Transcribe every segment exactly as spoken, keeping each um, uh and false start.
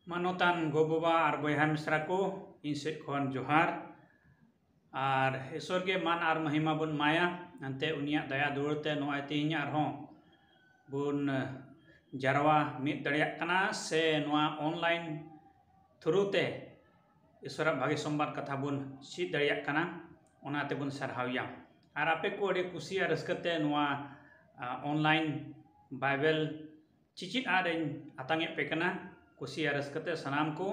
ᱢᱟᱱᱚᱛᱟᱱ ᱜᱚ-ᱵᱟᱵᱟ ᱟᱨ ᱵᱚᱭᱦᱟ ᱢᱤᱥᱨᱟ ᱠᱚ, ᱤᱧ ᱥᱮᱫ ᱠᱷᱚᱱ ᱡᱚᱦᱟᱨ᱾ ᱟᱨ ᱤᱥᱚᱨ ᱜᱮ ᱢᱟᱱ ᱟᱨ ᱢᱚᱦᱤᱢᱟ ᱵᱚᱱ ᱮᱢᱟᱭᱟ, ᱮᱱᱛᱮ ᱩᱱᱤᱭᱟᱜ ᱫᱟᱭᱟ ᱫᱩᱞᱟᱹᱲ ᱛᱮ ᱱᱚᱜᱼᱚᱭ ᱛᱮᱦᱮᱧ ᱟᱨᱦᱚᱸ ᱵᱚᱱ ᱡᱟᱨᱣᱟ ᱢᱤᱫ ᱫᱟᱲᱮᱭᱟᱜ ᱠᱟᱱᱟ, ᱥᱮ ᱱᱚᱣᱟ online through ᱛᱮ ᱤᱥᱚᱨᱟᱜ ᱵᱷᱟᱜᱮ ᱥᱚᱢᱵᱟᱫ ᱠᱟᱛᱷᱟ ᱵᱚᱱ ᱪᱮᱫ ᱫᱟᱲᱮᱭᱟᱜ ᱠᱟᱱᱟ, ᱚᱱᱟ ᱛᱮᱵᱚᱱ ᱥᱟᱨᱦᱟᱣᱮᱭᱟ᱾ ᱟᱨ ᱟᱯᱮ ᱠᱚ ᱟᱹᱰᱤ ᱠᱩᱥᱤ ᱟᱨ ᱨᱟᱹᱥᱠᱟᱹ ᱛᱮ ᱱᱚᱣᱟ, ᱟ, online Bible ᱪᱤᱪᱤᱫ ᱟᱜ ᱨᱮᱧ ᱟᱛᱟᱝ ᱮᱫ ᱯᱮ ᱠᱟᱱᱟ᱾ ᱠᱩᱥᱤ ᱟᱨ ᱨᱟᱹᱥᱠᱟᱹ ᱛᱮ ᱥᱟᱱᱟᱢ ᱠᱚ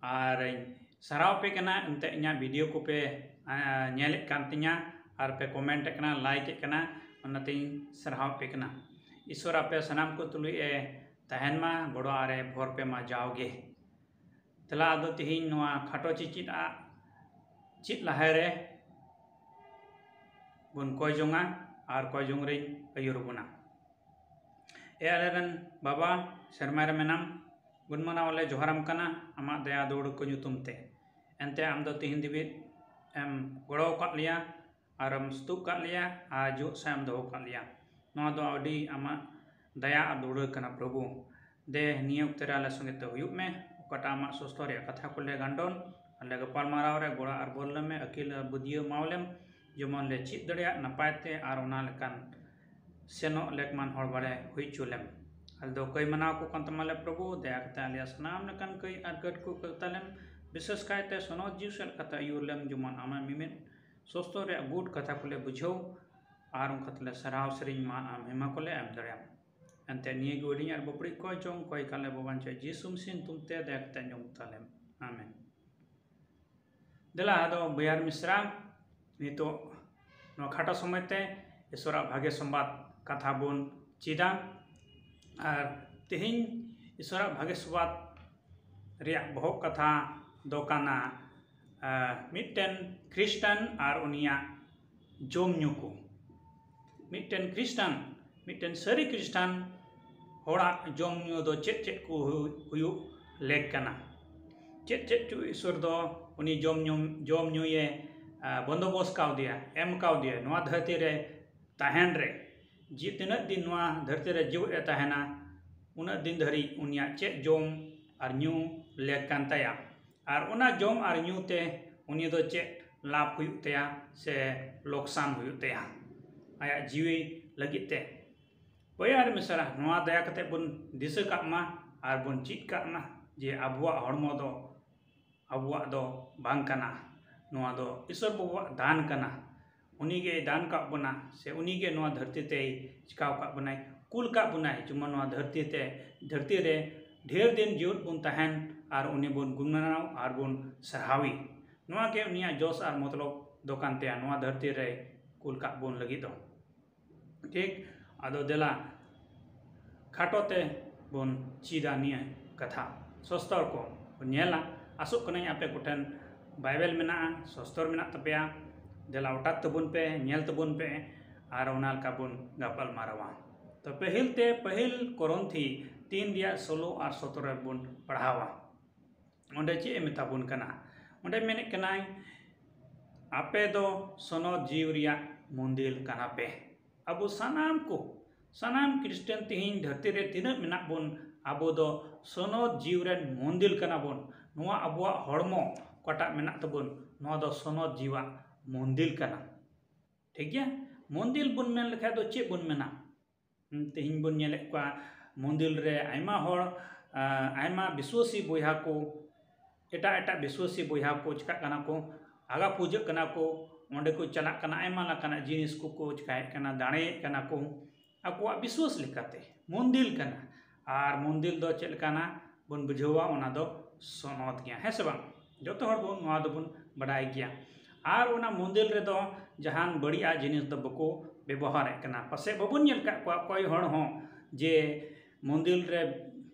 ᱟᱨ ᱤᱧ ᱥᱟᱨᱦᱟᱣ ᱯᱮ ᱠᱟᱱᱟ, ᱮᱱᱛᱮ ᱤᱧᱟᱹᱜ video ᱠᱚᱯᱮ, ᱟ, ᱧᱮᱞᱮᱫ ᱠᱟᱱ ᱛᱤᱧᱟ ᱟᱨ ᱯᱮ comment ᱮᱫ ᱠᱟᱱᱟ, like ᱮᱫ ᱠᱟᱱᱟ, ᱚᱱᱟᱛᱤᱧ ᱥᱟᱨᱦᱟᱣ ᱯᱮ ᱠᱟᱱᱟ᱾ ᱤᱥᱚᱨ ᱟᱯᱮ ᱥᱟᱱᱟᱢ ᱠᱚ ᱛᱩᱞᱩᱡ ᱮ ᱛᱟᱦᱮᱱ ᱢᱟ, ᱜᱚᱲᱚ ᱟᱨ ᱮ ᱵᱷᱚᱨ ᱯᱮ ᱢᱟ ᱡᱟᱣᱜᱮ᱾ ᱫᱮᱞᱟ ᱟᱫᱚ ᱛᱤᱦᱤᱧ ᱱᱚᱣᱟ ᱠᱷᱟᱴᱚ ᱪᱤᱪᱤᱫ ᱟᱜ ᱪᱮᱫ ᱞᱟᱦᱟᱨᱮ ᱵᱚᱱ ᱠᱚᱭ ᱡᱚᱝᱟ ᱟᱨ ᱠᱚᱭ ᱡᱚᱝ ᱨᱮᱧ ᱟᱹᱭᱩᱨ ᱵᱚᱱᱟ᱾ ᱮ ᱟᱞᱮᱨᱮᱱ ᱵᱟᱵᱟ, ᱥᱮᱨᱢᱟ ᱨᱮ ᱢᱮᱱᱟᱢ, ᱜᱩᱱ ᱢᱟᱱᱟᱣ ᱟᱞᱮ ᱡᱚᱦᱟᱨᱟᱢ ᱠᱟᱱᱟ ᱟᱢᱟᱜ ᱫᱟᱭᱟ ᱫᱩᱞᱟᱹᱲ ᱠᱚ ᱧᱩᱛᱩᱢ ᱛᱮ᱾ ᱮᱱᱛᱮ ᱟᱢ ᱫᱚ ᱛᱤᱦᱤᱧ ᱫᱷᱟᱹᱵᱤᱡ ᱮᱢ ᱜᱚᱲᱚ ᱟᱠᱟᱫ ᱞᱮᱭᱟ ᱟᱨᱮᱢ ᱥᱩᱛᱩᱜ ᱟᱠᱟᱫ ᱞᱮᱭᱟ ᱟᱨ ᱡᱤᱣᱮᱫ ᱥᱟᱶ ᱮᱢ ᱫᱚᱦᱚ ᱟᱠᱟᱫ ᱞᱮᱭᱟ᱾ ᱱᱚᱣᱟ ᱫᱚ ᱟᱹᱰᱤ ᱟᱢᱟᱜ ᱫᱟᱭᱟ ᱟᱨ ᱫᱩᱞᱟᱹᱲ ᱠᱟᱱᱟ ᱯᱨᱚᱵᱷᱩ᱾ ᱫᱮ ᱱᱤᱭᱟᱹ ᱚᱠᱛᱮ ᱨᱮ ᱟᱞᱮ ᱥᱚᱸᱜᱮ ᱛᱮ ᱦᱩᱭᱩᱜ ᱢᱮ, ᱚᱠᱟᱴᱟᱜ ᱟᱢᱟᱜ ᱥᱚᱥᱛᱚ ᱨᱮᱭᱟᱜ ᱠᱟᱛᱷᱟ ᱠᱚᱞᱮ ᱜᱟᱱᱰᱚᱱ, ᱟᱞᱮ ᱜᱟᱯᱟᱞᱢᱟᱨᱟᱣ ᱨᱮ ᱜᱚᱲᱚ ᱟᱨ ᱵᱚᱞ ᱞᱮ ᱢᱮ, ᱟᱹᱠᱤᱞ ᱟᱨ ᱵᱩᱫᱷᱤᱭᱟᱹ ᱮᱢᱟᱣ ᱞᱮᱢ, ᱡᱮᱢᱚᱱ ᱞᱮ ᱪᱮᱫ ᱫᱟᱲᱮᱭᱟᱜ ᱱᱟᱯᱟᱭ ᱛᱮ ᱟᱨ ᱚᱱᱟ ᱞᱮᱠᱟᱱ ᱥᱮᱱᱚᱜ ᱞᱮᱠ ᱢᱟᱱ ᱦᱚᱲ ᱵᱟᱲᱮ ᱦᱩᱭ ᱦᱚᱪᱚ ᱞᱮᱢ᱾ ᱟᱞᱮ ᱫᱚ ᱠᱟᱹᱭ ᱢᱟᱱᱟᱣ ᱠᱚ ᱠᱟᱱ ᱛᱟᱢᱟᱞᱮ ᱯᱨᱚᱵᱷᱩ, ᱫᱟᱭᱟ ᱠᱟᱛᱮ ᱟᱞᱮᱭᱟᱜ ᱥᱟᱱᱟᱢ ᱞᱮᱠᱟᱱ ᱠᱟᱹᱭ ᱟᱨ ᱠᱟᱹᱴ ᱠᱚ ᱠᱟᱹ ᱛᱟᱞᱮᱢ, ᱵᱤᱥᱮᱥ ᱠᱟᱭᱛᱮ ᱥᱚᱱᱚᱛ ᱡᱤᱣᱤ ᱥᱮᱫ ᱠᱟᱛᱮ ᱟᱹᱭᱩᱨ ᱞᱮᱢ, ᱡᱮᱢᱚᱱ ᱟᱢᱟᱜ ᱢᱤᱢᱤᱫ ᱥᱚᱥᱛᱚ ᱨᱮᱭᱟᱜ ᱜᱩᱴ ᱠᱟᱛᱷᱟ ᱠᱚᱞᱮ ᱵᱩᱡᱷᱟᱹᱣ ᱟᱨ ᱚᱱᱠᱟ ᱛᱮᱞᱮ ᱥᱟᱨᱦᱟᱣ ᱥᱮᱨᱮᱧ ᱢᱟ ᱟᱢ ᱦᱮᱢᱟ ᱠᱚᱞᱮ ᱮᱢ ᱫᱟᱲᱮᱭᱟᱢ᱾ ᱮᱱᱛᱮ ᱱᱤᱭᱟᱹ ᱜᱮ ᱦᱩᱰᱤᱧ ᱟᱨ ᱵᱟᱯᱲᱤᱡ ᱠᱚ ᱪᱚᱝ ᱠᱚᱭ ᱠᱟᱞᱮ ᱵᱟᱵᱟᱧ ᱪᱚ ᱡᱤᱥᱩ ᱢᱤᱥᱤ ᱧᱩᱛᱩᱢ ᱛᱮ ᱫᱟᱭᱟ ᱠᱟᱛᱮ ᱟᱸᱡᱚᱢ ᱛᱟᱞᱮᱢ᱾ ᱟᱢᱮᱱ᱾ ᱫᱮᱞᱟ ᱟᱫᱚ ᱵᱚᱭᱦᱟ ᱢᱤᱥᱨᱟ, ᱱᱤᱛᱚᱜ ᱱᱚᱣᱟ ᱠᱷᱟᱴᱚ ᱥᱚᱢᱚᱭ ᱛᱮ ᱤᱥᱚᱨᱟᱜ ᱵᱷᱟᱜᱮ ᱥᱚᱢᱵᱟᱫ ᱠᱟᱛᱷᱟ ᱵᱚᱱ ᱪᱮᱫᱟ᱾ ᱟᱨ ᱛᱮᱦᱮᱧ ᱤᱥᱚᱨᱟᱜ ᱵᱷᱟᱜᱮ ᱥᱚᱢᱵᱟᱫ ᱨᱮᱭᱟᱜ ᱵᱚᱦᱚᱜ ᱠᱟᱛᱷᱟ ᱫᱚ ᱠᱟᱱᱟ, ᱟᱨ ᱢᱤᱫᱴᱮᱱ ᱠᱷᱨᱤᱥᱴᱟᱱ ᱟᱨ ᱩᱱᱤᱭᱟᱜ ᱡᱚᱢ ᱧᱩ ᱠᱚ᱾ ᱢᱤᱫᱴᱮᱱ ᱠᱷᱨᱤᱥᱴᱟᱱ, ᱢᱤᱫᱴᱮᱱ ᱥᱟᱹᱨᱤ ᱠᱷᱨᱤᱥᱴᱟᱱ ᱦᱚᱲᱟᱜ ᱡᱚᱢ ᱧᱩ ᱫᱚ ᱪᱮᱫ ᱪᱮᱫ ᱠᱚ ᱦᱩ-, ᱦᱩᱭᱩᱜ ᱞᱮᱠ ᱠᱟᱱᱟ? ᱪᱮᱫ ᱪᱮᱫ ᱪᱚ ᱤᱥᱚᱨ ᱫᱚ ᱩᱱᱤ ᱡᱚᱢ ᱧᱩ, ᱡᱚᱢ ᱧᱩᱭᱮ, ᱟ, ᱵᱚᱱᱫᱚᱵᱚᱥ ᱠᱟᱣᱫᱮᱭᱟ, ᱮᱢ ᱠᱟᱣᱫᱮᱭᱟ ᱱᱚᱣᱟ ᱫᱷᱟᱹᱨᱛᱤ ᱨᱮ ᱛᱟᱦᱮᱱ ᱨᱮ? ᱡᱮ ᱛᱤᱱᱟᱹᱜ ᱫᱤᱱ ᱱᱚᱣᱟ ᱫᱷᱟᱹᱨᱛᱤ ᱨᱮ ᱡᱤᱣᱮᱫ ᱮ ᱛᱟᱦᱮᱱᱟ, ᱩᱱᱟᱹᱜ ᱫᱤᱱ ᱫᱷᱟᱹᱨᱤᱡ ᱩᱱᱤᱭᱟᱜ ᱪᱮᱫ ᱡᱚᱢ ᱟᱨ ᱧᱩ ᱞᱮᱠ ᱠᱟᱱ ᱛᱟᱭᱟ᱾ ᱟᱨ ᱚᱱᱟ ᱡᱚᱢ ᱟᱨ ᱧᱩ ᱛᱮ ᱩᱱᱤ ᱫᱚ ᱪᱮᱫ ᱞᱟᱵᱷ ᱦᱩᱭᱩᱜ ᱛᱟᱭᱟ ᱥᱮ ᱞᱚᱠᱥᱟᱱ ᱦᱩᱭᱩᱜ ᱛᱟᱭᱟ ᱟᱭᱟᱜ ᱡᱤᱣᱤ ᱞᱟᱹᱜᱤᱫ ᱛᱮ? ᱵᱚᱭᱦᱟ ᱟᱨ ᱢᱤᱥᱨᱟ, ᱱᱚᱣᱟ ᱫᱟᱭᱟ ᱠᱟᱛᱮ ᱵᱚᱱ ᱫᱤᱥᱟᱹ ᱠᱟᱜ ᱢᱟ ᱟᱨ ᱵᱚᱱ ᱪᱮᱫ ᱠᱟᱜ ᱢᱟ ᱡᱮ ᱟᱵᱚᱣᱟᱜ ᱦᱚᱲᱢᱚ ᱫᱚ ᱟᱵᱚᱣᱟᱜ ᱫᱚ ᱵᱟᱝ ᱠᱟᱱᱟ᱾ ᱱᱚᱣᱟ ᱫᱚ ᱤᱥᱚᱨ ᱵᱟᱵᱟᱣᱟᱜ ᱫᱟᱱ ᱠᱟᱱᱟ᱾ ᱩᱱᱤ ᱜᱮᱭ ᱫᱟᱱ ᱠᱟᱜ ᱵᱚᱱᱟ, ᱥᱮ ᱩᱱᱤ ᱜᱮ ᱱᱚᱣᱟ ᱫᱷᱟᱹᱨᱛᱤ ᱛᱮᱭ ᱪᱤᱠᱟᱹᱣ ᱠᱟᱜ ᱵᱚᱱᱟᱭ, ᱠᱩᱞ ᱠᱟᱜ ᱵᱚᱱᱟᱭ, ᱡᱮᱢᱚᱱ ᱱᱚᱣᱟ ᱫᱷᱟᱹᱨᱛᱤ ᱛᱮ, ᱫᱷᱟᱹᱨᱛᱤ ᱨᱮ ᱰᱷᱮᱨ ᱫᱤᱱ ᱡᱤᱣᱮᱫ ᱵᱚᱱ ᱛᱟᱦᱮᱱ ᱟᱨ ᱩᱱᱤ ᱵᱚᱱ ᱜᱩᱱᱢᱟᱱᱟᱣ ᱟᱨ ᱵᱚᱱ ᱥᱟᱨᱦᱟᱣᱤ᱾ ᱱᱚᱣᱟ ᱜᱮ ᱩᱱᱤᱭᱟᱜ ᱡᱚᱥ ᱟᱨ ᱢᱚᱛᱞᱚᱵ ᱫᱚ ᱠᱟᱱ ᱛᱟᱭᱟ ᱱᱚᱣᱟ ᱫᱷᱟᱹᱨᱛᱤ ᱨᱮ ᱠᱩᱞ ᱠᱟᱜ ᱵᱚᱱ ᱞᱟᱹᱜᱤᱫ ᱫᱚ᱾ ᱴᱷᱤᱠ? ᱟᱫᱚ ᱫᱮᱞᱟ ᱠᱷᱟᱴᱚ ᱛᱮ ᱵᱚᱱ ᱪᱮᱫᱟ ᱱᱤᱭᱟᱹ ᱠᱟᱛᱷᱟ᱾ ᱥᱚᱥᱛᱚᱨ ᱠᱚ ᱵᱚᱱ ᱧᱮᱞᱟ᱾ ᱟᱥᱚᱜ ᱠᱟᱹᱱᱟᱹᱧ ᱟᱯᱮ ᱠᱚᱴᱷᱮᱱ ᱵᱟᱭᱵᱮᱞ ᱢᱮᱱᱟᱜᱼᱟ, ᱥᱚᱥᱛᱚᱨ ᱢᱮᱱᱟᱜ ᱛᱟᱯᱮᱭᱟ᱾ ᱫᱮᱞᱟ ᱚᱴᱟᱜ ᱛᱟᱵᱚᱱ ᱯᱮ, ᱧᱮᱞ ᱛᱟᱵᱚᱱ ᱯᱮ, ᱟᱨ ᱚᱱᱟ ᱞᱮᱠᱟ ᱵᱚᱱ ᱜᱟᱯᱟᱞ ᱢᱟᱨᱟᱣᱟ᱾ ᱛᱚ ᱯᱟᱹᱦᱤᱞ ᱛᱮ, ᱯᱟᱹᱦᱤᱞ ᱠᱚᱨᱚᱱᱛᱷᱤ ᱛᱤᱱ ᱨᱮᱭᱟᱜ ᱥᱳᱞᱳ ᱟᱨ ᱥᱚᱛᱨᱚ ᱵᱚᱱ ᱯᱟᱲᱦᱟᱣᱟ᱾ ᱚᱸᱰᱮ ᱪᱮᱫ ᱮ ᱢᱮᱛᱟ ᱵᱚᱱ ᱠᱟᱱᱟ? ᱚᱸᱰᱮ ᱢᱮᱱᱮᱫ ᱠᱟᱱᱟᱭ, ᱟᱯᱮ ᱫᱚ ᱥᱚᱱᱚᱛ ᱡᱤᱣᱤ ᱨᱮᱭᱟᱜ ᱢᱚᱱᱫᱤᱨ ᱠᱟᱱᱟ ᱯᱮ᱾ ᱟᱵᱚ ᱥᱟᱱᱟᱢ ᱠᱚ, ᱥᱟᱱᱟᱢ ᱠᱷᱨᱤᱥᱴᱟᱱ ᱛᱮᱦᱮᱧ ᱫᱷᱟᱹᱨᱛᱤ ᱨᱮ ᱛᱤᱱᱟᱹᱜ ᱢᱮᱱᱟᱜ ᱵᱚᱱ, ᱟᱵᱚ ᱫᱚ ᱥᱚᱱᱚᱛ ᱡᱤᱣᱤ ᱨᱮᱱ ᱢᱚᱱᱫᱤᱨ ᱠᱟᱱᱟ ᱵᱚᱱ᱾ ᱱᱚᱣᱟ ᱟᱵᱚᱣᱟᱜ ᱦᱚᱲᱢᱚ ᱚᱠᱟᱴᱟᱜ ᱢᱮᱱᱟᱜ ᱛᱟᱵᱚᱱ, ᱱᱚᱣᱟ ᱫᱚ ᱥᱚᱱᱚᱛ ᱡᱤᱣᱤᱭᱟᱜ ᱢᱚᱱᱫᱤᱨ ᱠᱟᱱᱟ᱾ ᱴᱷᱤᱠ ᱜᱮᱭᱟ? ᱢᱚᱱᱫᱤᱨ ᱵᱚᱱ ᱢᱮᱱ ᱞᱮᱠᱷᱟᱱ ᱫᱚ ᱪᱮᱫ ᱵᱚᱱ ᱢᱮᱱᱟ? ᱦᱩᱸ, ᱛᱮᱦᱮᱧ ᱵᱚᱱ ᱧᱮᱞᱮᱫ ᱠᱚᱣᱟ ᱢᱚᱱᱫᱤᱨ ᱨᱮ ᱟᱭᱢᱟ ᱦᱚᱲ, ᱟ, ᱟᱭᱢᱟ ᱵᱤᱥᱣᱟᱹᱥᱤ ᱵᱚᱭᱦᱟ ᱠᱚ, ᱮᱴᱟᱜ ᱮᱴᱟᱜ ᱵᱤᱥᱣᱟᱹᱥᱤ ᱵᱚᱭᱦᱟ ᱠᱚ ᱪᱤᱠᱟᱹᱜ ᱠᱟᱱᱟ ᱠᱚ, ᱟᱜᱟ ᱯᱩᱡᱟᱹᱜ ᱠᱟᱱᱟ ᱠᱚ, ᱚᱸᱰᱮ ᱠᱚ ᱪᱟᱞᱟᱜ ᱠᱟᱱᱟ, ᱟᱭᱢᱟ ᱞᱮᱠᱟᱱᱟᱜ ᱡᱤᱱᱤᱥ ᱠᱚᱠᱚ ᱪᱤᱠᱟᱹᱭᱮᱫ ᱠᱟᱱᱟ, ᱫᱟᱲᱮᱭᱮᱫ ᱠᱟᱱᱟ ᱠᱚ, ᱟᱠᱚᱣᱟᱜ ᱵᱤᱥᱣᱟᱹᱥ ᱞᱮᱠᱟᱛᱮ᱾ ᱢᱚᱱᱫᱤᱨ ᱠᱟᱱᱟ, ᱟᱨ ᱢᱚᱱᱫᱤᱨ ᱫᱚ ᱪᱮᱫ ᱞᱮᱠᱟᱱᱟ ᱵᱚᱱ ᱵᱩᱡᱷᱟᱹᱣᱟ, ᱚᱱᱟ ᱫᱚ ᱥᱚᱱᱚᱛ ᱜᱮᱭᱟ, ᱦᱮᱸ ᱥᱮ ᱵᱟᱝ? ᱡᱚᱛᱚ ᱦᱚᱲ ᱵᱚᱱ ᱱᱚᱣᱟ ᱫᱚᱵᱚᱱ ᱵᱟᱰᱟᱭ ᱜᱮᱭᱟ᱾ ᱟᱨ ᱚᱱᱟ ᱢᱚᱱᱫᱤᱨ ᱨᱮᱫᱚ ᱡᱟᱦᱟᱱ ᱵᱟᱹᱲᱤᱡᱟᱜ ᱡᱤᱱᱤᱥ ᱫᱚ ᱵᱟᱠᱚ ᱵᱮᱵᱚᱦᱟᱨᱮᱫ ᱠᱟᱱᱟ᱾ ᱯᱟᱥᱮᱡ ᱵᱟᱵᱚᱱ ᱧᱮᱞ ᱠᱟᱜ ᱠᱚᱣᱟ ᱚᱠᱚᱭ ᱦᱚᱲ ᱦᱚᱸ ᱡᱮ ᱢᱚᱱᱫᱤᱨ ᱨᱮ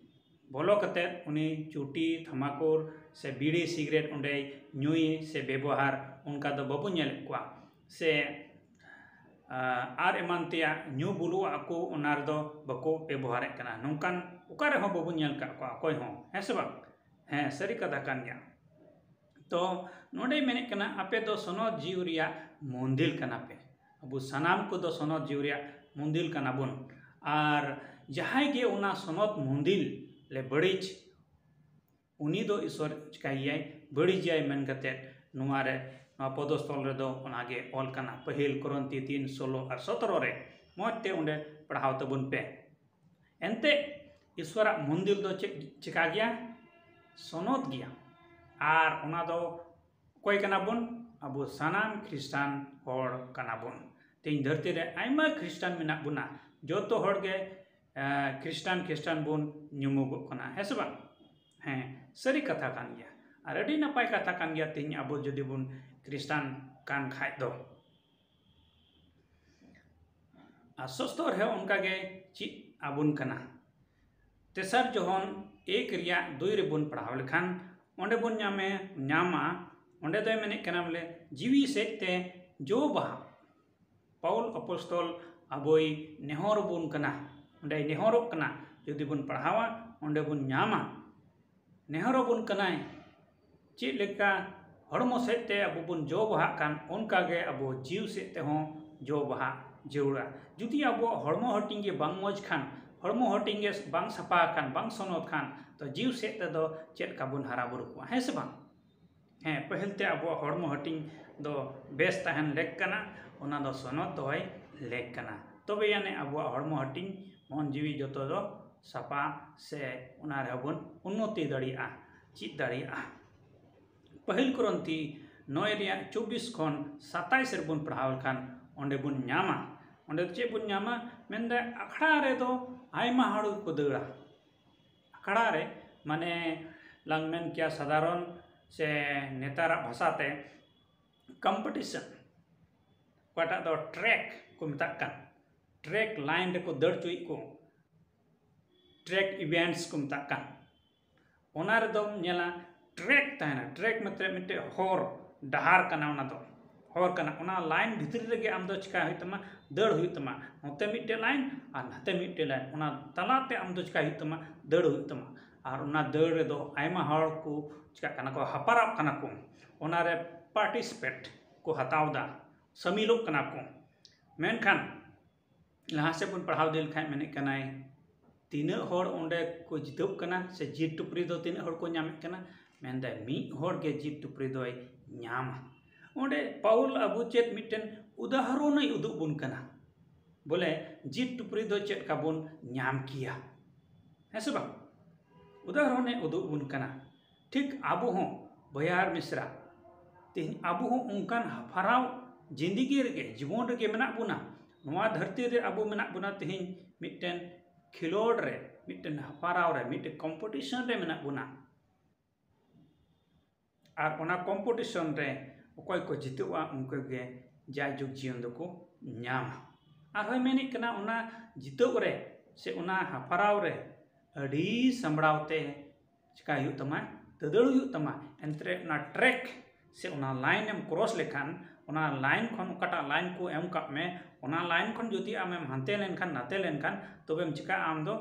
ᱵᱚᱞᱚ ᱠᱟᱛᱮᱫ ᱩᱱᱤ ᱪᱩᱴᱤ, ᱛᱷᱟᱢᱟᱠᱩᱨ ᱥᱮ ᱵᱤᱲᱤ, ᱥᱤᱜᱨᱮᱴ ᱚᱸᱰᱮᱭ ᱧᱩᱭ ᱥᱮ ᱵᱮᱵᱚᱦᱟᱨ, ᱚᱱᱠᱟ ᱫᱚ ᱵᱟᱵᱚᱱ ᱧᱮᱞᱮᱫ ᱠᱚᱣᱟ᱾ ᱥᱮ, ᱟ, ᱟᱨ ᱮᱢᱟᱱ ᱛᱮᱭᱟᱜ ᱧᱩ ᱵᱩᱞᱩᱜ ᱟᱠᱚ, ᱚᱱᱟ ᱨᱮᱫᱚ ᱵᱟᱠᱚ ᱵᱮᱵᱚᱦᱟᱨᱮᱫ ᱠᱟᱱᱟ᱾ ᱱᱚᱝᱠᱟᱱ ᱚᱠᱟ ᱨᱮᱦᱚᱸ ᱵᱟᱵᱚᱱ ᱧᱮᱞ ᱠᱟᱜ ᱠᱚᱣᱟ ᱚᱠᱚᱭ ᱦᱚᱸ, ᱦᱮᱸ ᱥᱮ ᱵᱟᱝ? ᱦᱮᱸ, ᱥᱟᱹᱨᱤ ᱠᱟᱛᱷᱟ ᱠᱟᱱ ᱜᱮᱭᱟ᱾ ᱛᱚ ᱱᱚᱰᱮᱭ ᱢᱮᱱᱮᱫ ᱠᱟᱱᱟ, ᱟᱯᱮ ᱫᱚ ᱥᱚᱱᱚᱛ ᱡᱤᱣᱤ ᱨᱮᱭᱟᱜ ᱢᱚᱱᱫᱤᱨ ᱠᱟᱱᱟ ᱯᱮ᱾ ᱟᱵᱚ ᱥᱟᱱᱟᱢ ᱠᱚᱫᱚ ᱥᱚᱱᱚᱛ ᱡᱤᱣᱤ ᱨᱮᱭᱟᱜ ᱢᱚᱱᱫᱤᱨ ᱠᱟᱱᱟ ᱵᱚᱱ᱾ ᱟᱨ ᱡᱟᱦᱟᱸᱭ ᱜᱮ ᱚᱱᱟ ᱥᱚᱱᱚᱛ ᱢᱚᱱᱫᱤᱨ ᱞᱮ ᱵᱟᱹᱲᱤᱡ, ᱩᱱᱤ ᱫᱚ ᱤᱥᱚᱨ ᱪᱤᱠᱟᱹᱭᱮᱭᱟᱭ, ᱵᱟᱹᱲᱤᱡᱮᱭᱟᱭ ᱢᱮᱱ ᱠᱟᱛᱮᱫ ᱱᱚᱣᱟ ᱨᱮ, ᱱᱚᱣᱟ ᱯᱚᱫᱚᱥᱛᱚᱞ ᱨᱮᱫᱚ ᱚᱱᱟᱜᱮ ᱚᱞ ᱠᱟᱱᱟ᱾ ᱯᱟᱹᱦᱤᱞ ᱠᱚᱨᱚᱱᱛᱤ ᱛᱤᱱ, ᱥᱳᱞᱳ ᱟᱨ ᱥᱚᱛᱨᱚ ᱨᱮ ᱢᱚᱡᱽ ᱛᱮ ᱚᱸᱰᱮ ᱯᱟᱲᱦᱟᱣ ᱛᱟᱵᱚᱱ ᱯᱮ᱾ ᱮᱱᱛᱮ ᱤᱥᱚᱨᱟᱜ ᱢᱚᱱᱫᱤᱨ ᱫᱚ ᱪᱮᱫ ᱪᱤᱠᱟ ᱜᱮᱭᱟ? ᱥᱚᱱᱚᱛ ᱜᱮᱭᱟ᱾ ᱟᱨ ᱚᱱᱟ ᱫᱚ ᱚᱠᱚᱭ ᱠᱟᱱᱟ ᱵᱚᱱ? ᱟᱵᱚ ᱥᱟᱱᱟᱢ ᱠᱷᱨᱤᱥᱴᱟᱱ ᱦᱚᱲ ᱠᱟᱱᱟ ᱵᱚᱱ᱾ ᱛᱮᱦᱮᱧ ᱫᱷᱟᱹᱨᱛᱤ ᱨᱮ ᱟᱭᱢᱟ ᱠᱷᱨᱤᱥᱴᱟᱱ ᱢᱮᱱᱟᱜ ᱵᱚᱱᱟ, ᱡᱚᱛᱚ ᱦᱚᱲ ᱜᱮ ᱠᱷᱨᱤᱥᱴᱟᱱ ᱠᱷᱨᱤᱥᱴᱟᱱ ᱵᱚᱱ ᱧᱩᱢᱩᱜᱚᱜ ᱠᱟᱱᱟ, ᱦᱮᱸ ᱥᱮ ᱵᱟᱝ? ᱦᱮᱸ, ᱥᱟᱹᱨᱤ ᱠᱟᱛᱷᱟ ᱠᱟᱱ ᱜᱮᱭᱟ᱾ ᱟᱨ ᱟᱹᱰᱤ ᱱᱟᱯᱟᱭ ᱠᱟᱛᱷᱟ ᱠᱟᱱ ᱜᱮᱭᱟ ᱛᱮᱦᱮᱧ ᱟᱵᱚ ᱡᱩᱫᱤ ᱵᱚᱱ ᱠᱷᱨᱤᱥᱴᱟᱱ ᱠᱟᱱ ᱠᱷᱟᱡ ᱫᱚ᱾ ᱟᱨ ᱥᱚᱥᱛᱚ ᱨᱮᱦᱚᱸ ᱚᱱᱠᱟ ᱜᱮ ᱪᱮᱫ ᱟᱵᱚᱱ ᱠᱟᱱᱟ᱾ ᱛᱮᱥᱟᱨ ᱡᱚᱦᱚᱱ ᱮᱠ ᱨᱮᱭᱟᱜ ᱫᱩᱭ ᱨᱮᱵᱚᱱ ᱯᱟᱲᱦᱟᱣ ᱞᱮᱠᱷᱟᱱ ᱚᱸᱰᱮ ᱵᱚᱱ ᱧᱟᱢᱮ, ᱧᱟᱢᱟ, ᱚᱸᱰᱮ ᱫᱚᱭ ᱢᱮᱱᱮᱫ ᱠᱟᱱᱟ ᱵᱚᱞᱮ ᱡᱤᱣᱤ ᱥᱮᱫ ᱛᱮ ᱡᱚ ᱵᱟᱦᱟ᱾ ᱯᱟᱣᱩᱞ ᱟᱯᱚᱥᱛᱚᱞ ᱟᱵᱚᱭ ᱱᱮᱦᱚᱨ ᱵᱚᱱ ᱠᱟᱱᱟ, ᱚᱸᱰᱮᱭ ᱱᱮᱦᱚᱨᱚᱜ ᱠᱟᱱᱟ᱾ ᱡᱩᱫᱤ ᱵᱚᱱ ᱯᱟᱲᱦᱟᱣᱟ ᱚᱸᱰᱮ ᱵᱚᱱ ᱧᱟᱢᱟ᱾ ᱱᱮᱦᱚᱨ ᱟᱵᱚᱱ ᱠᱟᱱᱟᱭ᱾ ᱪᱮᱫ ᱞᱮᱠᱟ ᱦᱚᱲᱢᱚ ᱥᱮᱫ ᱛᱮ ᱟᱵᱚ ᱵᱚᱱ ᱡᱚ ᱵᱟᱦᱟᱜ ᱠᱟᱱ, ᱚᱱᱠᱟ ᱜᱮ ᱟᱵᱚ ᱡᱤᱣᱤ ᱥᱮᱫ ᱛᱮᱦᱚᱸ ᱡᱚ ᱵᱟᱦᱟ ᱡᱟᱹᱨᱩᱲᱟ᱾ ᱡᱩᱫᱤ ᱟᱵᱚᱣᱟᱜ ᱦᱚᱲᱢᱚ ᱦᱟᱹᱴᱤᱧ ᱜᱮ ᱵᱟᱝ ᱢᱚᱡᱽ ᱠᱷᱟᱱ, ᱦᱚᱲᱢᱚ ᱦᱟᱹᱴᱤᱧ ᱜᱮ ᱵᱟᱝ ᱥᱟᱯᱷᱟ ᱟᱠᱟᱱ, ᱵᱟᱝ ᱥᱚᱱᱚᱛ ᱠᱷᱟᱱ, ᱛᱚ ᱡᱤᱣᱤ ᱥᱮᱫ ᱛᱮᱫᱚ ᱪᱮᱫ ᱞᱮᱠᱟ ᱵᱚᱱ ᱦᱟᱨᱟ ᱵᱩᱨᱩ ᱠᱚᱣᱟ, ᱦᱮᱸ ᱥᱮ ᱵᱟᱝ? ᱦᱮᱸ, ᱯᱟᱹᱦᱤᱞ ᱛᱮ ᱟᱵᱚᱣᱟᱜ ᱦᱚᱲᱢᱚ ᱦᱟᱹᱴᱤᱧ ᱫᱚ ᱵᱮᱥ ᱛᱟᱦᱮᱱ ᱞᱮᱠ ᱠᱟᱱᱟ, ᱚᱱᱟ ᱫᱚ ᱥᱚᱱᱚᱛ ᱫᱚᱦᱚᱭ ᱞᱮᱠ ᱠᱟᱱᱟ᱾ ᱛᱚᱵᱮ ᱟᱹᱱᱤᱡ ᱟᱵᱚᱣᱟᱜ ᱦᱚᱲᱢᱚ ᱦᱟᱹᱴᱤᱧ, ᱢᱚᱱ ᱡᱤᱣᱤ ᱡᱚᱛᱚ ᱫᱚ ᱥᱟᱯᱷᱟ ᱥᱮ ᱚᱱᱟ ᱨᱮᱦᱚᱸ ᱵᱚᱱ ᱩᱱᱱᱚᱛᱤ ᱫᱟᱲᱮᱭᱟᱜᱼᱟ, ᱪᱮᱫ ᱫᱟᱲᱮᱭᱟᱜᱼᱟ᱾ ᱯᱟᱹᱦᱤᱞ ᱠᱚᱨᱚᱱᱛᱤ ᱱᱚᱭ ᱨᱮᱭᱟᱜ ᱪᱚᱵᱵᱤᱥ ᱠᱷᱚᱱ ᱥᱟᱛᱟᱭᱤᱥ ᱨᱮᱵᱚᱱ ᱯᱟᱲᱦᱟᱣ ᱞᱮᱠᱷᱟᱱ ᱚᱸᱰᱮ ᱵᱚᱱ ᱧᱟᱢᱟ᱾ ᱚᱸᱰᱮ ᱫᱚ ᱪᱮᱫ ᱵᱚᱱ ᱧᱟᱢᱟ? ᱢᱮᱱᱫᱟ ᱟᱠᱷᱲᱟ ᱨᱮᱫᱚ ᱟᱭᱢᱟ ᱦᱚᱲ ᱜᱮᱠᱚ ᱫᱟᱹᱲᱟ᱾ ᱟᱠᱷᱲᱟ ᱨᱮ ᱢᱟᱱᱮ ᱞᱟᱝ ᱢᱮᱱ ᱠᱮᱭᱟ ᱥᱟᱫᱷᱟᱨᱚᱱ ᱥᱮ ᱱᱮᱛᱟᱨᱟᱜ ᱵᱷᱟᱥᱟᱛᱮ ᱠᱚᱢᱯᱤᱴᱤᱥᱚᱱ, ᱚᱠᱟᱴᱟᱜ ᱫᱚ ᱴᱨᱮᱠ ᱠᱚ ᱢᱮᱛᱟᱜ ᱠᱟᱱ, ᱴᱨᱮᱠ ᱞᱟᱭᱤᱱ ᱨᱮᱠᱚ ᱫᱟᱹᱲ ᱦᱚᱪᱚᱭᱮᱫ ᱠᱚ, ᱴᱨᱮᱠ ᱤᱵᱷᱮᱱᱴᱥ ᱠᱚ ᱢᱮᱛᱟᱜ ᱠᱟᱱ᱾ ᱚᱱᱟ ᱨᱮᱫᱚᱢ ᱧᱮᱞᱟ ᱴᱨᱮᱠ ᱛᱟᱦᱮᱱᱟ᱾ ᱴᱨᱮᱠ ᱢᱚᱛᱞᱚᱵ ᱢᱤᱫᱴᱮᱡ ᱦᱚᱨ ᱰᱟᱦᱟᱨ ᱠᱟᱱᱟ, ᱚᱱᱟ ᱫᱚ ᱦᱚᱨ ᱠᱟᱱᱟ᱾ ᱚᱱᱟ ᱞᱟᱭᱤᱱ ᱵᱷᱤᱛᱨᱤ ᱨᱮᱜᱮ ᱟᱢ ᱫᱚ ᱪᱤᱠᱟ ᱦᱩᱭᱩᱜ ᱛᱟᱢᱟ? ᱫᱟᱹᱲ ᱦᱩᱭᱩᱜ ᱛᱟᱢᱟ᱾ ᱱᱚᱛᱮ ᱢᱤᱫᱴᱮᱡ ᱞᱟᱭᱤᱱ ᱟᱨ ᱱᱟᱛᱮ ᱢᱤᱫᱴᱮᱡ ᱞᱟᱭᱤᱱ, ᱚᱱᱟ ᱛᱟᱞᱟᱛᱮ ᱟᱢ ᱫᱚ ᱪᱤᱠᱟ ᱦᱩᱭᱩᱜ ᱛᱟᱢᱟ? ᱫᱟᱹᱲ ᱦᱩᱭᱩᱜ ᱛᱟᱢᱟ᱾ ᱟᱨ ᱚᱱᱟ ᱫᱟᱹᱲ ᱨᱮᱫᱚ ᱟᱭᱢᱟ ᱦᱚᱲ ᱠᱚ ᱪᱤᱠᱟᱜ ᱠᱟᱱᱟ ᱠᱚ, ᱦᱟᱯᱟᱨᱟᱜ ᱠᱟᱱᱟ ᱠᱚ, ᱚᱱᱟ ᱨᱮ ᱯᱟᱨᱴᱤᱥᱤᱯᱮᱴ ᱠᱚ ᱦᱟᱛᱟᱣ ᱮᱫᱟ, ᱥᱟᱹᱢᱤᱞᱚᱜ ᱠᱟᱱᱟ ᱠᱚ᱾ ᱢᱮᱱᱠᱷᱟᱱ ᱞᱟᱦᱟ ᱥᱮᱫ ᱵᱚᱱ ᱯᱟᱲᱦᱟᱣ ᱤᱫᱤ ᱞᱮᱠᱷᱟᱱ ᱢᱮᱱᱮᱫ ᱠᱟᱱᱟᱭ, ᱛᱤᱱᱟᱹᱜ ᱦᱚᱲ ᱚᱸᱰᱮ ᱠᱚ ᱡᱤᱛᱟᱹᱜ ᱠᱟᱱᱟ ᱥᱮ ᱡᱤᱛ ᱴᱩᱯᱨᱤ ᱫᱚ ᱛᱤᱱᱟᱹᱜ ᱦᱚᱲ ᱠᱚ ᱧᱟᱢᱮᱫ ᱠᱟᱱᱟ? ᱢᱮᱱᱫᱟᱭ ᱢᱤᱫ ᱦᱚᱲ ᱜᱮ ᱡᱤᱛ ᱴᱩᱯᱨᱤ ᱫᱚᱭ ᱧᱟᱢᱟ᱾ ᱚᱸᱰᱮ ᱯᱟᱣᱩᱞ ᱟᱵᱚ ᱪᱮᱫ ᱢᱤᱫᱴᱮᱱ ᱩᱫᱟᱦᱚᱨᱚᱱ ᱮ ᱩᱫᱩᱜ ᱵᱚᱱ ᱠᱟᱱᱟ, ᱵᱚᱞᱮ ᱡᱤᱛ ᱴᱩᱯᱨᱤ ᱫᱚ ᱪᱮᱫ ᱞᱮᱠᱟ ᱵᱚᱱ ᱧᱟᱢ ᱠᱮᱭᱟ, ᱦᱮᱸ ᱥᱮ ᱵᱟᱝ? ᱩᱫᱟᱦᱚᱨᱚᱱ ᱮ ᱩᱫᱩᱜ ᱵᱚᱱ ᱠᱟᱱᱟ᱾ ᱴᱷᱤᱠ ᱟᱵᱚ ᱦᱚᱸ ᱵᱚᱭᱦᱟ ᱟᱨ ᱢᱤᱥᱨᱟ, ᱛᱮᱦᱮᱧ ᱟᱵᱚ ᱦᱚᱸ ᱚᱱᱠᱟᱱ ᱦᱟᱯᱷᱟᱨᱟᱣ ᱡᱤᱱᱫᱜᱤ ᱨᱮᱜᱮ, ᱡᱤᱵᱚᱱ ᱨᱮᱜᱮ ᱢᱮᱱᱟᱜ ᱵᱚᱱᱟ᱾ ᱱᱚᱣᱟ ᱫᱷᱟᱹᱨᱛᱤ ᱨᱮ ᱟᱵᱚ ᱢᱮᱱᱟᱜ ᱵᱚᱱᱟ ᱛᱮᱦᱮᱧ ᱢᱤᱫᱴᱮᱱ ᱠᱷᱮᱞᱳᱰ ᱨᱮ, ᱢᱤᱫᱴᱮᱱ ᱦᱟᱯᱟᱨᱟᱣ ᱨᱮ, ᱢᱤᱫᱴᱮᱱ ᱠᱚᱢᱯᱤᱴᱤᱥᱚᱱ ᱨᱮ ᱢᱮᱱᱟᱜ ᱵᱚᱱᱟ᱾ ᱟᱨ ᱚᱱᱟ ᱠᱚᱢᱯᱤᱴᱤᱥᱚᱱ ᱨᱮ ᱚᱠᱚᱭ ᱠᱚ ᱡᱤᱛᱟᱹᱜᱼᱟ, ᱩᱱᱠᱩ ᱜᱮ ᱡᱟᱭᱡᱩᱜᱽ ᱡᱤᱭᱚᱱ ᱫᱚᱠᱚ ᱧᱟᱢᱟ᱾ ᱟᱨᱦᱚᱸᱭ ᱢᱮᱱᱮᱫ ᱠᱟᱱᱟ, ᱚᱱᱟ ᱡᱤᱛᱟᱹᱣ ᱨᱮ ᱥᱮ ᱚᱱᱟ ᱦᱟᱯᱟᱨᱟᱣ ᱨᱮ ᱟᱹᱰᱤ ᱥᱟᱢᱵᱲᱟᱣ ᱛᱮ ᱪᱤᱠᱟᱹᱭ ᱦᱩᱭᱩᱜ ᱛᱟᱢᱟ? ᱫᱟᱹᱫᱟᱹᱲ ᱦᱩᱭᱩᱜ ᱛᱟᱢᱟ᱾ ᱮᱱᱛᱮ ᱨᱮ ᱚᱱᱟ ᱴᱨᱮᱠ ᱥᱮ ᱚᱱᱟ ᱞᱟᱭᱤᱱ ᱮᱢ ᱠᱨᱚᱥ ᱞᱮᱠᱷᱟᱱ, ᱚᱱᱟ ᱞᱟᱭᱤᱱ ᱠᱷᱚᱱ ᱚᱠᱟᱴᱟᱜ ᱞᱟᱭᱤᱱ ᱠᱚ ᱮᱢ ᱠᱟᱜ ᱢᱮ, ᱚᱱᱟ ᱞᱟᱭᱤᱱ ᱠᱷᱚᱱ ᱡᱩᱫᱤ ᱟᱢᱮᱢ ᱦᱟᱱᱛᱮ ᱞᱮᱱᱠᱷᱟᱱ, ᱱᱟᱛᱮ ᱞᱮᱱᱠᱷᱟᱱ, ᱛᱚᱵᱮᱢ ᱪᱤᱠᱟᱹᱜᱼᱟ? ᱟᱢ ᱫᱚ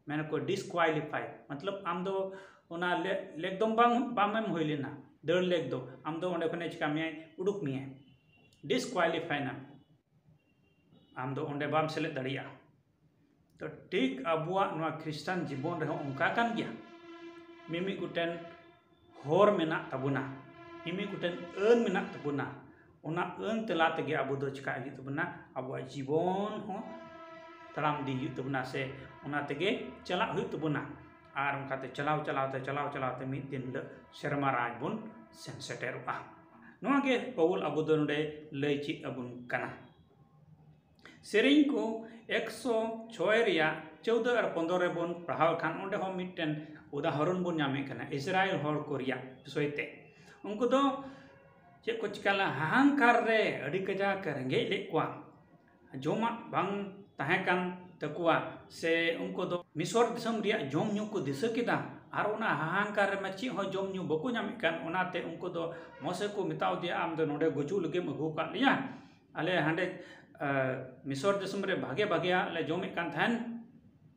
ᱢᱮᱱᱟᱠᱚ ᱰᱤᱥᱠᱣᱟᱞᱤᱯᱷᱟᱭ, ᱢᱚᱛᱞᱚᱵ ᱟᱢ ᱫᱚ ᱚᱱᱟ ᱞᱮ-, ᱞᱮᱠ ᱫᱚᱢ ᱵᱟᱝ, ᱵᱟᱢ ᱮᱢ ᱦᱩᱭ ᱞᱮᱱᱟ, ᱫᱟᱹᱲ ᱞᱮᱠ ᱫᱚ᱾ ᱟᱢ ᱫᱚ ᱚᱸᱰᱮ ᱠᱷᱚᱱᱮ ᱪᱤᱠᱟ ᱢᱮᱭᱟᱭ? ᱩᱰᱩᱠ ᱢᱮᱭᱟᱭ, ᱰᱤᱥᱠᱣᱟᱞᱤᱯᱷᱟᱭ ᱱᱟᱢ᱾ ᱟᱢ ᱫᱚ ᱚᱸᱰᱮ ᱵᱟᱢ ᱥᱮᱞᱮᱫ ᱫᱟᱲᱮᱭᱟᱜᱼᱟ᱾ ᱛᱚ ᱴᱷᱤᱠ ᱟᱵᱚᱣᱟᱜ ᱱᱚᱣᱟ ᱠᱷᱨᱤᱥᱴᱟᱱ ᱡᱤᱵᱚᱱ ᱨᱮᱦᱚᱸ ᱚᱱᱠᱟ ᱠᱟᱱ ᱜᱮᱭᱟ᱾ ᱢᱤᱢᱤᱫ ᱜᱚᱴᱮᱱ ᱦᱚᱨ ᱢᱮᱱᱟᱜ ᱛᱟᱵᱚᱱᱟ, ᱢᱤᱢᱤᱫ ᱜᱚᱴᱮᱱ ᱟᱹᱱ ᱢᱮᱱᱟᱜ ᱛᱟᱵᱚᱱᱟ᱾ ᱚᱱᱟ ᱟᱹᱱ ᱛᱟᱞᱟ ᱛᱮᱜᱮ ᱟᱵᱚ ᱫᱚ ᱪᱤᱠᱟ ᱦᱩᱭᱩᱜ ᱛᱟᱵᱚᱱᱟ? ᱟᱵᱚᱣᱟᱜ ᱡᱤᱵᱚᱱ ᱦᱚᱸ ᱛᱟᱲᱟᱢ ᱤᱫᱤ ᱦᱩᱭᱩᱜ ᱛᱟᱵᱚᱱᱟ, ᱥᱮ ᱚᱱᱟ ᱛᱮᱜᱮ ᱪᱟᱞᱟᱜ ᱦᱩᱭᱩᱜ ᱛᱟᱵᱚᱱᱟ᱾ ᱟᱨ ᱚᱱᱠᱟᱛᱮ ᱪᱟᱞᱟᱣ, ᱪᱟᱞᱟᱣ ᱛᱮ, ᱪᱟᱞᱟᱣ, ᱪᱟᱞᱟᱣ ᱛᱮ ᱢᱤᱫ ᱫᱤᱱ ᱦᱤᱞᱳᱜ ᱥᱮᱨᱢᱟ ᱨᱟᱡᱽ ᱵᱚᱱ ᱥᱮᱱ ᱥᱮᱴᱮᱨᱚᱜᱼᱟ᱾ ᱱᱚᱣᱟ ᱜᱮ ᱯᱟᱣᱩᱞ ᱟᱵᱚ ᱫᱚ ᱱᱚᱰᱮ ᱞᱟᱹᱭ ᱪᱮᱫ ᱟᱵᱚᱱ ᱠᱟᱱᱟ᱾ ᱥᱮᱨᱮᱧ ᱠᱚ ᱮᱠᱥᱚ ᱪᱷᱚᱭ ᱨᱮᱭᱟᱜ ᱪᱳᱣᱫᱚ ᱟᱨ ᱯᱚᱱᱫᱽᱨᱚ ᱨᱮᱵᱚᱱ ᱯᱟᱲᱦᱟᱣ ᱞᱮᱠᱷᱟᱱ, ᱚᱸᱰᱮ ᱦᱚᱸ ᱢᱤᱫᱴᱮᱱ ᱩᱫᱟᱦᱚᱨᱚᱱ ᱵᱚᱱ ᱧᱟᱢᱮᱫ ᱠᱟᱱᱟ ᱤᱥᱨᱟᱭᱮᱞ ᱦᱚᱲ ᱠᱚ ᱨᱮᱭᱟᱜ ᱵᱤᱥᱚᱭ ᱛᱮ᱾ ᱩᱱᱠᱩ ᱫᱚ ᱪᱮᱫ ᱠᱚ ᱪᱤᱠᱟ ᱞᱮᱫᱟ? ᱦᱟᱦᱟᱝᱠᱟᱨ ᱨᱮ ᱟᱹᱰᱤ ᱠᱟᱡᱟᱠ ᱨᱮᱸᱜᱮᱡ ᱞᱮᱫ ᱠᱚᱣᱟ, ᱡᱚᱢᱟᱜ ᱵᱟᱝ ᱛᱟᱦᱮᱸ ᱠᱟᱱ ᱛᱟᱠᱚᱣᱟ, ᱥᱮ ᱩᱱᱠᱩ ᱫᱚ ᱢᱤᱥᱚᱨ ᱫᱤᱥᱚᱢ ᱨᱮᱭᱟᱜ ᱡᱚᱢ ᱧᱩ ᱠᱚ ᱫᱤᱥᱟᱹ ᱠᱮᱫᱟ᱾ ᱟᱨ ᱚᱱᱟ ᱦᱟᱦᱟᱝᱠᱟᱨ ᱨᱮᱢᱟ ᱪᱮᱫ ᱦᱚᱸ ᱡᱚᱢ ᱧᱩ ᱵᱟᱠᱚ ᱧᱟᱢᱮᱫ ᱠᱟᱱ, ᱚᱱᱟᱛᱮ ᱩᱱᱠᱩ ᱫᱚ ᱢᱚᱥᱮ ᱠᱚ ᱢᱮᱛᱟᱣ ᱫᱮᱭᱟ, "ᱟᱢ ᱫᱚ ᱱᱚᱰᱮ ᱜᱩᱡᱩᱜ ᱞᱟᱹᱜᱤᱫ ᱮᱢ ᱟᱹᱜᱩ ᱟᱠᱟᱫ ᱞᱮᱭᱟ, ᱟᱞᱮ ᱦᱟᱸᱰᱮ, ᱟ, ᱢᱤᱥᱚᱨ ᱫᱤᱥᱚᱢ ᱨᱮ ᱵᱷᱟᱜᱮ ᱵᱷᱟᱜᱮᱭᱟᱜ ᱞᱮ ᱡᱚᱢᱮᱫ ᱠᱟᱱ ᱛᱟᱦᱮᱱ,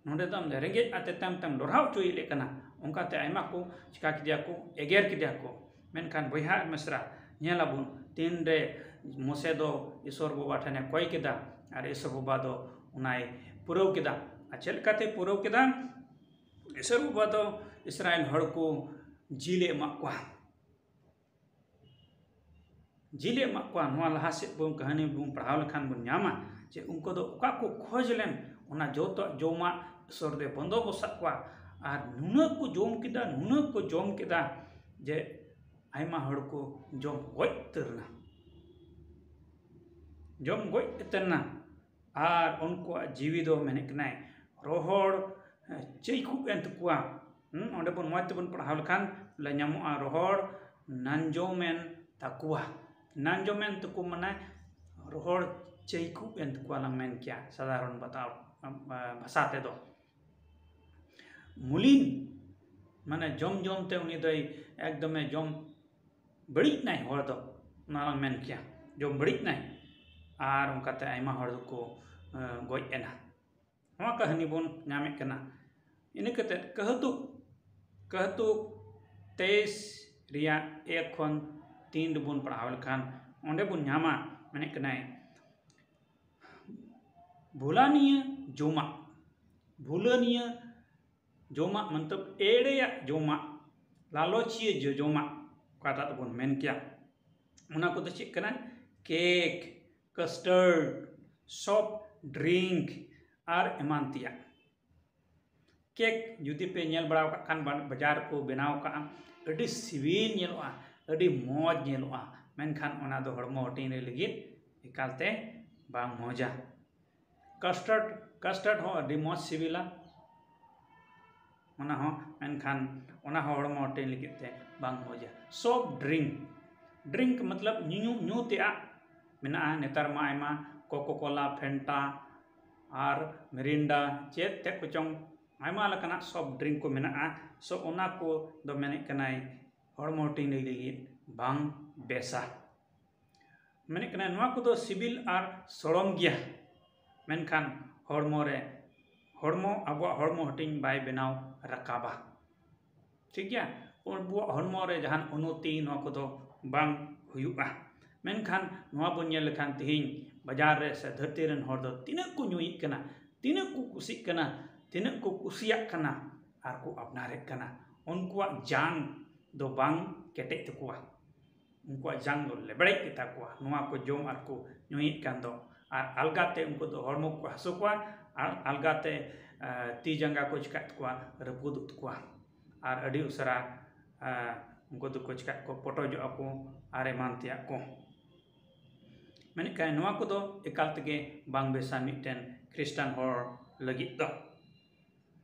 ᱱᱚᱰᱮ ᱫᱚ ᱟᱢ ᱫᱚ ᱨᱮᱸᱜᱮᱡ ᱟᱛᱮ ᱛᱮᱢ, ᱛᱮᱢ ᱰᱚᱨᱦᱟ ᱦᱚᱪᱚᱭᱮᱫ ᱞᱮ ᱠᱟᱱᱟ?" ᱚᱱᱠᱟᱛᱮ ᱟᱭᱢᱟ ᱠᱚ ᱪᱤᱠᱟ ᱠᱮᱫᱮᱭᱟ ᱠᱚ, ᱮᱜᱮᱨ ᱠᱮᱫᱮᱭᱟ ᱠᱚ᱾ ᱢᱮᱱᱠᱷᱟᱱ ᱵᱚᱭᱦᱟ ᱟᱨ ᱢᱤᱥᱨᱟ, ᱧᱮᱞ ᱟᱵᱚᱱ ᱛᱤᱱᱨᱮ ᱢᱚᱥᱮ ᱫᱚ ᱤᱥᱚᱨ ᱵᱟᱵᱟ ᱴᱷᱮᱱᱮ ᱠᱚᱭ ᱠᱮᱫᱟ ᱟᱨ ᱤᱥᱚᱨ ᱵᱟᱵᱟ ᱫᱚ ᱚᱱᱟᱭ ᱯᱩᱨᱟᱹᱣ ᱠᱮᱫᱟ᱾ ᱟᱨ ᱪᱮᱫ ᱞᱮᱠᱟᱛᱮ ᱯᱩᱨᱟᱹᱣ ᱠᱮᱫᱟ? ᱤᱥᱚᱨ ᱵᱟᱵᱟ ᱫᱚ ᱤᱥᱨᱟᱭᱮᱞ ᱦᱚᱲ ᱠᱚ ᱡᱤᱞ ᱮ ᱮᱢᱟᱜ ᱠᱚᱣᱟ᱾ ᱡᱤᱞ ᱮ ᱮᱢᱟᱜ ᱠᱚᱣᱟ᱾ ᱱᱚᱣᱟ ᱞᱟᱦᱟ ᱥᱮᱫ ᱵᱚᱱ ᱠᱟᱹᱦᱱᱤ ᱵᱚᱱ ᱯᱟᱲᱦᱟᱣ ᱞᱮᱠᱷᱟᱱ ᱵᱚᱱ ᱧᱟᱢᱟ ᱡᱮ ᱩᱱᱠᱩ ᱫᱚ ᱚᱠᱟ ᱠᱚ ᱠᱷᱚᱡᱽ ᱞᱮᱱ, ᱚᱱᱟ ᱡᱚᱛᱚ ᱡᱚᱢᱟᱜ ᱤᱥᱚᱨ ᱫᱚᱭ ᱵᱚᱱᱫᱚᱵᱚᱥᱟᱜ ᱠᱚᱣᱟ᱾ ᱟᱨ ᱱᱩᱱᱟᱹᱜ ᱠᱚ ᱡᱚᱢ ᱠᱮᱫᱟ, ᱱᱩᱱᱟᱹᱜ ᱠᱚ ᱡᱚᱢ ᱠᱮᱫᱟ ᱡᱮ ᱟᱭᱢᱟ ᱦᱚᱲ ᱠᱚ ᱡᱚᱢ ᱜᱚᱡ ᱩᱛᱟᱹᱨ ᱮᱱᱟ, ᱡᱚᱢ ᱜᱚᱡ ᱩᱛᱟᱹᱨ ᱮᱱᱟ᱾ ᱟᱨ ᱩᱱᱠᱩᱣᱟᱜ ᱡᱤᱣᱤ ᱫᱚ ᱢᱮᱱᱮᱫ ᱠᱟᱱᱟᱭ ᱨᱚᱦᱚᱲ, ᱮ, ᱪᱟᱹᱭᱠᱩᱵ ᱮᱱ ᱛᱟᱠᱚᱣᱟ᱾ ᱦᱩᱸ, ᱚᱸᱰᱮ ᱵᱚᱱ ᱢᱚᱡᱽ ᱛᱮᱵᱚᱱ ᱯᱟᱲᱦᱟᱣ ᱞᱮᱠᱷᱟᱱ ᱞᱮ ᱧᱟᱢᱚᱜᱼᱟ, ᱨᱚᱦᱚᱲ ᱱᱟᱧᱡᱚᱢ ᱮᱱ ᱛᱟᱠᱚᱣᱟ᱾ ᱱᱟᱧᱡᱚᱢ ᱮᱱ ᱛᱟᱠᱚ ᱢᱟᱱᱮ ᱨᱚᱦᱚᱲ ᱪᱟᱹᱭᱠᱩᱵ ᱮᱱ ᱛᱟᱠᱚᱣᱟ ᱞᱟᱝ ᱢᱮᱱ ᱠᱮᱭᱟ ᱥᱟᱫᱷᱟᱨᱚᱱ ᱵᱟᱛᱟᱣ, ᱮ, ᱵᱷᱟᱥᱟ ᱛᱮᱫᱚ᱾ ᱢᱩᱞᱤᱱ, ᱢᱟᱱᱮ ᱡᱚᱢ ᱡᱚᱢ ᱛᱮ ᱩᱱᱤ ᱫᱚᱭ ᱮᱠᱫᱚᱢᱮ ᱡᱚᱢ ᱵᱟᱹᱲᱤᱡ ᱱᱟᱭ ᱦᱚᱲ ᱫᱚ, ᱚᱱᱟ ᱞᱟᱝ ᱢᱮᱱ ᱠᱮᱭᱟ, ᱡᱚᱢ ᱵᱟᱹᱲᱤᱡ ᱱᱟᱭ᱾ ᱟᱨ ᱚᱱᱠᱟᱛᱮ ᱟᱭᱢᱟ ᱦᱚᱲ ᱫᱚᱠᱚ, ᱮ, ᱜᱚᱡ ᱮᱱᱟ᱾ ᱱᱚᱣᱟ ᱠᱟᱹᱦᱱᱤ ᱵᱚᱱ ᱧᱟᱢᱮᱫ ᱠᱟᱱᱟ᱾ ᱤᱱᱟᱹ ᱠᱟᱛᱮ ᱠᱟᱹᱦᱛᱩᱠ, ᱠᱟᱹᱦᱛᱩᱠ ᱛᱮᱭᱤᱥ ᱨᱮᱭᱟᱜ ᱮᱠ ᱠᱷᱚᱱ ᱛᱤᱱ ᱨᱮᱵᱚᱱ ᱯᱟᱲᱦᱟᱣ ᱞᱮᱠᱷᱟᱱ ᱚᱸᱰᱮ ᱵᱚᱱ ᱧᱟᱢᱟ, ᱢᱮᱱᱮᱫ ᱠᱟᱱᱟᱭ, ᱵᱷᱩᱞᱟᱹᱱᱤᱭᱟᱹ ᱡᱚᱢᱟᱜ, ᱵᱷᱩᱞᱟᱹᱱᱤᱭᱟᱹ ᱡᱚᱢᱟᱜ ᱢᱚᱛᱞᱚᱵ ᱮᱲᱮᱭᱟᱜ ᱡᱚᱢᱟᱜ, ᱞᱟᱞᱚᱪᱤᱭᱟᱹ ᱡᱚ-, ᱡᱚᱢᱟᱜ ᱚᱠᱟᱴᱟᱜ ᱫᱚᱵᱚᱱ ᱢᱮᱱ ᱠᱮᱭᱟ, ᱚᱱᱟ ᱠᱚᱫᱚ ᱪᱮᱫ ᱠᱟᱱᱟ? ᱠᱮᱠ, ᱠᱟᱥᱴᱟᱨᱰ, ᱥᱚᱯᱷᱴ ᱰᱨᱤᱝᱠ ᱟᱨ ᱮᱢᱟᱱ ᱛᱮᱭᱟᱜ᱾ ᱠᱮᱠ ᱡᱩᱫᱤ ᱯᱮ ᱧᱮᱞ ᱵᱟᱲᱟ ᱟᱠᱟᱫ ᱠᱷᱟᱱ, ᱵᱟ-, ᱵᱟᱡᱟᱨ ᱨᱮᱠᱚ ᱵᱮᱱᱟᱣ ᱠᱟᱜᱼᱟ, ᱟᱹᱰᱤ ᱥᱤᱵᱤᱞ ᱧᱮᱞᱚᱜᱼᱟ, ᱟᱹᱰᱤ ᱢᱚᱡᱽ ᱧᱮᱞᱚᱜᱼᱟ, ᱢᱮᱱᱠᱷᱟᱱ ᱚᱱᱟ ᱫᱚ ᱦᱚᱲᱢᱚ ᱦᱟᱹᱴᱤᱧ ᱨᱮ ᱞᱟᱹᱜᱤᱫ ᱮᱠᱟᱞᱛᱮ ᱵᱟᱝ ᱢᱚᱡᱟ᱾ ᱠᱟᱥᱴᱟᱨᱰ, ᱠᱟᱥᱴᱟᱨᱰ ᱦᱚᱸ ᱟᱹᱰᱤ ᱢᱚᱡᱽ ᱥᱤᱵᱤᱞᱟ, ᱚᱱᱟ ᱦᱚᱸ, ᱢᱮᱱᱠᱷᱟᱱ ᱚᱱᱟ ᱦᱚᱸ ᱦᱚᱲᱢᱚ ᱦᱟᱹᱴᱤᱧ ᱞᱟᱹᱜᱤᱫ ᱛᱮ ᱵᱟᱝ ᱢᱚᱡᱟ᱾ ᱥᱚᱯᱷᱴ ᱰᱨᱤᱝᱠ, ᱰᱨᱤᱝᱠ ᱢᱚᱛᱞᱚᱵ ᱧᱩ, ᱧᱩ, ᱧᱩ ᱛᱮᱭᱟᱜ ᱢᱮᱱᱟᱜᱼᱟ᱾ ᱱᱮᱛᱟᱨ ᱢᱟ ᱟᱭᱢᱟ ᱠᱳᱠᱟ ᱠᱳᱞᱟ, ᱯᱷᱮᱱᱴᱟ ᱟᱨ ᱢᱤᱨᱤᱱᱰᱟ ᱪᱮᱫ ᱛᱮᱫ ᱠᱚᱪᱚᱝ ᱟᱭᱢᱟ ᱞᱮᱠᱟᱱᱟᱜ ᱥᱚᱯᱷᱴ ᱰᱨᱤᱝᱠ ᱠᱚ ᱢᱮᱱᱟᱜᱼᱟ᱾ ᱥᱚ ᱚᱱᱟ ᱠᱚ ᱫᱚ ᱢᱮᱱᱮᱫ ᱠᱟᱱᱟᱭ ᱦᱚᱲᱢᱚ ᱦᱟᱹᱴᱤᱧ ᱞᱟᱹᱜᱤᱫ ᱵᱟᱝ ᱵᱮᱥᱟ᱾ ᱢᱮᱱᱮᱫ ᱠᱟᱱᱟᱭ ᱱᱚᱣᱟ ᱠᱚᱫᱚ ᱥᱤᱵᱤᱞ ᱟᱨ ᱥᱚᱲᱚᱢ ᱜᱮᱭᱟ, ᱢᱮᱱᱠᱷᱟᱱ ᱦᱚᱲᱢᱚ ᱨᱮ, ᱦᱚᱲᱢᱚ, ᱟᱵᱚᱣᱟᱜ ᱦᱚᱲᱢᱚ ᱦᱟᱹᱴᱤᱧ ᱵᱟᱭ ᱵᱮᱱᱟᱣ ᱨᱟᱠᱟᱵᱟ᱾ ᱴᱷᱤᱠ ᱜᱮᱭᱟ, ᱟᱵᱚᱣᱟᱜ ᱦᱚᱲᱢᱚ ᱨᱮ ᱡᱟᱦᱟᱱ ᱩᱱᱱᱚᱛᱤ ᱱᱚᱣᱟ ᱠᱚᱫᱚ ᱵᱟᱝ ᱦᱩᱭᱩᱜᱼᱟ᱾ ᱢᱮᱱᱠᱷᱟᱱ ᱱᱚᱣᱟ ᱵᱚᱱ ᱧᱮᱞ ᱞᱮᱠᱷᱟᱱ ᱛᱮᱦᱮᱧ ᱵᱟᱡᱟᱨ ᱨᱮ ᱥᱮ ᱫᱷᱟᱹᱨᱛᱤ ᱨᱮᱱ ᱦᱚᱲ ᱫᱚ ᱛᱤᱱᱟᱹᱜ ᱠᱚ ᱧᱩᱭᱮᱫ ᱠᱟᱱᱟ, ᱛᱤᱱᱟᱹᱜ ᱠᱚ ᱠᱩᱥᱤᱜ ᱠᱟᱱᱟ, ᱛᱤᱱᱟᱹᱜ ᱠᱚ ᱠᱩᱥᱤᱭᱟᱜ ᱠᱟᱱᱟ ᱟᱨ ᱠᱚ ᱟᱯᱱᱟᱨᱮᱫ ᱠᱟᱱᱟ, ᱩᱱᱠᱩᱣᱟᱜ ᱡᱟᱝ ᱫᱚ ᱵᱟᱝ ᱠᱮᱴᱮᱡ ᱛᱟᱠᱚᱣᱟ᱾ ᱩᱱᱠᱩᱣᱟᱜ ᱡᱟᱝ ᱫᱚ ᱞᱮᱵᱲᱮᱡ ᱜᱮᱛᱟ ᱠᱚᱣᱟ, ᱱᱚᱣᱟ ᱠᱚ ᱡᱚᱢ ᱟᱨ ᱠᱚ ᱧᱩᱭᱮᱫ ᱠᱟᱱ ᱫᱚ᱾ ᱟᱨ ᱟᱞᱜᱟᱛᱮ ᱩᱱᱠᱩ ᱫᱚ ᱦᱚᱲᱢᱚ ᱠᱚ ᱦᱟᱹᱥᱩ ᱠᱚᱣᱟ, ᱟᱨ ᱟᱞᱜᱟᱛᱮ, ᱟᱸ, ᱛᱤ ᱡᱟᱸᱜᱟ ᱠᱚ ᱪᱤᱠᱟᱹᱜ ᱛᱟᱠᱚᱣᱟ, ᱨᱟᱹᱯᱩᱫᱚᱜ ᱛᱟᱠᱚᱣᱟ᱾ ᱟᱨ ᱟᱹᱰᱤ ᱩᱥᱟᱹᱨᱟ, ᱟᱸ, ᱩᱱᱠᱩ ᱫᱚᱠᱚ ᱪᱤᱠᱟᱹᱜ ᱠᱚ, ᱯᱚᱴᱚᱡᱚᱜᱼᱟ ᱠᱚ ᱟᱨ ᱮᱢᱟᱱ ᱛᱮᱭᱟᱜ ᱠᱚ᱾ ᱢᱮᱱᱮᱫ ᱠᱷᱟᱱ ᱱᱚᱣᱟ ᱠᱚᱫᱚ ᱮᱠᱟᱞ ᱛᱮᱜᱮ ᱵᱟᱝ ᱵᱮᱥᱟ ᱢᱤᱫᱴᱮᱱ ᱠᱷᱨᱤᱥᱴᱟᱱ ᱦᱚᱲ ᱞᱟᱹᱜᱤᱫ ᱫᱚ᱾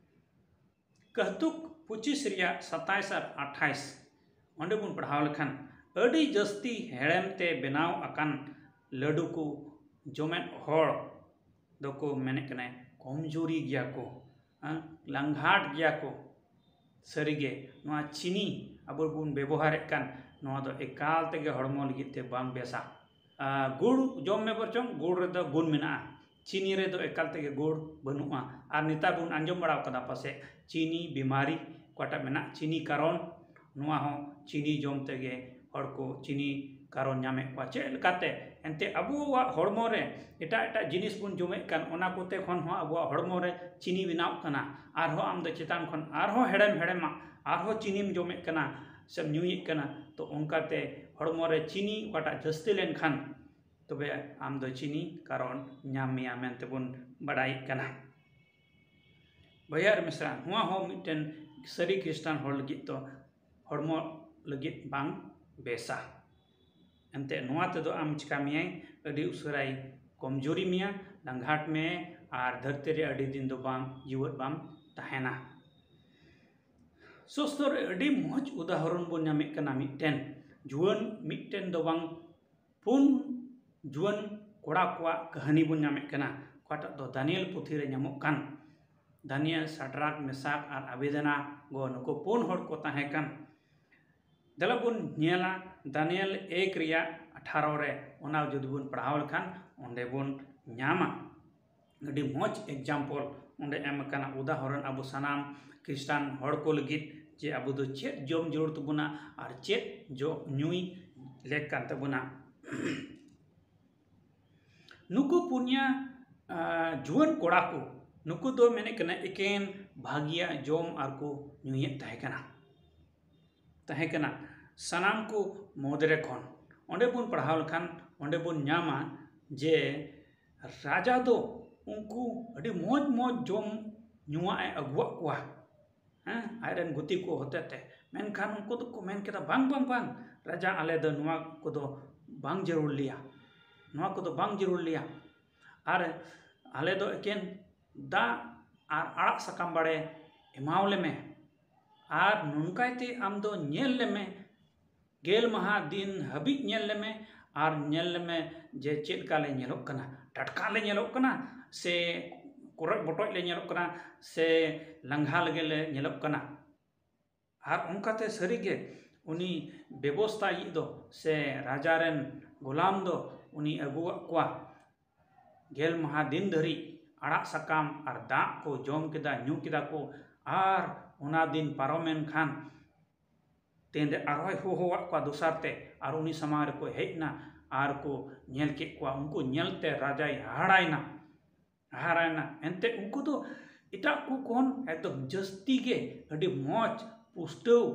ᱠᱟᱹᱦᱛᱩᱠ ᱯᱚᱸᱪᱤᱥ ᱨᱮᱭᱟᱜ ᱥᱟᱛᱟᱭᱤᱥ ᱟᱨ ᱟᱴᱷᱟᱭᱤᱥ, ᱚᱸᱰᱮ ᱵᱚᱱ ᱯᱟᱲᱦᱟᱣ ᱞᱮᱠᱷᱟᱱ, ᱟᱹᱰᱤ ᱡᱟᱹᱥᱛᱤ ᱦᱮᱲᱮᱢ ᱛᱮ ᱵᱮᱱᱟᱣ ᱟᱠᱟᱱ ᱞᱟᱹᱰᱩ ᱠᱚ ᱡᱚᱢᱮᱫ ᱦᱚᱲ ᱫᱚᱠᱚ ᱢᱮᱱᱮᱫ ᱠᱟᱱᱟ ᱠᱚᱢᱡᱩᱨᱤ ᱜᱮᱭᱟ ᱠᱚ, ᱦᱮᱸ, ᱞᱟᱝᱜᱷᱟᱴ ᱜᱮᱭᱟ ᱠᱚ᱾ ᱥᱟᱹᱨᱤᱜᱮ ᱱᱚᱣᱟ ᱪᱤᱱᱤ ᱟᱵᱚ ᱵᱚᱱ ᱵᱮᱵᱚᱦᱟᱨᱮᱫ ᱠᱟᱱ, ᱱᱚᱣᱟ ᱫᱚ ᱮᱠᱟᱞ ᱛᱮᱜᱮ ᱦᱚᱲᱢᱚ ᱞᱟᱹᱜᱤᱫ ᱛᱮ ᱵᱟᱝ ᱵᱮᱥᱟ᱾ ᱟᱨ ᱜᱩᱲ ᱡᱚᱢ ᱢᱮ ᱵᱚᱨᱪᱚᱝ, ᱜᱩᱲ ᱨᱮᱫᱚ ᱜᱩᱱ ᱢᱮᱱᱟᱜᱼᱟ, ᱪᱤᱱᱤ ᱨᱮᱫᱚ ᱮᱠᱟᱞ ᱛᱮᱜᱮ ᱜᱩᱲ ᱵᱟᱹᱱᱩᱜᱼᱟ᱾ ᱟᱨ ᱱᱮᱛᱟᱨ ᱵᱚᱱ ᱟᱸᱡᱚᱢ ᱵᱟᱲᱟ ᱠᱟᱫᱟ ᱯᱟᱥᱮᱡ ᱪᱤᱱᱤ ᱵᱤᱢᱟᱨᱤ ᱚᱠᱟᱴᱟᱜ ᱢᱮᱱᱟᱜ, ᱪᱤᱱᱤ ᱠᱟᱨᱚᱱ, ᱱᱚᱣᱟ ᱦᱚᱸ ᱪᱤᱱᱤ ᱡᱚᱢ ᱛᱮᱜᱮ ᱦᱚᱲ ᱠᱚ ᱪᱤᱱᱤ ᱠᱟᱨᱚᱱ ᱧᱟᱢᱮᱫ ᱠᱚᱣᱟ᱾ ᱪᱮᱫ ᱞᱮᱠᱟᱛᱮ? ᱮᱱᱛᱮ ᱟᱵᱚᱣᱟᱜ ᱦᱚᱲᱢᱚ ᱨᱮ ᱮᱴᱟᱜ ᱮᱴᱟᱜ ᱡᱤᱱᱤᱥ ᱵᱚᱱ ᱡᱚᱢᱮᱫ ᱠᱟᱱ, ᱚᱱᱟ ᱠᱚᱛᱮ ᱠᱷᱚᱱ ᱦᱚᱸ ᱟᱵᱚᱣᱟᱜ ᱦᱚᱲᱢᱚ ᱨᱮ ᱪᱤᱱᱤ ᱵᱮᱱᱟᱣᱜ ᱠᱟᱱᱟ᱾ ᱟᱨᱦᱚᱸ ᱟᱢ ᱫᱚ ᱪᱮᱛᱟᱱ ᱠᱷᱚᱱ ᱟᱨᱦᱚᱸ ᱦᱮᱲᱮᱢ ᱦᱮᱲᱮᱢᱟᱜ, ᱟᱨᱦᱚᱸ ᱪᱤᱱᱤᱢ ᱡᱚᱢᱮᱫ ᱠᱟᱱᱟ ᱥᱮᱢ ᱧᱩᱭᱮᱫ ᱠᱟᱱᱟ᱾ ᱛᱚ ᱚᱱᱠᱟᱛᱮ ᱦᱚᱲᱢᱚ ᱨᱮ ᱪᱤᱱᱤ ᱚᱠᱟᱴᱟᱜ ᱡᱟᱹᱥᱛᱤ ᱞᱮᱱᱠᱷᱟᱱ, ᱛᱚᱵᱮ ᱟᱢ ᱫᱚ ᱪᱤᱱᱤ ᱠᱟᱨᱚᱱ ᱧᱟᱢ ᱢᱮᱭᱟ ᱢᱮᱱᱛᱮ ᱵᱚᱱ ᱵᱟᱲᱟᱭᱮᱫ ᱠᱟᱱᱟ᱾ ᱵᱚᱭᱦᱟ ᱟᱨ ᱢᱤᱥᱨᱟ, ᱱᱚᱣᱟ ᱦᱚᱸ ᱢᱤᱫᱴᱮᱱ ᱥᱟᱹᱨᱤ ᱠᱷᱨᱤᱥᱴᱟᱱ ᱦᱚᱲ ᱞᱟᱹᱜᱤᱫ ᱫᱚ ᱦᱚᱲᱢᱚ ᱞᱟᱹᱜᱤᱫ ᱵᱟᱝ ᱵᱮᱥᱟ᱾ ᱮᱱᱛᱮ ᱱᱚᱣᱟ ᱛᱮᱫᱚ ᱟᱢ ᱪᱤᱠᱟ ᱢᱮᱭᱟᱭ, ᱟᱹᱰᱤ ᱩᱥᱟᱹᱨᱟᱭ ᱠᱚᱢᱡᱩᱨᱤ ᱢᱮᱭᱟ, ᱞᱟᱝᱜᱷᱟᱴ ᱢᱮ, ᱟᱨ ᱫᱷᱟᱹᱨᱛᱤ ᱨᱮ ᱟᱹᱰᱤ ᱫᱤᱱ ᱫᱚ ᱵᱟᱢ, ᱡᱤᱣᱮᱫ ᱵᱟᱢ ᱛᱟᱦᱮᱱᱟ᱾ ᱥᱚᱥᱛᱚ ᱨᱮ ᱟᱹᱰᱤ ᱢᱚᱡᱽ ᱩᱫᱟᱦᱚᱨᱚᱱ ᱵᱚᱱ ᱧᱟᱢᱮᱫ ᱠᱟᱱᱟ᱾ ᱢᱤᱫᱴᱮᱱ ᱡᱩᱣᱟᱹᱱ, ᱢᱤᱫᱴᱮᱱ ᱫᱚ ᱵᱟᱝ, ᱯᱩᱱ ᱡᱩᱣᱟᱹᱱ ᱠᱚᱲᱟ ᱠᱚᱣᱟᱜ ᱠᱟᱹᱦᱱᱤ ᱵᱚᱱ ᱧᱟᱢᱮᱫ ᱠᱟᱱᱟ, ᱚᱠᱟᱴᱟᱜ ᱫᱚ ᱫᱟᱱᱤᱭᱮᱞ ᱯᱩᱛᱷᱤ ᱨᱮ ᱧᱟᱢᱚᱜ ᱠᱟᱱ᱾ ᱫᱟᱱᱤᱭᱮᱞ, ᱥᱟᱰᱨᱟᱠ, ᱢᱮᱥᱟᱠ ᱟᱨ ᱟᱵᱮᱫᱮᱱᱟ ᱜᱚ, ᱱᱩᱠᱩ ᱯᱩᱱ ᱦᱚᱲ ᱠᱚ ᱛᱟᱦᱮᱸ ᱠᱟᱱ᱾ ᱫᱮᱞᱟ ᱵᱚᱱ ᱧᱮᱞᱟ, ᱫᱟᱱᱤᱭᱮᱞ ᱮᱠ ᱨᱮᱭᱟᱜ ᱟᱴᱷᱟᱨᱚ ᱨᱮ, ᱚᱱᱟ ᱡᱩᱫᱤ ᱵᱚᱱ ᱯᱟᱲᱦᱟᱣ ᱞᱮᱠᱷᱟᱱ ᱚᱸᱰᱮ ᱵᱚᱱ ᱧᱟᱢᱟ᱾ ᱟᱹᱰᱤ ᱢᱚᱡᱽ example ᱚᱸᱰᱮ ᱮᱢ ᱟᱠᱟᱱᱟ, ᱩᱫᱟᱦᱚᱨᱚᱱ ᱟᱵᱚ ᱥᱟᱱᱟᱢ ᱠᱷᱨᱤᱥᱴᱟᱱ ᱦᱚᱲ ᱠᱚ ᱞᱟᱹᱜᱤᱫ, ᱡᱮ ᱟᱵᱚ ᱫᱚ ᱪᱮᱫ ᱡᱚᱢ ᱡᱟᱹᱨᱩᱲ ᱛᱟᱵᱚᱱᱟ ᱟᱨ ᱪᱮᱫ ᱡᱚ ᱧᱩᱭ ᱞᱮᱠ ᱠᱟᱱ ᱛᱟᱵᱚᱱᱟ᱾ ᱱᱩᱠᱩ ᱯᱩᱱᱭᱟ ᱟᱨ ᱡᱩᱣᱟᱹᱱ ᱠᱚᱲᱟ ᱠᱚ, ᱱᱩᱠᱩ ᱫᱚ ᱢᱮᱱᱮᱫ ᱠᱟᱱᱟ ᱮᱠᱮᱱ ᱵᱷᱟᱹᱜᱤᱭᱟᱜ ᱡᱚᱢ ᱟᱨ ᱠᱚ ᱧᱩᱭᱮᱫ ᱛᱟᱦᱮᱸ ᱠᱟᱱᱟ, ᱛᱟᱦᱮᱸ ᱠᱟᱱᱟ ᱥᱟᱱᱟᱢ ᱠᱚ ᱢᱩᱫᱽᱨᱮ ᱠᱷᱚᱱ᱾ ᱚᱸᱰᱮ ᱵᱚᱱ ᱯᱟᱲᱦᱟᱣ ᱞᱮᱠᱷᱟᱱ ᱚᱸᱰᱮ ᱵᱚᱱ ᱧᱟᱢᱟ ᱡᱮ ᱨᱟᱡᱟ ᱫᱚ ᱩᱱᱠᱩ ᱟᱹᱰᱤ ᱢᱚᱡᱽ ᱢᱚᱡᱽ ᱡᱚᱢ ᱧᱩᱣᱟᱜ ᱮ ᱟᱹᱜᱩᱣᱟᱜ ᱠᱚᱣᱟ᱾ ᱦᱮᱸ, ᱟᱡᱨᱮᱱ ᱜᱩᱛᱤ ᱠᱚ ᱦᱚᱛᱮᱛᱮ᱾ ᱢᱮᱱᱠᱷᱟᱱ ᱩᱱᱠᱩ ᱫᱚᱠᱚ ᱢᱮᱱ ᱠᱮᱫᱟ, "ᱵᱟᱝ, ᱵᱟᱝ, ᱵᱟᱝ, ᱨᱟᱡᱟ, ᱟᱞᱮ ᱫᱚ ᱱᱚᱣᱟ ᱠᱚᱫᱚ ᱵᱟᱝ ᱡᱟᱹᱨᱩᱲ ᱞᱮᱭᱟ, ᱱᱚᱣᱟ ᱠᱚᱫᱚ ᱵᱟᱝ ᱡᱟᱹᱨᱩᱲ ᱞᱮᱭᱟ, ᱟᱨ ᱟᱞᱮ ᱫᱚ ᱮᱠᱮᱱ ᱫᱟᱜ ᱟᱨ ᱟᱲᱟᱜ ᱥᱟᱠᱟᱢ ᱵᱟᱲᱮ ᱮᱢᱟᱣ ᱞᱮᱢᱮ, ᱟᱨ ᱱᱚᱝᱠᱟᱭ ᱛᱮ ᱟᱢ ᱫᱚ ᱧᱮᱞ ᱞᱮᱢᱮ, ᱜᱮᱞ ᱢᱟᱦᱟ ᱫᱤᱱ ᱦᱟᱹᱵᱤᱡ ᱧᱮᱞ ᱞᱮᱢᱮ, ᱟᱨ ᱧᱮᱞ ᱞᱮᱢᱮ ᱡᱮ ᱪᱮᱫ ᱞᱮᱠᱟ ᱞᱮ ᱧᱮᱞᱚᱜ ᱠᱟᱱᱟ, ᱴᱟᱴᱠᱟ ᱞᱮ ᱧᱮᱞᱚᱜ ᱠᱟᱱᱟ ᱥᱮ ᱠᱚᱨᱚᱡ ᱵᱚᱴᱚᱡ ᱞᱮ ᱧᱮᱞᱚᱜ ᱠᱟᱱᱟ ᱥᱮ ᱞᱟᱸᱜᱷᱟ ᱞᱮᱜᱮ ᱞᱮ ᱧᱮᱞᱚᱜ ᱠᱟᱱᱟ?" ᱟᱨ ᱚᱱᱠᱟᱛᱮ ᱥᱟᱹᱨᱤᱜᱮ ᱩᱱᱤ ᱵᱮᱵᱚᱥᱛᱷᱟᱭᱤᱡ ᱫᱚ ᱥᱮ ᱨᱟᱡᱟ ᱨᱮᱱ ᱜᱳᱞᱟᱢ ᱫᱚ ᱩᱱᱤ ᱟᱹᱜᱩᱣᱟᱜ ᱠᱚᱣᱟ᱾ ᱜᱮᱞ ᱢᱟᱦᱟ ᱫᱤᱱ ᱫᱷᱟᱹᱨᱤᱡ ᱟᱲᱟᱜ ᱥᱟᱠᱟᱢ ᱟᱨ ᱫᱟᱜ ᱠᱚ ᱡᱚᱢ ᱠᱮᱫᱟ, ᱧᱩ ᱠᱮᱫᱟ ᱠᱚ, ᱟᱨ ᱚᱱᱟ ᱫᱤᱱ ᱯᱟᱨᱚᱢᱮᱱ ᱠᱷᱟᱱ ᱛᱮᱱᱫᱮ ᱟᱨᱦᱚᱸᱭ ᱦᱚᱦᱚᱣᱟᱫ ᱠᱚᱣᱟ ᱫᱚᱥᱟᱨ ᱛᱮ, ᱟᱨ ᱩᱱᱤ ᱥᱟᱢᱟᱝ ᱨᱮᱠᱚ ᱦᱮᱡ ᱮᱱᱟ ᱟᱨ ᱠᱚ ᱧᱮᱞ ᱠᱮᱫ ᱠᱚᱣᱟ᱾ ᱩᱱᱠᱩ ᱧᱮᱞᱛᱮ ᱨᱟᱡᱟᱭ ᱦᱟᱦᱟᱲᱟᱭᱮᱱᱟ, ᱦᱟᱦᱟᱲᱟᱭᱮᱱᱟ᱾ ᱮᱱᱛᱮ ᱩᱱᱠᱩ ᱫᱚ ᱮᱴᱟᱜ ᱠᱚ ᱠᱷᱚᱱ ᱮᱠᱫᱚᱢ ᱡᱟᱹᱥᱛᱤ ᱜᱮ ᱟᱹᱰᱤ ᱢᱚᱡᱽ ᱯᱩᱥᱴᱟᱹᱣ,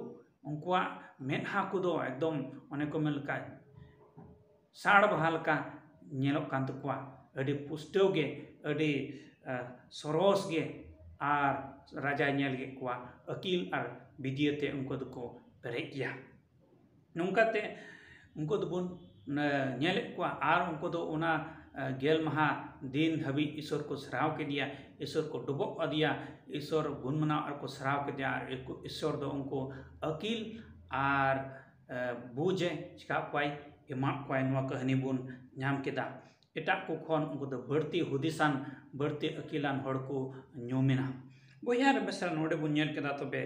ᱩᱱᱠᱩᱣᱟᱜ ᱢᱮᱫᱦᱟ ᱠᱚᱫᱚ ᱮᱠᱫᱚᱢ ᱚᱱᱮ ᱠᱚ ᱢᱮᱱ ᱞᱮᱠᱟ ᱥᱟᱲ ᱵᱟᱦᱟ ᱞᱮᱠᱟ ᱧᱮᱞᱚᱜ ᱠᱟᱱ ᱛᱟᱠᱚᱣᱟ, ᱟᱹᱰᱤ ᱯᱩᱥᱴᱟᱹᱣ ᱜᱮ, ᱟᱹᱰᱤ, ᱟ, ᱥᱚᱨᱚᱥ ᱜᱮ᱾ ᱟᱨ ᱨᱟᱡᱟᱭ ᱧᱮᱞ ᱠᱮᱫ ᱠᱚᱣᱟ, ᱟᱹᱠᱤᱞ ᱟᱨ ᱵᱤᱫᱽᱭᱟᱹ ᱛᱮ ᱩᱱᱠᱩ ᱫᱚᱠᱚ ᱯᱮᱨᱮᱡ ᱜᱮᱭᱟ᱾ ᱱᱚᱝᱠᱟᱛᱮ ᱩᱱᱠᱩ ᱫᱚᱵᱚᱱ, ᱮ, ᱧᱮᱞᱮᱫ ᱠᱚᱣᱟ, ᱟᱨ ᱩᱱᱠᱩ ᱫᱚ ᱚᱱᱟ, ᱮ, ᱜᱮᱞ ᱢᱟᱦᱟ ᱫᱤᱱ ᱫᱷᱟᱹᱵᱤᱡ ᱤᱥᱚᱨ ᱠᱚ ᱥᱟᱨᱦᱟᱣ ᱠᱮᱫᱮᱭᱟ, ᱤᱥᱚᱨ ᱠᱚ ᱰᱚᱵᱚᱜ ᱟᱫᱮᱭᱟ, ᱤᱥᱚᱨ ᱜᱩᱱ ᱢᱟᱱᱟᱣ ᱟᱨ ᱠᱚ ᱥᱟᱨᱦᱟᱣ ᱠᱮᱫᱮᱭᱟ, ᱟᱨ ᱤᱥᱚᱨ ᱫᱚ ᱩᱱᱠᱩ ᱟᱹᱠᱤᱞ ᱟᱨ, ᱮ, ᱵᱩᱡᱮ ᱪᱤᱠᱟ ᱠᱚᱣᱟᱭ, ᱮᱢᱟᱜ ᱠᱚᱣᱟᱭ᱾ ᱱᱚᱣᱟ ᱠᱟᱹᱦᱱᱤ ᱵᱚᱱ ᱧᱟᱢ ᱠᱮᱫᱟ᱾ ᱮᱴᱟᱜ ᱠᱚ ᱠᱷᱚᱱ ᱩᱱᱠᱩ ᱫᱚ ᱵᱟᱹᱲᱛᱤ ᱦᱩᱫᱤᱥᱟᱱ, ᱵᱟᱹᱲᱛᱤ ᱟᱹᱠᱤᱞᱟᱱ ᱦᱚᱲ ᱠᱚ ᱧᱩᱢᱮᱱᱟ᱾ ᱵᱚᱭᱦᱟ ᱟᱨ ᱢᱤᱥᱨᱟ, ᱱᱚᱰᱮ ᱵᱚᱱ ᱧᱮᱞ ᱠᱮᱫᱟ ᱛᱚᱵᱮ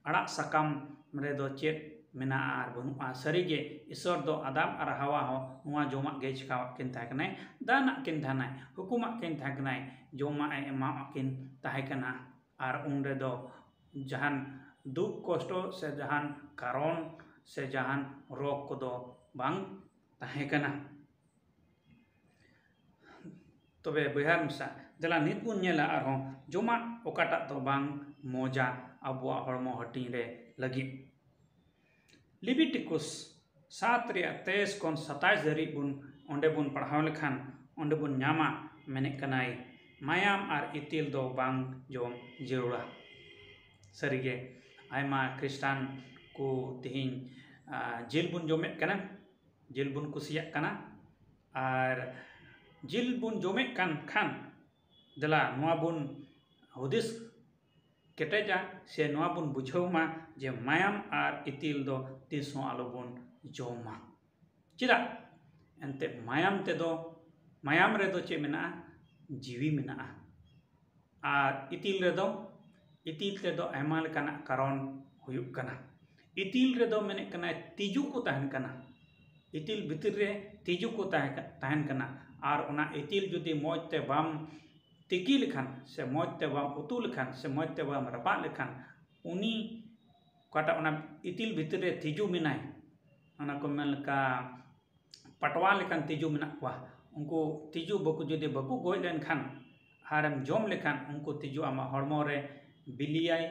ᱟᱲᱟᱜ ᱥᱟᱠᱟᱢ ᱨᱮᱫᱚ ᱪᱮᱫ ᱢᱮᱱᱟᱜᱼᱟ ᱟᱨ ᱵᱟᱹᱱᱩᱜᱼᱟ᱾ ᱥᱟᱹᱨᱤᱜᱮ ᱤᱥᱚᱨ ᱫᱚ ᱟᱫᱟᱢ ᱟᱨ ᱦᱟᱣᱟ ᱦᱚᱸ ᱱᱚᱣᱟ ᱡᱚᱢᱟᱜ ᱜᱮ ᱪᱤᱠᱟᱣᱟᱜ ᱠᱤᱱ ᱛᱟᱦᱮᱸ ᱠᱟᱱᱟᱭ, ᱫᱟᱱᱟᱜ ᱠᱤᱱ ᱛᱟᱦᱮᱸ ᱠᱟᱱᱟᱭ, ᱦᱩᱠᱩᱢᱟᱜ ᱠᱤᱱ ᱛᱟᱦᱮᱸ ᱠᱟᱱᱟᱭ, ᱡᱚᱢᱟᱜ ᱮ ᱮᱢᱟᱣᱟᱜ ᱠᱤᱱ ᱛᱟᱦᱮᱸ ᱠᱟᱱᱟ᱾ ᱟᱨ ᱩᱱ ᱨᱮᱫᱚ ᱡᱟᱦᱟᱱ ᱫᱩᱠ ᱠᱚᱥᱴᱚ ᱥᱮ ᱡᱟᱦᱟᱱ ᱠᱟᱨᱚᱱ ᱥᱮ ᱡᱟᱦᱟᱱ ᱨᱳᱜᱽ ᱠᱚᱫᱚ ᱵᱟᱝ ᱛᱟᱦᱮᱸ ᱠᱟᱱᱟ᱾ ᱛᱚᱵᱮ ᱵᱚᱭᱦᱟ ᱢᱤᱥᱨᱟ, ᱫᱮᱞᱟ ᱱᱤᱛ ᱵᱚᱱ ᱧᱮᱞᱟ ᱟᱨᱦᱚᱸ ᱡᱚᱢᱟᱜ ᱚᱠᱟᱴᱟᱜ ᱫᱚ ᱵᱟᱝ ᱢᱚᱡᱟ ᱟᱵᱚᱣᱟᱜ ᱦᱚᱲᱢᱚ ᱦᱟᱹᱴᱤᱧ ᱨᱮ ᱞᱟᱹᱜᱤᱫ᱾ ᱞᱤᱵᱤᱴᱤᱠᱩᱥ ᱥᱟᱛ ᱨᱮᱭᱟᱜ ᱛᱮᱭᱤᱥ ᱠᱷᱚᱱ ᱥᱟᱛᱟᱭᱤᱥ ᱫᱷᱟᱹᱨᱤᱡ ᱵᱚᱱ, ᱚᱸᱰᱮ ᱵᱚᱱ ᱯᱟᱲᱦᱟᱣ ᱞᱮᱠᱷᱟᱱ, ᱚᱸᱰᱮ ᱵᱚᱱ ᱧᱟᱢᱟ, ᱢᱮᱱᱮᱫ ᱠᱟᱱᱟᱭ, ᱢᱟᱭᱟᱢ ᱟᱨ ᱤᱛᱤᱞ ᱫᱚ ᱵᱟᱝ ᱡᱚᱢ ᱡᱟᱹᱨᱩᱲᱟ᱾ ᱥᱟᱹᱨᱤᱜᱮ, ᱟᱭᱢᱟ ᱠᱷᱨᱤᱥᱴᱟᱱ ᱠᱚ ᱛᱮᱦᱮᱧ, ᱟ, ᱡᱤᱞ ᱵᱚᱱ ᱡᱚᱢᱮᱫ ᱠᱟᱱᱟ, ᱡᱤᱞ ᱵᱚᱱ ᱠᱩᱥᱤᱭᱟᱜ ᱠᱟᱱᱟ᱾ ᱟᱨ ᱡᱤᱞ ᱵᱚᱱ ᱡᱚᱢᱮᱫ ᱠᱟᱱ ᱠᱷᱟᱱ, ᱫᱮᱞᱟ ᱱᱚᱣᱟ ᱵᱚᱱ ᱦᱩᱫᱤᱥ ᱠᱮᱴᱮᱡᱟ ᱥᱮ ᱱᱚᱣᱟ ᱵᱚᱱ ᱵᱩᱡᱷᱟᱹᱣ ᱢᱟ ᱡᱮ ᱢᱟᱭᱟᱢ ᱟᱨ ᱤᱛᱤᱞ ᱫᱚ ᱛᱤᱥ ᱦᱚᱸ ᱟᱞᱚᱵᱚᱱ ᱡᱚᱢ ᱢᱟ᱾ ᱪᱮᱫᱟᱜ? ᱮᱱᱛᱮᱫ ᱢᱟᱭᱟᱢ ᱛᱮᱫᱚ, ᱢᱟᱭᱟᱢ ᱨᱮᱫᱚ ᱪᱮᱫ ᱢᱮᱱᱟᱜᱼᱟ? ᱡᱤᱣᱤ ᱢᱮᱱᱟᱜᱼᱟ᱾ ᱟᱨ ᱤᱛᱤᱞ ᱨᱮᱫᱚ, ᱤᱛᱤᱞ ᱨᱮᱫᱚ ᱟᱭᱢᱟ ᱞᱮᱠᱟᱱᱟᱜ ᱠᱟᱨᱚᱱ ᱦᱩᱭᱩᱜ ᱠᱟᱱᱟ᱾ ᱤᱛᱤᱞ ᱨᱮᱫᱚ ᱢᱮᱱᱮᱫ ᱠᱟᱱᱟᱭ ᱛᱤᱡᱩ ᱠᱚ ᱛᱟᱦᱮᱱ ᱠᱟᱱᱟ᱾ ᱤᱛᱤᱞ ᱵᱷᱤᱛᱤᱨ ᱨᱮ ᱛᱤᱡᱩ ᱠᱚ ᱛᱟᱦᱮᱸ ᱠᱟ-, ᱛᱟᱦᱮᱱ ᱠᱟᱱᱟ᱾ ᱟᱨ ᱚᱱᱟ ᱤᱛᱤᱞ ᱡᱩᱫᱤ ᱢᱚᱡᱽ ᱛᱮ ᱵᱟᱢ ᱛᱤᱠᱤ ᱞᱮᱠᱷᱟᱱ, ᱥᱮ ᱢᱚᱡᱽ ᱛᱮ ᱵᱟᱢ ᱩᱛᱩ ᱞᱮᱠᱷᱟᱱ, ᱥᱮ ᱢᱚᱡᱽ ᱛᱮ ᱵᱟᱢ ᱨᱟᱯᱟᱜ ᱞᱮᱠᱷᱟᱱ, ᱩᱱᱤ ᱚᱠᱟᱴᱟᱜ ᱚᱱᱟ ᱤᱛᱤᱞ ᱵᱷᱤᱛᱤᱨ ᱨᱮ ᱛᱤᱡᱩ ᱢᱮᱱᱟᱭ, ᱚᱱᱟ ᱠᱚ ᱢᱮᱱ ᱞᱮᱠᱟ ᱯᱟᱴᱣᱟ ᱞᱮᱠᱟᱱ ᱛᱤᱡᱩ ᱢᱮᱱᱟᱜ ᱠᱚᱣᱟ, ᱩᱱᱠᱩ ᱛᱤᱡᱩ ᱵᱟᱠᱚ, ᱡᱩᱫᱤ ᱵᱟᱠᱚ ᱜᱚᱡ ᱞᱮᱱᱠᱷᱟᱱ, ᱟᱨᱮᱢ ᱡᱚᱢ ᱞᱮᱠᱷᱟᱱ, ᱩᱱᱠᱩ ᱛᱤᱡᱩ ᱟᱢᱟᱜ ᱦᱚᱲᱢᱚ ᱨᱮ ᱵᱤᱞᱤᱭᱟᱭ,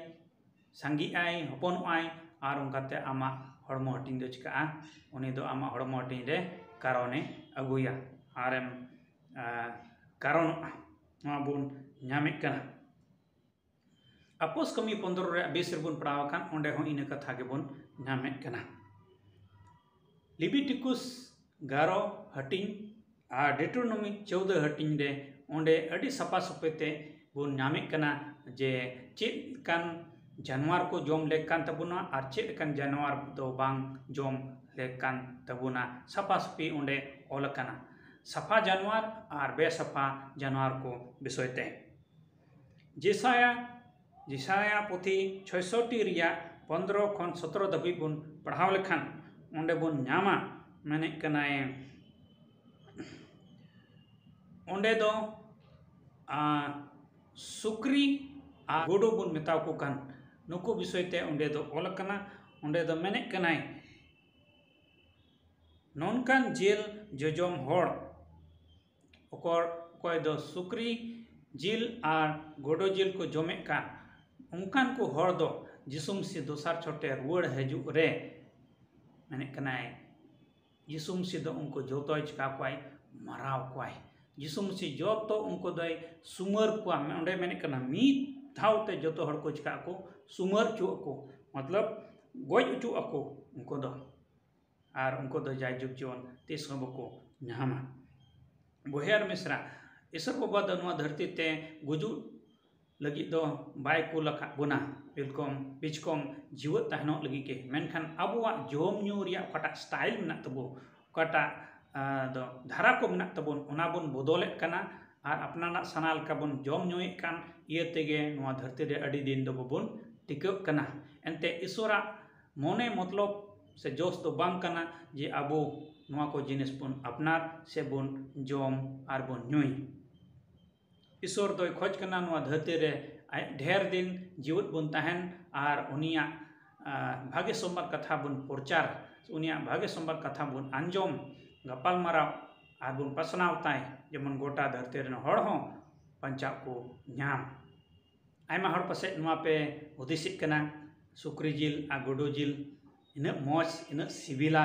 ᱥᱟᱸᱜᱮᱜ ᱟᱭ, ᱦᱚᱯᱚᱱᱚᱜ ᱟᱭ, ᱟᱨ ᱚᱱᱠᱟᱛᱮ ᱟᱢᱟᱜ ᱦᱚᱲᱢᱚ ᱦᱟᱹᱴᱤᱧ ᱫᱚ ᱪᱤᱠᱟᱹᱜᱼᱟ? ᱩᱱᱤ ᱫᱚ ᱟᱢᱟᱜ ᱦᱚᱲᱢᱚ ᱦᱟᱹᱴᱤᱧ ᱨᱮ ᱠᱟᱨᱚᱱᱮ ᱟᱹᱜᱩᱭᱟ, ᱟᱨᱮᱢ, ᱟ, ᱠᱟᱨᱚᱱᱚᱜᱼᱟ᱾ ᱱᱚᱣᱟ ᱵᱚᱱ ᱧᱟᱢᱮᱫ ᱠᱟᱱᱟ᱾ ᱟᱯᱚᱥ ᱠᱟᱹᱢᱤ ᱯᱚᱱᱫᱽᱨᱚ ᱨᱮᱭᱟᱜ ᱵᱤᱥ ᱨᱮᱵᱚᱱ ᱯᱟᱲᱦᱟᱣ ᱟᱠᱟᱱ, ᱚᱸᱰᱮ ᱦᱚᱸ ᱤᱱᱟᱹ ᱠᱟᱛᱷᱟ ᱜᱮᱵᱚᱱ ᱧᱟᱢᱮᱫ ᱠᱟᱱᱟ᱾ ᱞᱤᱵᱤᱴᱤᱠᱩᱥ ᱮᱜᱟᱨᱚ ᱦᱟᱹᱴᱤᱧ ᱟᱨ ᱰᱤᱴᱨᱳᱱᱚᱢᱤ ᱪᱳᱣᱫᱟᱹ ᱦᱟᱹᱴᱤᱧ ᱨᱮ ᱚᱸᱰᱮ ᱟᱹᱰᱤ ᱥᱟᱯᱷᱟ ᱥᱟᱹᱯᱷᱤ ᱛᱮ ᱵᱚᱱ ᱧᱟᱢᱮᱫ ᱠᱟᱱᱟ ᱡᱮ ᱪᱮᱫ ᱞᱮᱠᱟᱱ ᱡᱟᱱᱣᱟᱨ ᱠᱚ ᱡᱚᱢ ᱞᱮᱠ ᱠᱟᱱ ᱛᱟᱵᱚᱱᱟ ᱟᱨ ᱪᱮᱫ ᱞᱮᱠᱟᱱ ᱡᱟᱱᱣᱟᱨ ᱫᱚ ᱵᱟᱝ ᱡᱚᱢ ᱞᱮᱠ ᱠᱟᱱ ᱛᱟᱵᱚᱱᱟ᱾ ᱥᱟᱯᱷᱟ ᱥᱟᱹᱯᱷᱤ ᱚᱸᱰᱮ ᱚᱞ ᱟᱠᱟᱱᱟ, ᱥᱟᱯᱷᱟ ᱡᱟᱱᱣᱟᱨ ᱟᱨ ᱵᱮᱥᱟᱯᱷᱟ ᱡᱟᱱᱣᱟᱨ ᱠᱚ ᱵᱤᱥᱚᱭ ᱛᱮ᱾ ᱡᱮᱥᱟᱭᱟ, ᱡᱮᱥᱟᱭᱟ ᱯᱩᱛᱷᱤ ᱪᱷᱚᱭᱥᱚᱴᱤ ᱨᱮᱭᱟᱜ ᱯᱚᱱᱫᱽᱨᱚ ᱠᱷᱚᱱ ᱥᱚᱛᱨᱚ ᱫᱷᱟᱹᱵᱤᱡ ᱵᱚᱱ ᱯᱟᱲᱦᱟᱣ ᱞᱮᱠᱷᱟᱱ, ᱚᱸᱰᱮ ᱵᱚᱱ ᱧᱟᱢᱟ, ᱢᱮᱱᱮᱫ ᱠᱟᱱᱟᱭ, ᱚᱸᱰᱮ ᱫᱚ, ᱟ, ᱥᱩᱠᱨᱤ ᱟᱨ ᱜᱩᱰᱩ ᱵᱚᱱ ᱢᱮᱛᱟ ᱠᱚ ᱠᱟᱱ, ᱱᱩᱠᱩ ᱵᱤᱥᱚᱭ ᱛᱮ ᱚᱸᱰᱮ ᱫᱚ ᱚᱞ ᱟᱠᱟᱱᱟ᱾ ᱚᱸᱰᱮ ᱫᱚ ᱢᱮᱱᱮᱫ ᱠᱟᱱᱟᱭ, ᱱᱚᱝᱠᱟᱱ ᱡᱤᱞ ᱡᱚᱡᱚᱢ ᱦᱚᱲ, ᱚᱠᱚᱨ ᱚᱠᱚᱭ ᱫᱚ ᱥᱩᱠᱨᱤ ᱡᱤᱞ ᱟᱨ ᱜᱚᱰᱚ ᱡᱤᱞ ᱠᱚ ᱡᱚᱢᱮᱫ ᱠᱟᱱ, ᱚᱱᱠᱟᱱ ᱠᱚ ᱦᱚᱲ ᱫᱚ ᱡᱤᱥᱩ ᱢᱟᱹᱥᱤ ᱫᱚᱥᱟᱨ ᱪᱷᱚᱴᱮ ᱨᱩᱣᱟᱹᱲ ᱦᱤᱡᱩᱜ ᱨᱮ, ᱢᱮᱱᱮᱫ ᱠᱟᱱᱟᱭ, ᱡᱤᱥᱩ ᱢᱟᱹᱥᱤ ᱫᱚ ᱩᱱᱠᱩ ᱡᱚᱛᱚᱭ ᱪᱤᱠᱟ ᱠᱚᱣᱟᱭ? ᱢᱟᱨᱟᱣ ᱠᱚᱣᱟᱭ᱾ ᱡᱤᱥᱩ ᱢᱟᱹᱥᱤ ᱡᱚᱛᱚ ᱩᱱᱠᱩ ᱫᱚᱭ ᱥᱩᱢᱟᱹᱨ ᱠᱚᱣᱟ᱾ ᱚᱸᱰᱮ ᱢᱮᱱᱮᱫ ᱠᱟᱱᱟ, ᱢᱤᱫ ᱫᱷᱟᱣ ᱛᱮ ᱡᱚᱛᱚ ᱦᱚᱲ ᱠᱚ ᱪᱤᱠᱟ ᱟᱠᱚ? ᱥᱩᱢᱟᱹᱨ ᱦᱚᱪᱚ ᱟᱠᱚ, ᱢᱚᱛᱞᱚᱵ ᱜᱚᱡ ᱦᱚᱪᱚ ᱟᱠᱚ ᱩᱱᱠᱩ ᱫᱚ᱾ ᱟᱨ ᱩᱱᱠᱩ ᱫᱚ ᱡᱟᱭᱡᱩᱜᱽ ᱡᱤᱭᱚᱱ ᱛᱤᱥ ᱦᱚᱸ ᱵᱟᱠᱚ ᱧᱟᱢᱟ᱾ ᱵᱚᱭᱦᱟ ᱟᱨ ᱢᱤᱥᱨᱟ, ᱤᱥᱚᱨ ᱵᱟᱵᱟ ᱫᱚ ᱱᱚᱣᱟ ᱫᱷᱟᱹᱨᱛᱤ ᱛᱮ ᱜᱩᱡᱩᱜ ᱞᱟᱹᱜᱤᱫ ᱫᱚ ᱵᱟᱭ ᱠᱩᱞ ᱟᱠᱟᱫ ᱵᱚᱱᱟ, ᱵᱤᱞᱠᱚᱢ ᱵᱤᱪᱠᱚᱢ ᱡᱤᱣᱮᱫ ᱛᱟᱦᱮᱱᱚᱜ ᱞᱟᱹᱜᱤᱫ ᱜᱮ᱾ ᱢᱮᱱᱠᱷᱟᱱ ᱟᱵᱚᱣᱟᱜ ᱡᱚᱢ ᱧᱩ ᱨᱮᱭᱟᱜ ᱚᱠᱟᱴᱟᱜ ᱥᱴᱟᱭᱤᱞ ᱢᱮᱱᱟᱜ ᱛᱟᱵᱚ, ᱚᱠᱟᱴᱟᱜ, ᱟᱸ, ᱫᱚ ᱫᱷᱟᱨᱟ ᱠᱚ ᱢᱮᱱᱟᱜ ᱛᱟᱵᱚᱱ, ᱚᱱᱟ ᱵᱚᱱ ᱵᱚᱫᱚᱞᱮᱫ ᱠᱟᱱᱟ᱾ ᱟᱨ ᱟᱯᱱᱟᱨᱟᱜ ᱥᱟᱱᱟ ᱞᱮᱠᱟ ᱵᱚᱱ ᱡᱚᱢ ᱧᱩᱭᱮᱫ ᱠᱟᱱ ᱤᱭᱟᱹ ᱛᱮᱜᱮ ᱱᱚᱣᱟ ᱫᱷᱟᱹᱨᱛᱤ ᱨᱮ ᱟᱹᱰᱤ ᱫᱤᱱ ᱫᱚ ᱵᱟᱵᱚᱱ ᱴᱤᱠᱟᱹᱜ ᱠᱟᱱᱟ᱾ ᱮᱱᱛᱮ ᱤᱥᱚᱨᱟᱜ ᱢᱚᱱᱮ ᱢᱚᱛᱞᱚᱵ ᱥᱮ ᱡᱚᱥ ᱫᱚ ᱵᱟᱝ ᱠᱟᱱᱟ ᱡᱮ ᱟᱵᱚ ᱱᱚᱣᱟ ᱠᱚ ᱡᱤᱱᱤᱥ ᱵᱚᱱ ᱟᱯᱱᱟᱨ ᱥᱮ ᱵᱚᱱ ᱡᱚᱢ ᱟᱨ ᱵᱚᱱ ᱧᱩᱭ᱾ ᱤᱥᱚᱨ ᱫᱚᱭ ᱠᱷᱚᱡᱽ ᱠᱟᱱᱟ ᱱᱚᱣᱟ ᱫᱷᱟᱹᱨᱛᱤ ᱨᱮ ᱟᱡ ᱰᱷᱮᱨ ᱫᱤᱱ ᱡᱤᱣᱮᱫ ᱵᱚᱱ ᱛᱟᱦᱮᱱ ᱟᱨ ᱩᱱᱤᱭᱟᱜ, ᱟ, ᱵᱷᱟᱜᱮ ᱥᱚᱢᱵᱟᱫ ᱠᱟᱛᱷᱟ ᱵᱚᱱ ᱯᱨᱚᱪᱟᱨ, ᱩᱱᱤᱭᱟᱜ ᱵᱷᱟᱜᱮ ᱥᱚᱢᱵᱟᱫ ᱠᱟᱛᱷᱟ ᱵᱚᱱ ᱟᱸᱡᱚᱢ, ᱜᱟᱯᱟᱞ ᱢᱟᱨᱟᱣ ᱟᱨ ᱵᱚᱱ ᱯᱟᱥᱱᱟᱣ ᱛᱟᱭ, ᱡᱮᱢᱚᱱ ᱜᱚᱴᱟ ᱫᱷᱟᱹᱨᱛᱤ ᱨᱮᱱ ᱦᱚᱲ ᱦᱚᱸ ᱵᱟᱧᱪᱟᱣ ᱠᱚ ᱧᱟᱢ᱾ ᱟᱭᱢᱟ ᱦᱚᱲ ᱯᱟᱥᱮᱡ ᱱᱚᱣᱟ ᱯᱮ ᱦᱩᱫᱤᱥᱮᱫ ᱠᱟᱱᱟ, ᱥᱩᱠᱨᱤ ᱡᱤᱞ ᱟᱨ ᱜᱩᱰᱩ ᱡᱤᱞ ᱤᱱᱟᱹᱜ ᱢᱚᱡᱽ, ᱤᱱᱟᱹᱜ ᱥᱤᱵᱤᱞᱟ,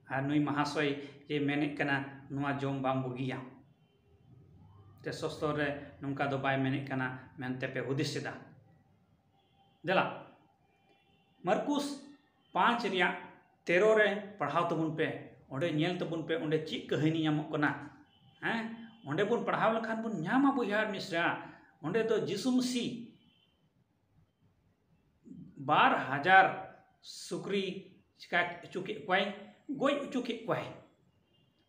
ᱟᱨ ᱱᱩᱭ ᱢᱟᱦᱟᱥᱚᱭ ᱡᱮ ᱢᱮᱱᱮᱫ ᱠᱟᱱᱟ ᱱᱚᱣᱟ ᱡᱚᱢ ᱵᱟᱝ ᱵᱩᱜᱤᱭᱟ᱾ ᱛᱮ ᱥᱚᱥᱛᱚᱨ ᱨᱮ ᱱᱚᱝᱠᱟ ᱫᱚ ᱵᱟᱭ ᱢᱮᱱᱮᱫ ᱠᱟᱱᱟ ᱢᱮᱱᱛᱮ ᱯᱮ ᱦᱩᱫᱤᱥ ᱮᱫᱟ᱾ ᱫᱮᱞᱟ, ᱢᱟᱨᱠᱩᱥ ᱯᱟᱸᱪ ᱨᱮᱭᱟᱜ ᱛᱮᱨᱚ ᱨᱮ ᱯᱟᱲᱦᱟᱣ ᱛᱟᱵᱚᱱ ᱯᱮ, ᱚᱸᱰᱮ ᱧᱮᱞ ᱛᱟᱵᱚᱱ ᱯᱮ, ᱚᱸᱰᱮ ᱪᱮᱫ ᱠᱟᱹᱦᱱᱤ ᱧᱟᱢᱚᱜ ᱠᱟᱱᱟ᱾ ᱦᱮᱸ, ᱚᱸᱰᱮ ᱵᱚᱱ ᱯᱟᱲᱦᱟᱣ ᱞᱮᱠᱷᱟᱱ ᱵᱚᱱ ᱧᱟᱢᱟ, ᱵᱚᱭᱦᱟ ᱟᱨ ᱢᱤᱥᱨᱟ᱾ ᱚᱸᱰᱮ ᱫᱚ ᱡᱤᱥᱩ ᱢᱟᱹᱥᱤ ᱵᱟᱨ ᱦᱟᱡᱟᱨ ᱥᱩᱠᱨᱤ ᱪᱤᱠᱟ ᱦᱚᱪᱚ ᱠᱮᱫ ᱠᱚᱣᱟᱭ, ᱜᱚᱡ ᱦᱚᱪᱚ ᱠᱮᱫ ᱠᱚᱣᱟᱭ᱾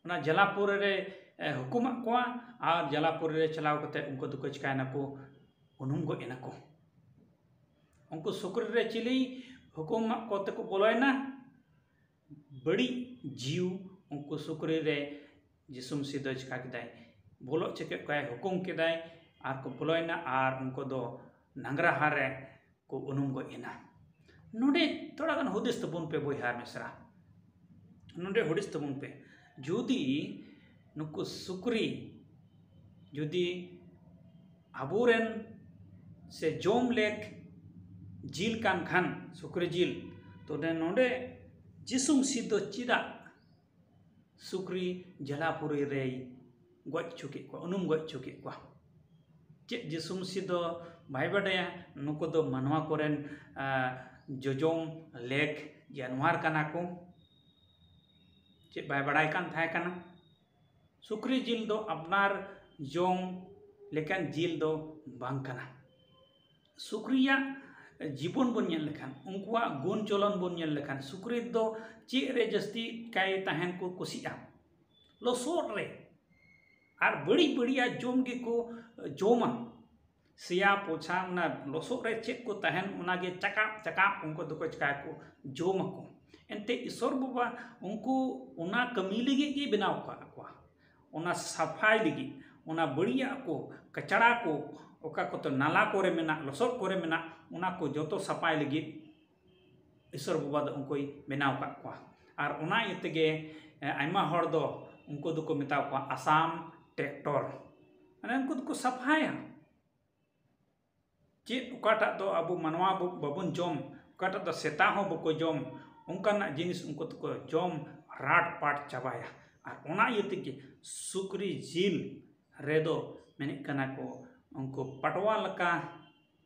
ᱚᱱᱟ ᱡᱟᱞᱟᱯᱩᱨᱤ ᱨᱮ, ᱮ, ᱦᱩᱠᱩᱢᱟᱫ ᱠᱚᱣᱟ, ᱟᱨ ᱡᱟᱞᱟᱯᱩᱨᱤ ᱨᱮ ᱪᱟᱞᱟᱣ ᱠᱟᱛᱮ ᱩᱱᱠᱩ ᱫᱚᱠᱚ ᱪᱤᱠᱟᱭᱮᱱᱟ ᱠᱚ? ᱩᱱᱩᱢ ᱜᱚᱡ ᱮᱱᱟ ᱠᱚ᱾ ᱩᱱᱠᱩ ᱥᱩᱠᱨᱤ ᱨᱮ ᱪᱤᱞᱤ ᱦᱩᱠᱩᱢᱟᱫ ᱠᱚ ᱛᱮᱠᱚ ᱵᱚᱞᱚᱭᱮᱱᱟ? ᱵᱟᱹᱲᱤᱡ ᱡᱤᱣ ᱩᱱᱠᱩ ᱥᱩᱠᱨᱤ ᱨᱮ ᱡᱤᱥᱩ ᱢᱟᱹᱥᱤ ᱫᱚᱭ ᱪᱤᱠᱟ ᱠᱮᱫᱟᱭ? ᱵᱚᱞᱚ ᱦᱚᱪᱚ ᱠᱮᱫ ᱠᱚᱣᱟᱭ, ᱦᱩᱠᱩᱢ ᱠᱮᱫᱟᱭ, ᱟᱨ ᱠᱚ ᱵᱚᱞᱚᱭᱮᱱᱟ ᱟᱨ ᱩᱱᱠᱩ ᱫᱚ ᱱᱟᱝᱨᱟᱦᱟ ᱨᱮ ᱠᱚ ᱩᱱᱩᱢ ᱜᱚᱡ ᱮᱱᱟ᱾ ᱱᱚᱰᱮ ᱛᱷᱚᱲᱟ ᱜᱟᱱ ᱦᱩᱫᱤᱥ ᱛᱟᱵᱚᱱ ᱯᱮ ᱵᱚᱭᱦᱟ ᱢᱤᱥᱨᱟ, ᱱᱚᱰᱮ ᱦᱩᱫᱤᱥ ᱛᱟᱵᱚᱱ ᱯᱮ᱾ ᱡᱩᱫᱤ ᱱᱩᱠᱩ ᱥᱩᱠᱨᱤ ᱡᱩᱫᱤ ᱟᱵᱚᱨᱮᱱ ᱥᱮ ᱡᱚᱢ ᱞᱮᱠ ᱡᱤᱞ ᱠᱟᱱ ᱠᱷᱟᱱ, ᱥᱩᱠᱨᱤ ᱡᱤᱞ, ᱛᱚᱵᱮ ᱱᱚᱰᱮ ᱡᱤᱥᱩ ᱢᱟᱹᱥᱤ ᱫᱚ ᱪᱮᱫᱟᱜ ᱥᱩᱠᱨᱤ ᱡᱟᱞᱟᱯᱩᱨᱤ ᱨᱮᱭ ᱜᱚᱡ ᱦᱚᱪᱚ ᱠᱮᱫ ᱠᱚᱣᱟ, ᱩᱱᱩᱢ ᱜᱚᱡ ᱦᱚᱪᱚ ᱠᱮᱫ ᱠᱚᱣᱟ? ᱪᱮᱫ ᱡᱤᱥᱩ ᱢᱟᱹᱥᱤ ᱫᱚ ᱵᱟᱭ ᱵᱟᱰᱟᱭᱟ ᱱᱩᱠᱩ ᱫᱚ ᱢᱟᱱᱣᱟ ᱠᱚᱨᱮᱱ, ᱟ, ᱡᱚᱡᱚᱢ ᱞᱮᱠ ᱡᱟᱱᱣᱟᱨ ᱠᱟᱱᱟ ᱠᱚ? ᱪᱮᱫ ᱵᱟᱭ ᱵᱟᱲᱟᱭ ᱠᱟᱱ ᱛᱟᱦᱮᱸ ᱠᱟᱱᱟ? ᱥᱩᱠᱨᱤ ᱡᱤᱞ ᱫᱚ ᱟᱯᱱᱟᱨ ᱡᱚᱢ ᱞᱮᱠᱟᱱ ᱡᱤᱞ ᱫᱚ ᱵᱟᱝ ᱠᱟᱱᱟ᱾ ᱥᱩᱠᱨᱤᱭᱟᱜ ᱡᱤᱵᱚᱱ ᱵᱚᱱ ᱧᱮᱞ ᱞᱮᱠᱷᱟᱱ, ᱩᱱᱠᱩᱣᱟᱜ ᱜᱩᱱ ᱪᱚᱞᱚᱱ ᱵᱚᱱ ᱧᱮᱞ ᱞᱮᱠᱷᱟᱱ, ᱥᱩᱠᱨᱤ ᱫᱚ ᱪᱮᱫ ᱨᱮ ᱡᱟᱹᱥᱛᱤ ᱠᱟᱭ ᱛᱟᱦᱮᱱ ᱠᱚ ᱠᱩᱥᱤᱜᱼᱟ? ᱞᱚᱥᱚᱫ ᱨᱮ᱾ ᱟᱨ ᱵᱟᱹᱲᱤᱡ ᱵᱟᱹᱲᱤᱡᱟᱜ ᱡᱚᱢ ᱜᱮᱠᱚ ᱡᱚᱢᱟ᱾ ᱥᱮᱭᱟ ᱯᱚᱪᱷᱟ, ᱚᱱᱟ ᱞᱚᱥᱚᱫ ᱨᱮ ᱪᱮᱫ ᱠᱚ ᱛᱟᱦᱮᱱ, ᱚᱱᱟᱜᱮ ᱪᱟᱠᱟᱵ ᱪᱟᱠᱟᱵ ᱩᱱᱠᱩ ᱫᱚᱠᱚ ᱪᱤᱠᱟᱹᱭᱟᱠᱚ, ᱡᱚᱢᱟᱠᱚ᱾ ᱮᱱᱛᱮ ᱤᱥᱚᱨ ᱵᱟᱵᱟ ᱩᱱᱠᱩ ᱚᱱᱟ ᱠᱟᱹᱢᱤ ᱞᱟᱹᱜᱤᱫ ᱜᱮ ᱵᱮᱱᱟᱣ ᱟᱠᱟᱫ ᱠᱚᱣᱟ, ᱚᱱᱟ ᱥᱟᱯᱷᱟᱭ ᱞᱟᱹᱜᱤᱫ, ᱚᱱᱟ ᱵᱟᱹᱲᱤᱡᱟᱜ ᱠᱚ, ᱠᱟᱪᱲᱟ ᱠᱚ, ᱚᱠᱟ ᱠᱚᱫᱚ ᱱᱟᱞᱟ ᱠᱚᱨᱮ ᱢᱮᱱᱟᱜ, ᱞᱚᱥᱚᱫ ᱠᱚᱨᱮ ᱢᱮᱱᱟᱜ, ᱚᱱᱟ ᱠᱚ ᱡᱚᱛᱚ ᱥᱟᱯᱷᱟᱭ ᱞᱟᱹᱜᱤᱫ ᱤᱥᱚᱨ ᱵᱟᱵᱟ ᱫᱚ ᱩᱱᱠᱩᱭ ᱵᱮᱱᱟᱣ ᱟᱠᱟᱫ ᱠᱚᱣᱟ᱾ ᱟᱨ ᱚᱱᱟ ᱤᱭᱟᱹ ᱛᱮᱜᱮ, ᱮ, ᱟᱭᱢᱟ ᱦᱚᱲ ᱫᱚ ᱩᱱᱠᱩ ᱫᱚᱠᱚ ᱢᱮᱛᱟ ᱠᱚᱣᱟ ᱟᱥᱟᱢ ᱴᱨᱮᱠᱴᱚᱨ᱾ ᱢᱟᱱᱮ ᱩᱱᱠᱩ ᱫᱚᱠᱚ ᱥᱟᱯᱷᱟᱭᱟ᱾ ᱪᱮᱫ ᱚᱠᱟᱴᱟᱜ ᱫᱚ ᱟᱵᱚ ᱢᱟᱱᱣᱟ ᱵᱚ-, ᱵᱟᱵᱚᱱ ᱡᱚᱢ, ᱚᱠᱟᱴᱟᱜ ᱫᱚ ᱥᱮᱛᱟ ᱦᱚᱸ ᱵᱟᱠᱚ ᱡᱚᱢ, ᱚᱱᱠᱟᱱᱟᱜ ᱡᱤᱱᱤᱥ ᱩᱱᱠᱩ ᱫᱚᱠᱚ ᱡᱚᱢ ᱨᱟᱴ ᱯᱟᱴ ᱪᱟᱵᱟᱭᱟ᱾ ᱟᱨ ᱚᱱᱟ ᱤᱭᱟᱹ ᱛᱮᱜᱮ ᱥᱩᱠᱨᱤ ᱡᱤᱞ ᱨᱮᱫᱚ ᱢᱮᱱᱮᱫ ᱠᱟᱱᱟ ᱠᱚ, ᱩᱱᱠᱩ ᱯᱟᱴᱣᱟ ᱞᱮᱠᱟ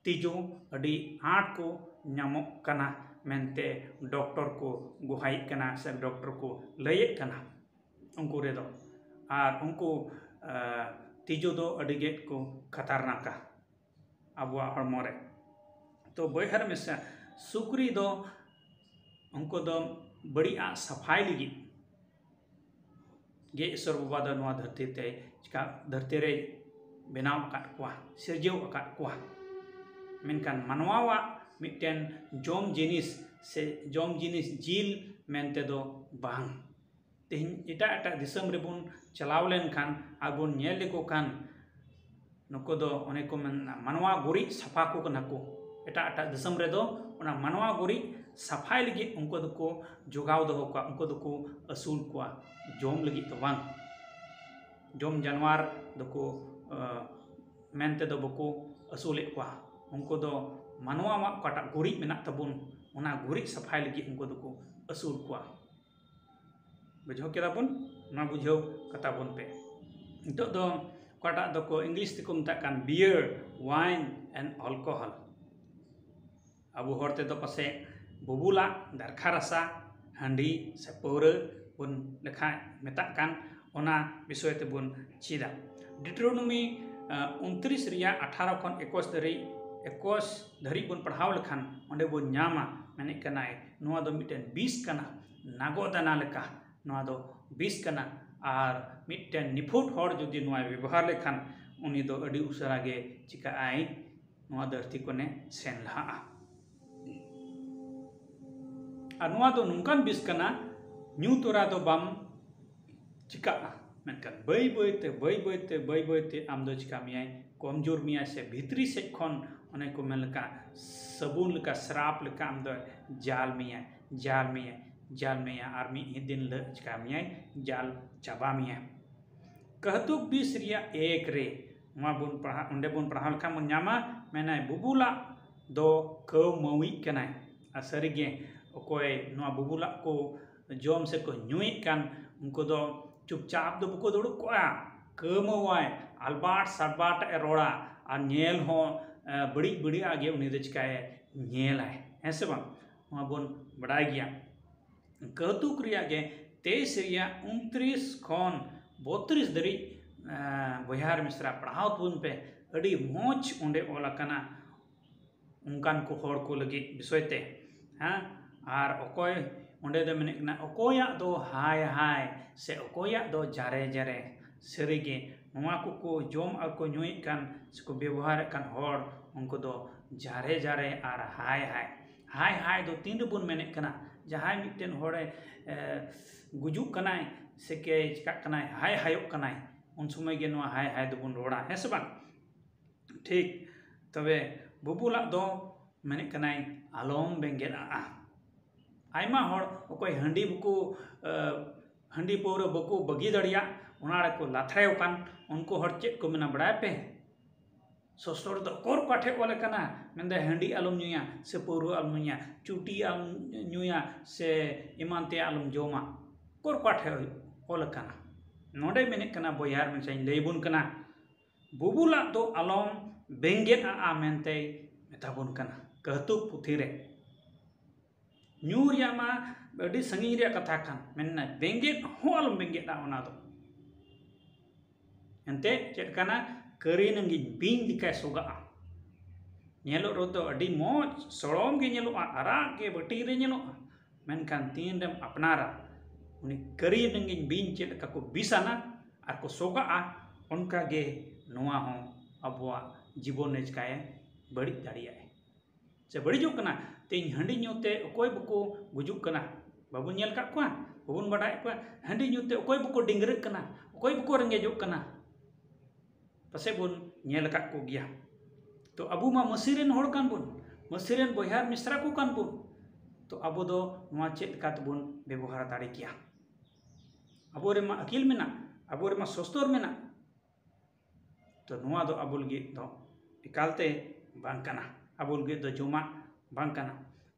ᱛᱤᱡᱩ ᱟᱹᱰᱤ ᱟᱸᱴ ᱠᱚ ᱧᱟᱢᱚᱜ ᱠᱟᱱᱟ ᱢᱮᱱᱛᱮ ᱰᱚᱠᱴᱚᱨ ᱠᱚ ᱜᱚᱦᱟᱭᱮᱫ ᱠᱟᱱᱟ ᱥᱮ ᱰᱚᱠᱴᱚᱨ ᱠᱚ ᱞᱟᱹᱭᱮᱫ ᱠᱟᱱᱟ ᱩᱱᱠᱩ ᱨᱮᱫᱚ᱾ ᱟᱨ ᱩᱱᱠᱩ, ᱟ, ᱛᱤᱡᱩ ᱫᱚ ᱟᱹᱰᱤ ᱜᱮ ᱠᱚ ᱠᱷᱟᱛᱟᱨᱱᱟᱠᱟ ᱟᱵᱚᱣᱟᱜ ᱦᱚᱲᱢᱚ ᱨᱮ᱾ ᱛᱚ ᱵᱚᱭᱦᱟ ᱟᱨ ᱢᱤᱥᱨᱟ, ᱥᱩᱠᱨᱤ ᱫᱚ ᱩᱱᱠᱩ ᱫᱚ ᱵᱟᱹᱲᱤᱡᱟᱜ ᱥᱟᱯᱷᱟᱭ ᱞᱟᱹᱜᱤᱫ ᱜᱮ ᱤᱥᱚᱨ ᱵᱟᱵᱟ ᱫᱚ ᱱᱚᱣᱟ ᱫᱷᱟᱹᱨᱛᱤ ᱛᱮ ᱪᱤᱠᱟ, ᱫᱷᱟᱹᱨᱛᱤ ᱨᱮ ᱵᱮᱱᱟᱣ ᱟᱠᱟᱫ ᱠᱚᱣᱟ, ᱥᱤᱨᱡᱟᱹᱣ ᱟᱠᱟᱫ ᱠᱚᱣᱟ᱾ ᱢᱮᱱᱠᱷᱟᱱ ᱢᱟᱱᱣᱟᱣᱟᱜ ᱢᱤᱫᱴᱮᱱ ᱡᱚᱢ ᱡᱤᱱᱤᱥ ᱥᱮ ᱡᱚᱢ ᱡᱤᱱᱤᱥ ᱡᱤᱞ ᱢᱮᱱᱛᱮ ᱫᱚ ᱵᱟᱝ᱾ ᱛᱮᱦᱮᱧ ᱮᱴᱟᱜ ᱮᱴᱟᱜ ᱫᱤᱥᱚᱢ ᱨᱮᱵᱚᱱ ᱪᱟᱞᱟᱣ ᱞᱮᱱᱠᱷᱟᱱ ᱟᱨ ᱵᱚᱱ ᱧᱮᱞ ᱞᱮᱠᱚ ᱠᱷᱟᱱ, ᱱᱩᱠᱩ ᱫᱚ ᱚᱱᱮ ᱠᱚ ᱢᱮᱱᱟ ᱢᱟᱱᱣᱟ ᱜᱩᱨᱤᱡ ᱥᱟᱯᱷᱟ ᱠᱚ ᱠᱟᱱᱟ ᱠᱚ᱾ ᱮᱴᱟᱜ ᱮᱴᱟᱜ ᱫᱤᱥᱚᱢ ᱨᱮᱫᱚ ᱚᱱᱟ ᱢᱟᱱᱣᱟ ᱜᱩᱨᱤᱡ ᱥᱟᱯᱷᱟᱭ ᱞᱟᱹᱜᱤᱫ ᱩᱱᱠᱩ ᱫᱚᱠᱚ ᱡᱚᱜᱟᱣ ᱫᱚᱦᱚ ᱠᱚᱣᱟ, ᱩᱱᱠᱩ ᱫᱚᱠᱚ ᱟᱹᱥᱩᱞ ᱠᱚᱣᱟ, ᱡᱚᱢ ᱞᱟᱹᱜᱤᱫ ᱫᱚ ᱵᱟᱝ᱾ ᱡᱚᱢ ᱡᱟᱱᱣᱟᱨ ᱫᱚᱠᱚ ᱢᱮᱱᱛᱮ ᱫᱚ ᱵᱟᱠᱚ ᱟᱹᱥᱩᱞᱮᱫ ᱠᱚᱣᱟ᱾ ᱩᱱᱠᱩ ᱫᱚ ᱢᱟᱱᱣᱟᱣᱟᱜ ᱚᱠᱟᱴᱟᱜ ᱜᱩᱨᱤᱡ ᱢᱮᱱᱟᱜ ᱛᱟᱵᱚᱱ, ᱚᱱᱟ ᱜᱩᱨᱤᱡ ᱥᱟᱯᱷᱟᱭ ᱞᱟᱹᱜᱤᱫ ᱩᱱᱠᱩ ᱫᱚᱠᱚ ᱟᱹᱥᱩᱞ ᱠᱚᱣᱟ᱾ ᱵᱩᱡᱷᱟᱹᱣ ᱠᱮᱫᱟ ᱵᱚᱱ? ᱚᱱᱟ ᱵᱩᱡᱷᱟᱹᱣ ᱠᱟᱛᱟ ᱵᱚᱱ ᱯᱮ᱾ ᱱᱤᱛᱚᱜ ᱫᱚ ᱚᱠᱟᱴᱟᱜ ᱫᱚᱠᱚ English ᱛᱮᱠᱚ ᱢᱮᱛᱟᱜ ᱠᱟᱱ beer, wine and alcohol᱾ ᱟᱵᱚ ᱦᱚᱲ ᱛᱮᱫᱚ ᱯᱟᱥᱮᱡ ᱵᱩᱵᱩᱞᱟᱜ, ᱫᱟᱨᱠᱷᱟ ᱨᱟᱥᱟ, ᱦᱟᱺᱰᱤ ᱥᱮ ᱯᱟᱹᱣᱨᱟᱹ ᱵᱚᱱ ᱞᱮᱠᱷᱟ ᱢᱮᱛᱟᱜ ᱠᱟᱱ, ᱚᱱᱟ ᱵᱤᱥᱚᱭ ᱛᱮᱵᱚᱱ ᱪᱮᱫᱟ᱾ Deuteronomy ᱩᱱᱛᱨᱤᱥ ᱨᱮᱭᱟᱜ ᱟᱴᱷᱟᱨᱚ ᱠᱷᱚᱱ ᱮᱠᱩᱥ ᱫᱷᱟᱹᱨᱤᱡ, ᱮᱠᱩᱥ ᱫᱷᱟᱹᱨᱤᱡ ᱵᱚᱱ ᱯᱟᱲᱦᱟᱣ ᱞᱮᱠᱷᱟᱱ ᱚᱸᱰᱮ ᱵᱚᱱ ᱧᱟᱢᱟ, ᱢᱮᱱᱮᱫ ᱠᱟᱱᱟᱭ ᱱᱚᱣᱟ ᱫᱚ ᱢᱤᱫᱴᱮᱱ ᱵᱤᱥ ᱠᱟᱱᱟ, ᱱᱟᱜᱚᱫᱟᱱᱟ ᱞᱮᱠᱟ᱾ ᱱᱚᱣᱟ ᱫᱚ ᱵᱤᱥ ᱠᱟᱱᱟ᱾ ᱟᱨ ᱢᱤᱫᱴᱮᱱ ᱱᱤᱯᱷᱩᱴ ᱦᱚᱲ ᱡᱩᱫᱤ ᱱᱚᱣᱟᱭ ᱵᱮᱵᱚᱦᱟᱨ ᱞᱮᱠᱷᱟᱱ, ᱩᱱᱤ ᱫᱚ ᱟᱹᱰᱤ ᱩᱥᱟᱹᱨᱟ ᱜᱮ ᱪᱤᱠᱟᱹᱜ ᱟᱭ, ᱱᱚᱣᱟ ᱫᱷᱟᱹᱨᱛᱤ ᱠᱷᱚᱱᱮ ᱥᱮᱱ ᱞᱟᱦᱟᱜᱼᱟ᱾ ᱟᱨ ᱱᱚᱣᱟ ᱫᱚ ᱱᱚᱝᱠᱟᱱ ᱵᱤᱥ ᱠᱟᱱᱟ, ᱧᱩ ᱛᱚᱨᱟ ᱫᱚ ᱵᱟᱢ ᱪᱤᱠᱟᱹᱜᱼᱟ, ᱢᱮᱱᱠᱷᱟᱱ ᱵᱟᱹᱭ ᱵᱟᱹᱭᱛᱮ, ᱵᱟᱹᱭ ᱵᱟᱹᱭᱛᱮ, ᱵᱟᱹᱭ ᱵᱟᱹᱭᱛᱮ ᱟᱢ ᱫᱚ ᱪᱤᱠᱟ ᱢᱮᱭᱟᱭ, ᱠᱚᱢᱡᱳᱨ ᱢᱮᱭᱟᱭ, ᱥᱮ ᱵᱷᱤᱛᱨᱤ ᱥᱮᱫ ᱠᱷᱚᱱ ᱚᱱᱮ ᱠᱚ ᱢᱮᱱ ᱞᱮᱠᱟ ᱥᱟᱵᱩᱱ ᱞᱮᱠᱟ, ᱥᱨᱟᱯ ᱞᱮᱠᱟ ᱟᱢ ᱫᱚ ᱡᱟᱞ ᱢᱮᱭᱟᱭ, ᱡᱟᱞ ᱢᱮᱭᱟᱭ, ᱡᱟᱞ ᱢᱮᱭᱟᱭ, ᱟᱨ ᱢᱤᱫ ᱫᱤᱱ ᱦᱤᱞᱳᱜ ᱪᱤᱠᱟ ᱢᱮᱭᱟᱭ, ᱡᱟᱞ ᱪᱟᱵᱟ ᱢᱮᱭᱟᱭ᱾ ᱠᱟᱹᱦᱛᱩᱠ ᱵᱤᱥ ᱨᱮᱭᱟᱜ ᱮᱠ ᱨᱮ ᱱᱚᱣᱟ ᱵᱚᱱ ᱯᱟᱲᱦᱟᱣ, ᱚᱸᱰᱮ ᱵᱚᱱ ᱯᱟᱲᱦᱟᱣ ᱞᱮᱠᱷᱟᱱ ᱵᱚᱱ ᱧᱟᱢᱟ, ᱢᱮᱱᱟᱭ ᱵᱩᱵᱩᱞᱟᱜ ᱫᱚ ᱠᱟᱹᱣ ᱢᱟᱹᱣᱤᱡ ᱠᱟᱱᱟᱭ᱾ ᱟᱨ ᱥᱟᱹᱨᱤᱜᱮ ᱚᱠᱚᱭ ᱱᱚᱣᱟ ᱵᱩᱵᱩᱞᱟᱜ ᱠᱚ ᱡᱚᱢ ᱥᱮ ᱠᱚ ᱧᱩᱭᱮᱫ ᱠᱟᱱ, ᱩᱱᱠᱩ ᱫᱚ ᱪᱩᱯᱪᱟᱯ ᱫᱚ ᱵᱟᱠᱚ ᱫᱩᱲᱩᱵ ᱠᱚᱜᱼᱟ, ᱠᱟᱹᱣ ᱢᱟᱹᱣᱟᱭ, ᱟᱞᱵᱟᱴ ᱥᱟᱰᱵᱟᱴ ᱮ ᱨᱚᱲᱟ, ᱟᱨ ᱧᱮᱞ ᱦᱚᱸ ᱮ, ᱵᱟᱹᱲᱤᱡ ᱵᱟᱹᱲᱤᱡ ᱟᱜ ᱜᱮ ᱩᱱᱤ ᱫᱚ ᱪᱤᱠᱟᱭᱟᱭ, ᱧᱮᱞᱟᱭ, ᱦᱮᱸ ᱥᱮ ᱵᱟᱝ? ᱱᱚᱣᱟ ᱵᱚᱱ ᱵᱟᱰᱟᱭ ᱜᱮᱭᱟ᱾ ᱠᱟᱹᱣᱛᱩᱠ ᱨᱮᱭᱟᱜ ᱜᱮ ᱛᱮᱭᱤᱥ ᱨᱮᱭᱟᱜ ᱩᱱᱛᱨᱤᱥ ᱠᱷᱚᱱ ᱵᱚᱛᱨᱤᱥ ᱫᱷᱟᱹᱨᱤᱡ, ᱮ, ᱵᱚᱭᱦᱟ ᱟᱨ ᱢᱤᱥᱨᱟ ᱯᱟᱲᱦᱟᱣ ᱛᱟᱵᱚᱱ ᱯᱮ, ᱟᱹᱰᱤ ᱢᱚᱡᱽ ᱚᱸᱰᱮ ᱚᱞ ᱟᱠᱟᱱᱟ᱾ ᱚᱱᱠᱟᱱ ᱠᱚ ᱦᱚᱲ ᱠᱚ ᱞᱟᱹᱜᱤᱫ ᱵᱤᱥᱚᱭ ᱛᱮ, ᱦᱮᱸ᱾ ᱟᱨ ᱚᱠᱚᱭ ᱚᱸᱰᱮ ᱫᱚ ᱢᱮᱱᱮᱫ ᱠᱟᱱᱟ, ᱚᱠᱚᱭᱟᱜ ᱫᱚ ᱦᱟᱭ ᱦᱟᱭ ᱥᱮ ᱚᱠᱚᱭᱟᱜ ᱫᱚ ᱡᱟᱨᱮ ᱡᱟᱨᱮ᱾ ᱥᱟᱹᱨᱤᱜᱮ ᱱᱚᱣᱟ ᱠᱚᱠᱚ ᱡᱚᱢ ᱟᱨ ᱠᱚ ᱧᱩᱭᱮᱫ ᱠᱟᱱ ᱥᱮᱠᱚ ᱵᱮᱵᱚᱦᱟᱨᱮᱫ ᱠᱟᱱ ᱦᱚᱲ, ᱩᱱᱠᱩ ᱫᱚ ᱡᱟᱨᱮ ᱡᱟᱨᱮ ᱟᱨ ᱦᱟᱭ ᱦᱟᱭ᱾ ᱦᱟᱭ ᱦᱟᱭ ᱫᱚ ᱛᱤᱱ ᱨᱮᱵᱚᱱ ᱢᱮᱱᱮᱫ ᱠᱟᱱᱟ? ᱡᱟᱦᱟᱸᱭ ᱢᱤᱫᱴᱮᱱ ᱦᱚᱲᱮ, ᱮ, ᱜᱩᱡᱩᱜ ᱠᱟᱱᱟᱭ ᱥᱮ ᱠᱮ ᱪᱤᱠᱟᱜ ᱠᱟᱱᱟᱭ, ᱦᱟᱭ ᱦᱟᱭᱚᱜ ᱠᱟᱱᱟᱭ, ᱩᱱ ᱥᱚᱢᱚᱭ ᱜᱮ ᱱᱚᱣᱟ ᱦᱟᱭ ᱦᱟᱭ ᱫᱚᱵᱚᱱ ᱨᱚᱲᱟ, ᱦᱮᱸ ᱥᱮ ᱵᱟᱝ? ᱴᱷᱤᱠ᱾ ᱛᱚᱵᱮ ᱵᱩᱵᱩᱞᱟᱜ ᱫᱚ ᱢᱮᱱᱮᱫ ᱠᱟᱱᱟᱭ, ᱟᱞᱚᱢ ᱵᱮᱸᱜᱮᱫ ᱟᱜᱼᱟ᱾ ᱟᱭᱢᱟ ᱦᱚᱲ ᱚᱠᱚᱭ ᱦᱟᱺᱰᱤ ᱵᱟᱠᱚ, ᱮ, ᱦᱟᱺᱰᱤ ᱯᱟᱹᱣᱨᱟᱹ ᱵᱟᱠᱚ ᱵᱟᱹᱜᱤ ᱫᱟᱲᱮᱭᱟᱜ, ᱚᱱᱟ ᱨᱮᱠᱚ ᱞᱟᱛᱷᱲᱮ ᱟᱠᱟᱱ ᱩᱱᱠᱩ ᱦᱚᱲ ᱪᱮᱫ ᱠᱚ ᱢᱮᱱᱟ ᱵᱟᱲᱟᱭ ᱯᱮ? ᱥᱚᱥᱛᱚᱨ ᱫᱚ ᱚᱠᱚᱨ ᱚᱠᱟ ᱴᱷᱮᱡ ᱚᱞ ᱟᱠᱟᱱᱟ? ᱢᱮᱱᱫᱟᱭ, ᱦᱟᱺᱰᱤ ᱟᱞᱚᱢ ᱧᱩᱭᱟ, ᱥᱮ ᱯᱟᱹᱣᱨᱟᱹ ᱟᱞᱚᱢ ᱧᱩᱭᱟ, ᱪᱩᱴᱤ ᱟᱞᱚᱢ ᱧᱩᱭᱟ, ᱥᱮ ᱮᱢᱟᱱ ᱛᱮᱭᱟᱜ ᱟᱞᱚᱢ ᱡᱚᱢᱟ᱾ ᱚᱠᱚᱨ ᱚᱠᱟ ᱴᱷᱮᱡ ᱚᱞ ᱟᱠᱟᱱᱟ? ᱱᱚᱰᱮ ᱢᱮᱱᱮᱫ ᱠᱟᱱᱟ, ᱵᱚᱭᱦᱟ ᱟᱨ ᱢᱤᱥᱨᱟᱧ ᱞᱟᱹᱭ ᱟᱵᱚᱱ ᱠᱟᱱᱟ, ᱵᱩᱵᱩᱞᱟᱜ ᱫᱚ ᱟᱞᱚᱢ ᱵᱮᱸᱜᱮᱫ ᱟᱜᱼᱟ ᱢᱮᱱᱛᱮᱭ ᱢᱮᱛᱟ ᱵᱚᱱ ᱠᱟᱱᱟ ᱠᱟᱹᱦᱛᱩᱠ ᱯᱩᱛᱷᱤ ᱨᱮ᱾ ᱧᱩ ᱨᱮᱭᱟᱜ ᱢᱟ ᱟᱹᱰᱤ ᱥᱟᱺᱜᱤᱧ ᱨᱮᱭᱟᱜ ᱠᱟᱛᱷᱟ ᱠᱟᱱ, ᱢᱮᱱᱟ ᱵᱮᱸᱜᱮᱫ ᱦᱚᱸ ᱟᱞᱚᱢ ᱵᱮᱸᱜᱮᱫᱼᱟ ᱚᱱᱟ ᱫᱚ᱾ ᱮᱱᱛᱮ ᱪᱮᱫ ᱠᱟᱱᱟ? ᱠᱟᱹᱨᱤ ᱱᱟᱺᱜᱤᱧ ᱵᱤᱧ ᱞᱮᱠᱟᱭ ᱥᱚᱜᱟᱜᱼᱟ᱾ ᱧᱮᱞᱚᱜ ᱨᱮᱫᱚ ᱟᱹᱰᱤ ᱢᱚᱡᱽ, ᱥᱚᱲᱚᱢ ᱜᱮ ᱧᱮᱞᱚᱜᱼᱟ, ᱟᱨᱟᱜ ᱜᱮ ᱵᱟᱹᱴᱤ ᱨᱮ ᱧᱮᱞᱚᱜᱼᱟ, ᱢᱮᱱᱠᱷᱟᱱ ᱛᱤᱱ ᱨᱮᱢ ᱟᱯᱱᱟᱨᱟ, ᱩᱱᱤ ᱠᱟᱹᱨᱤ ᱱᱟᱺᱜᱤᱧ ᱵᱤᱧ ᱪᱮᱫ ᱞᱮᱠᱟ ᱠᱚ ᱵᱤᱥᱟᱱᱟ ᱟᱨ ᱠᱚ ᱥᱚᱜᱟᱜᱼᱟ, ᱚᱱᱠᱟ ᱜᱮ ᱱᱚᱣᱟ ᱦᱚᱸ ᱟᱵᱚᱣᱟᱜ ᱡᱤᱵᱚᱱ ᱨᱮ ᱪᱤᱠᱟᱹᱭᱟᱭ? ᱵᱟᱹᱲᱤᱡ ᱫᱟᱲᱮᱭᱟᱜᱼᱟᱭ᱾ ᱥᱮ ᱵᱟᱹᱲᱤᱡᱚᱜ ᱠᱟᱱᱟ᱾ ᱛᱮᱦᱮᱧ ᱦᱟᱺᱰᱤ ᱧᱩ ᱛᱮ ᱚᱠᱚᱭ ᱵᱟᱠᱚ ᱜᱩᱡᱩᱜ ᱠᱟᱱᱟ? ᱵᱟᱵᱚᱱ ᱧᱮᱞ ᱟᱠᱟᱫ ᱠᱚᱣᱟ? ᱵᱟᱵᱚᱱ ᱵᱟᱰᱟᱭᱮᱫ ᱠᱚᱣᱟ? ᱦᱟᱺᱰᱤ ᱧᱩ ᱛᱮ ᱚᱠᱚᱭ ᱵᱟᱠᱚ ᱰᱤᱝᱜᱽᱨᱟᱹᱜ ᱠᱟᱱᱟ? ᱚᱠᱚᱭ ᱵᱟᱠᱚ ᱨᱮᱸᱜᱮᱡᱚᱜ ᱠᱟᱱᱟ? ᱯᱟᱥᱮᱡ ᱵᱚᱱ ᱧᱮᱞ ᱟᱠᱟᱫ ᱠᱚ ᱜᱮᱭᱟ᱾ ᱛᱚ ᱟᱵᱚ ᱢᱟ ᱢᱟᱹᱥᱤ ᱨᱮᱱ ᱦᱚᱲ ᱠᱟᱱ ᱵᱚᱱ, ᱢᱟᱹᱥᱤ ᱨᱮᱱ ᱵᱚᱭᱦᱟ ᱢᱤᱥᱨᱟ ᱠᱚ ᱠᱟᱱ ᱵᱚᱱ᱾ ᱛᱚ ᱟᱵᱚ ᱫᱚ ᱱᱚᱣᱟ ᱪᱮᱫ ᱞᱮᱠᱟ ᱛᱮᱵᱚᱱ ᱵᱮᱵᱚᱦᱟᱨ ᱫᱟᱲᱮ ᱠᱮᱭᱟ? ᱟᱵᱚ ᱨᱮᱢᱟ ᱟᱹᱠᱤᱞ ᱢᱮᱱᱟᱜ, ᱟᱵᱚ ᱨᱮᱢᱟ ᱥᱚᱥᱛᱚᱨ ᱢᱮᱱᱟᱜ, ᱛᱚ ᱱᱚᱣᱟ ᱫᱚ ᱟᱵᱚ ᱞᱟᱹᱜᱤᱫ ᱫᱚ ᱮᱠᱟᱞᱛᱮ ᱵᱟᱝ ᱠᱟᱱᱟ, ᱟᱵᱚ ᱞᱟᱹᱜᱤᱫ ᱫᱚ ᱡᱚᱢᱟᱜ ᱵᱟᱝ ᱠᱟᱱᱟ᱾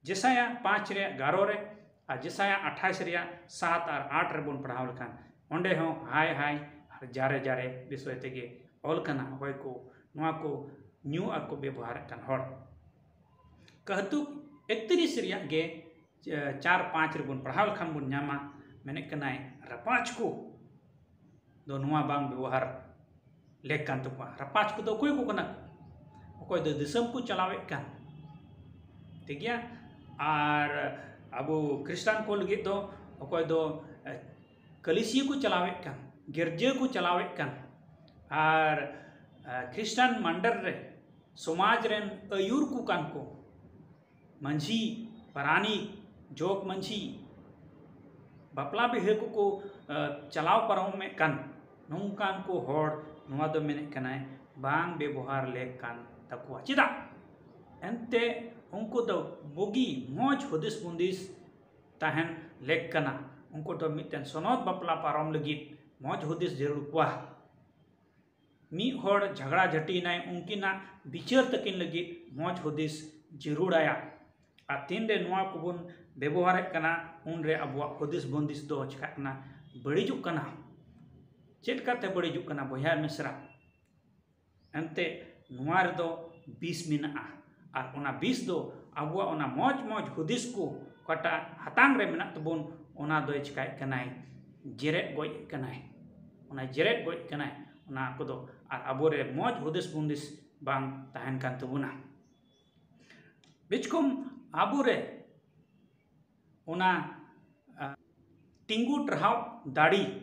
ᱡᱮᱥᱟᱭᱟ ᱯᱟᱸᱪ ᱨᱮᱭᱟᱜ ᱮᱜᱟᱨᱚ ᱨᱮ ᱟᱨ ᱡᱮᱥᱟᱭᱟ ᱟᱴᱷᱟᱥ ᱨᱮᱭᱟᱜ ᱥᱟᱛ ᱟᱨ ᱟᱴ ᱨᱮᱵᱚᱱ ᱯᱟᱲᱦᱟᱣ ᱞᱮᱠᱷᱟᱱ, ᱚᱸᱰᱮ ᱦᱚᱸ ᱦᱟᱭ ᱦᱟᱭ ᱟᱨ ᱡᱟᱨᱮ ᱡᱟᱨᱮ ᱵᱤᱥᱚᱭ ᱛᱮᱜᱮ ᱚᱞ ᱠᱟᱱᱟ, ᱚᱠᱚᱭ ᱠᱚ ᱱᱚᱣᱟ ᱠᱚ ᱧᱩ ᱟᱨ ᱠᱚ ᱵᱮᱵᱚᱦᱟᱨᱮᱫ ᱠᱟᱱ ᱦᱚᱲ᱾ ᱠᱟᱹᱦᱛᱩᱠ ᱮᱠᱛᱨᱤᱥ ᱨᱮᱭᱟᱜ ᱜᱮ ᱪᱟᱨ ᱯᱟᱸᱪ ᱨᱮᱵᱚᱱ ᱯᱟᱲᱦᱟᱣ ᱞᱮᱠᱷᱟᱱ ᱵᱚᱱ ᱧᱟᱢᱟ, ᱢᱮᱱᱮᱫ ᱠᱟᱱᱟᱭ, ᱨᱟᱯᱟᱡᱽ ᱠᱚ ᱫᱚ ᱱᱚᱣᱟ ᱵᱟᱝ ᱵᱮᱵᱚᱦᱟᱨ ᱞᱮᱠ ᱠᱟᱱ ᱛᱟᱠᱚᱣᱟ᱾ ᱨᱟᱯᱟᱡᱽ ᱠᱚᱫᱚ ᱚᱠᱚᱭ ᱠᱚ ᱠᱟᱱᱟ ᱠᱚ? ᱚᱠᱚᱭ ᱫᱚ ᱫᱤᱥᱚᱢ ᱠᱚ ᱪᱟᱞᱟᱣᱮᱫ ᱠᱟᱱ, ᱴᱷᱤᱠ ᱜᱮᱭᱟ? ᱟᱨ ᱟᱵᱚ ᱠᱷᱨᱤᱥᱴᱟᱱ ᱠᱚ ᱞᱟᱹᱜᱤᱫ ᱫᱚ ᱚᱠᱚᱭ ᱫᱚ, ᱮ, ᱠᱟᱹᱞᱤᱥᱤᱭᱟᱹ ᱠᱚ ᱪᱟᱞᱟᱣᱮᱫ ᱠᱟᱱ, ᱜᱤᱨᱡᱟᱹ ᱠᱚ ᱪᱟᱞᱟᱣᱮᱫ ᱠᱟᱱ, ᱟᱨ, ᱮ, ᱠᱷᱨᱤᱥᱴᱟᱱ ᱢᱟᱱᱰᱟᱨ ᱨᱮ ᱥᱚᱢᱟᱡᱽ ᱨᱮᱱ ᱟᱹᱭᱩᱨ ᱠᱚ ᱠᱟᱱ ᱠᱚ, ᱢᱟᱹᱡᱷᱤ, ᱯᱟᱨᱟᱱᱤᱠ, ᱡᱚᱜᱽ ᱢᱟᱹᱡᱷᱤ, ᱵᱟᱯᱞᱟ ᱵᱤᱦᱟᱹ ᱠᱚᱠᱚ, ᱮ, ᱪᱟᱞᱟᱣ ᱯᱟᱨᱚᱢᱮᱫ ᱠᱟᱱ ᱱᱚᱝᱠᱟᱱ ᱠᱚ ᱦᱚᱲ, ᱱᱚᱣᱟ ᱫᱚ ᱢᱮᱱᱮᱫ ᱠᱟᱱᱟᱭ ᱵᱟᱝ ᱵᱮᱵᱚᱦᱟᱨ ᱞᱮᱠ ᱠᱟᱱ ᱛᱟᱠᱚᱣᱟ᱾ ᱪᱮᱫᱟᱜ? ᱮᱱᱛᱮ ᱩᱱᱠᱩ ᱫᱚ ᱵᱩᱜᱤ ᱢᱚᱡᱽ ᱦᱩᱫᱤᱥ ᱵᱩᱸᱫᱤᱥ ᱛᱟᱦᱮᱱ ᱞᱮᱠ ᱠᱟᱱᱟ᱾ ᱩᱱᱠᱩ ᱫᱚ ᱢᱤᱫᱴᱮᱱ ᱥᱚᱱᱚᱛ ᱵᱟᱯᱞᱟ ᱯᱟᱨᱚᱢ ᱞᱟᱹᱜᱤᱫ ᱢᱚᱡᱽ ᱦᱩᱫᱤᱥ ᱡᱟᱹᱨᱩᱲ ᱠᱚᱣᱟ᱾ ᱢᱤᱫ ᱦᱚᱲ ᱡᱷᱟᱜᱽᱲᱟ ᱡᱷᱟᱹᱴᱤᱭᱮᱱᱟᱭ, ᱩᱱᱠᱤᱱᱟᱜ ᱵᱤᱪᱟᱹᱨ ᱛᱟᱹᱠᱤᱱ ᱞᱟᱹᱜᱤᱫ ᱢᱚᱡᱽ ᱦᱩᱫᱤᱥ ᱡᱟᱹᱨᱩᱲᱟᱭᱟ᱾ ᱟᱨ ᱛᱤᱱᱨᱮ ᱱᱚᱣᱟ ᱠᱚᱵᱚᱱ ᱵᱮᱵᱚᱦᱟᱨᱮᱫ ᱠᱟᱱᱟ, ᱩᱱᱨᱮ ᱟᱵᱚᱣᱟᱜ ᱦᱩᱫᱤᱥ ᱵᱚᱱᱫᱤᱥ ᱫᱚ ᱪᱤᱠᱟᱜ ᱠᱟᱱᱟ? ᱵᱟᱹᱲᱤᱡᱚᱜ ᱠᱟᱱᱟ᱾ ᱪᱮᱫ ᱞᱮᱠᱟᱛᱮ ᱵᱟᱹᱲᱤᱡᱚᱜ ᱠᱟᱱᱟ, ᱵᱚᱭᱦᱟ ᱢᱤᱥᱨᱟ? ᱮᱱᱛᱮ ᱱᱚᱣᱟ ᱨᱮᱫᱚ ᱵᱤᱥ ᱢᱮᱱᱟᱜᱼᱟ᱾ ᱟᱨ ᱚᱱᱟ ᱵᱤᱥ ᱫᱚ ᱟᱵᱚᱣᱟᱜ ᱚᱱᱟ ᱢᱚᱡᱽ ᱢᱚᱡᱽ ᱦᱩᱫᱤᱥ ᱠᱚ ᱚᱠᱟᱴᱟᱜ ᱦᱟᱛᱟᱝ ᱨᱮ ᱢᱮᱱᱟᱜ ᱛᱟᱵᱚᱱ, ᱚᱱᱟ ᱫᱚᱭ ᱪᱤᱠᱟᱭᱮᱫ ᱠᱟᱱᱟᱭ? ᱡᱮᱨᱮᱫ ᱜᱚᱡ ᱮᱫ ᱠᱟᱱᱟᱭ᱾ ᱚᱱᱟ ᱡᱮᱨᱮᱫ ᱜᱚᱡ ᱮᱫ ᱠᱟᱱᱟᱭ ᱚᱱᱟ ᱠᱚᱫᱚ᱾ ᱟᱨ ᱟᱵᱚᱨᱮ ᱢᱚᱡᱽ ᱦᱩᱫᱤᱥ ᱵᱩᱸᱫᱤᱥ ᱵᱟᱝ ᱛᱟᱦᱮᱱ ᱠᱟᱱ ᱛᱟᱵᱚᱱᱟ᱾ ᱵᱤᱪᱠᱚᱢ ᱟᱵᱚᱨᱮ ᱚᱱᱟ, ᱟ, ᱛᱤᱸᱜᱩ ᱴᱟᱨᱦᱟᱣ ᱫᱟᱲᱮ,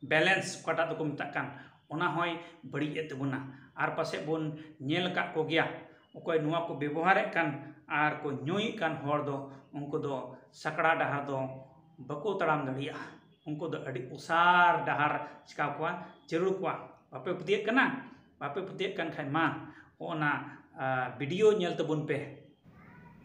ᱵᱮᱞᱮᱱᱥ ᱚᱠᱟᱴᱟᱜ ᱫᱚᱠᱚ ᱢᱮᱛᱟᱜ ᱠᱟᱱ, ᱚᱱᱟ ᱦᱚᱸᱭ ᱵᱟᱹᱲᱤᱡ ᱮᱫ ᱛᱟᱵᱚᱱᱟ᱾ ᱟᱨ ᱯᱟᱥᱮᱡ ᱵᱚᱱ ᱧᱮᱞ ᱟᱠᱟᱫ ᱠᱚᱜᱮᱭᱟ, ᱚᱠᱚᱭ ᱱᱚᱣᱟ ᱠᱚ ᱵᱮᱵᱚᱦᱟᱨᱮᱫ ᱠᱟᱱ ᱟᱨ ᱠᱚ ᱧᱩᱭᱮᱫ ᱠᱟᱱ ᱦᱚᱲ ᱫᱚ, ᱩᱱᱠᱩ ᱫᱚ ᱥᱟᱠᱲᱟ ᱰᱟᱦᱟᱨ ᱫᱚ ᱵᱟᱠᱚ ᱛᱟᱲᱟᱢ ᱫᱟᱲᱮᱭᱟᱜᱼᱟ᱾ ᱩᱱᱠᱩ ᱫᱚ ᱟᱹᱰᱤ ᱚᱥᱟᱨ ᱰᱟᱦᱟᱨ ᱪᱤᱠᱟ ᱠᱚᱣᱟ, ᱡᱟᱹᱨᱩᱲ ᱠᱚᱣᱟ᱾ ᱵᱟᱯᱮ ᱯᱟᱹᱛᱭᱟᱹᱜ ᱠᱟᱱᱟ? ᱵᱟᱯᱮ ᱯᱟᱹᱛᱭᱟᱹᱜ ᱠᱟᱱ ᱠᱷᱟᱡ ᱢᱟ, ᱚᱱᱟ, ᱟ, ᱵᱷᱤᱰᱤᱭᱳ ᱧᱮᱞ ᱛᱟᱵᱚᱱ ᱯᱮ᱾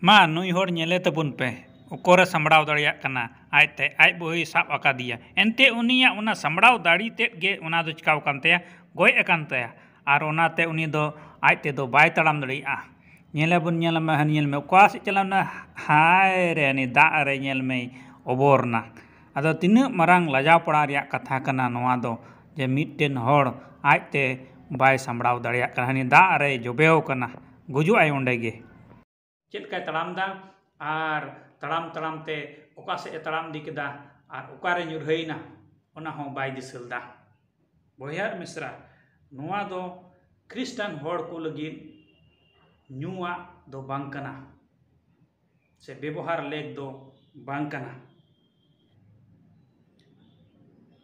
ᱢᱟ, ᱱᱩᱭ ᱦᱚᱲ ᱧᱮᱞᱮ ᱛᱟᱵᱚᱱ ᱯᱮ, ᱚᱠᱚᱨᱮ ᱥᱟᱢᱵᱲᱟᱣ ᱫᱟᱲᱮᱭᱟᱜ ᱠᱟᱱᱟ᱾ ᱟᱡᱛᱮ, ᱟᱡ ᱵᱟᱹᱦᱩᱭ ᱥᱟᱵ ᱟᱠᱟᱫᱮᱭᱟ, ᱮᱱᱛᱮ ᱩᱱᱤᱭᱟᱜ ᱚᱱᱟ ᱥᱟᱢᱵᱲᱟᱣ ᱫᱟᱲᱮ ᱛᱮᱫ ᱜᱮ ᱚᱱᱟ ᱫᱚ ᱪᱤᱠᱟᱣ ᱟᱠᱟᱱ ᱛᱟᱭᱟ? ᱜᱚᱡ ᱟᱠᱟᱱ ᱛᱟᱭᱟ᱾ ᱟᱨ ᱚᱱᱟᱛᱮ ᱩᱱᱤ ᱫᱚ ᱟᱡ ᱛᱮᱫᱚ ᱵᱟᱭ ᱛᱟᱲᱟᱢ ᱫᱟᱲᱮᱭᱟᱜᱼᱟ᱾ ᱧᱮᱞᱮ ᱵᱚᱱ, ᱧᱮᱞ ᱢᱮ, ᱦᱟᱹᱱᱤ ᱧᱮᱞ ᱢᱮ, ᱚᱠᱟ ᱥᱮᱫ ᱪᱟᱞᱟᱣ ᱮᱱᱟ? ᱦᱟᱭ ᱨᱮ, ᱦᱟᱹᱱᱤ ᱫᱟᱜ ᱨᱮ ᱧᱮᱞ ᱢᱮ, ᱚᱵᱚᱨ ᱮᱱᱟ᱾ ᱟᱫᱚ ᱛᱤᱱᱟᱹᱜ ᱢᱟᱨᱟᱝ ᱞᱟᱡᱟᱣ ᱯᱟᱲᱟ ᱨᱮᱭᱟᱜ ᱠᱟᱛᱷᱟ ᱠᱟᱱᱟ ᱱᱚᱣᱟ ᱫᱚ, ᱡᱮ ᱢᱤᱫᱴᱮᱱ ᱦᱚᱲ ᱟᱡᱛᱮ ᱵᱟᱭ ᱥᱟᱢᱵᱲᱟᱣ ᱫᱟᱲᱮᱭᱟᱜ ᱠᱟᱱᱟ, ᱦᱟᱹᱱᱤ ᱫᱟᱜ ᱨᱮᱭ ᱡᱚᱵᱮᱣ ᱠᱟᱱᱟ, ᱜᱩᱡᱩᱜ ᱟᱭ ᱚᱸᱰᱮ ᱜᱮ᱾ ᱪᱮᱫ ᱞᱮᱠᱟᱭ ᱛᱟᱲᱟᱢ ᱮᱫᱟ ᱟᱨ ᱛᱟᱲᱟᱢ ᱛᱟᱲᱟᱢ ᱛᱮ ᱚᱠᱟ ᱥᱮᱫ ᱮ ᱛᱟᱲᱟᱢ ᱤᱫᱤ ᱠᱮᱫᱟ ᱟᱨ ᱚᱠᱟᱨᱮ ᱧᱩᱨᱦᱟᱹᱭᱮᱱᱟ, ᱚᱱᱟ ᱦᱚᱸ ᱵᱟᱭ ᱫᱤᱥᱟᱹ ᱞᱮᱫᱟ᱾ ᱵᱚᱭᱦᱟ ᱟᱨ ᱢᱤᱥᱨᱟ, ᱱᱚᱣᱟ ᱫᱚ ᱠᱷᱨᱤᱥᱴᱟᱱ ᱦᱚᱲ ᱠᱚ ᱞᱟᱹᱜᱤᱫ ᱧᱩᱣᱟᱜ ᱫᱚ ᱵᱟᱝ ᱠᱟᱱᱟ, ᱥᱮ ᱵᱮᱵᱚᱦᱟᱨ ᱞᱮᱠ ᱫᱚ ᱵᱟᱝ ᱠᱟᱱᱟ᱾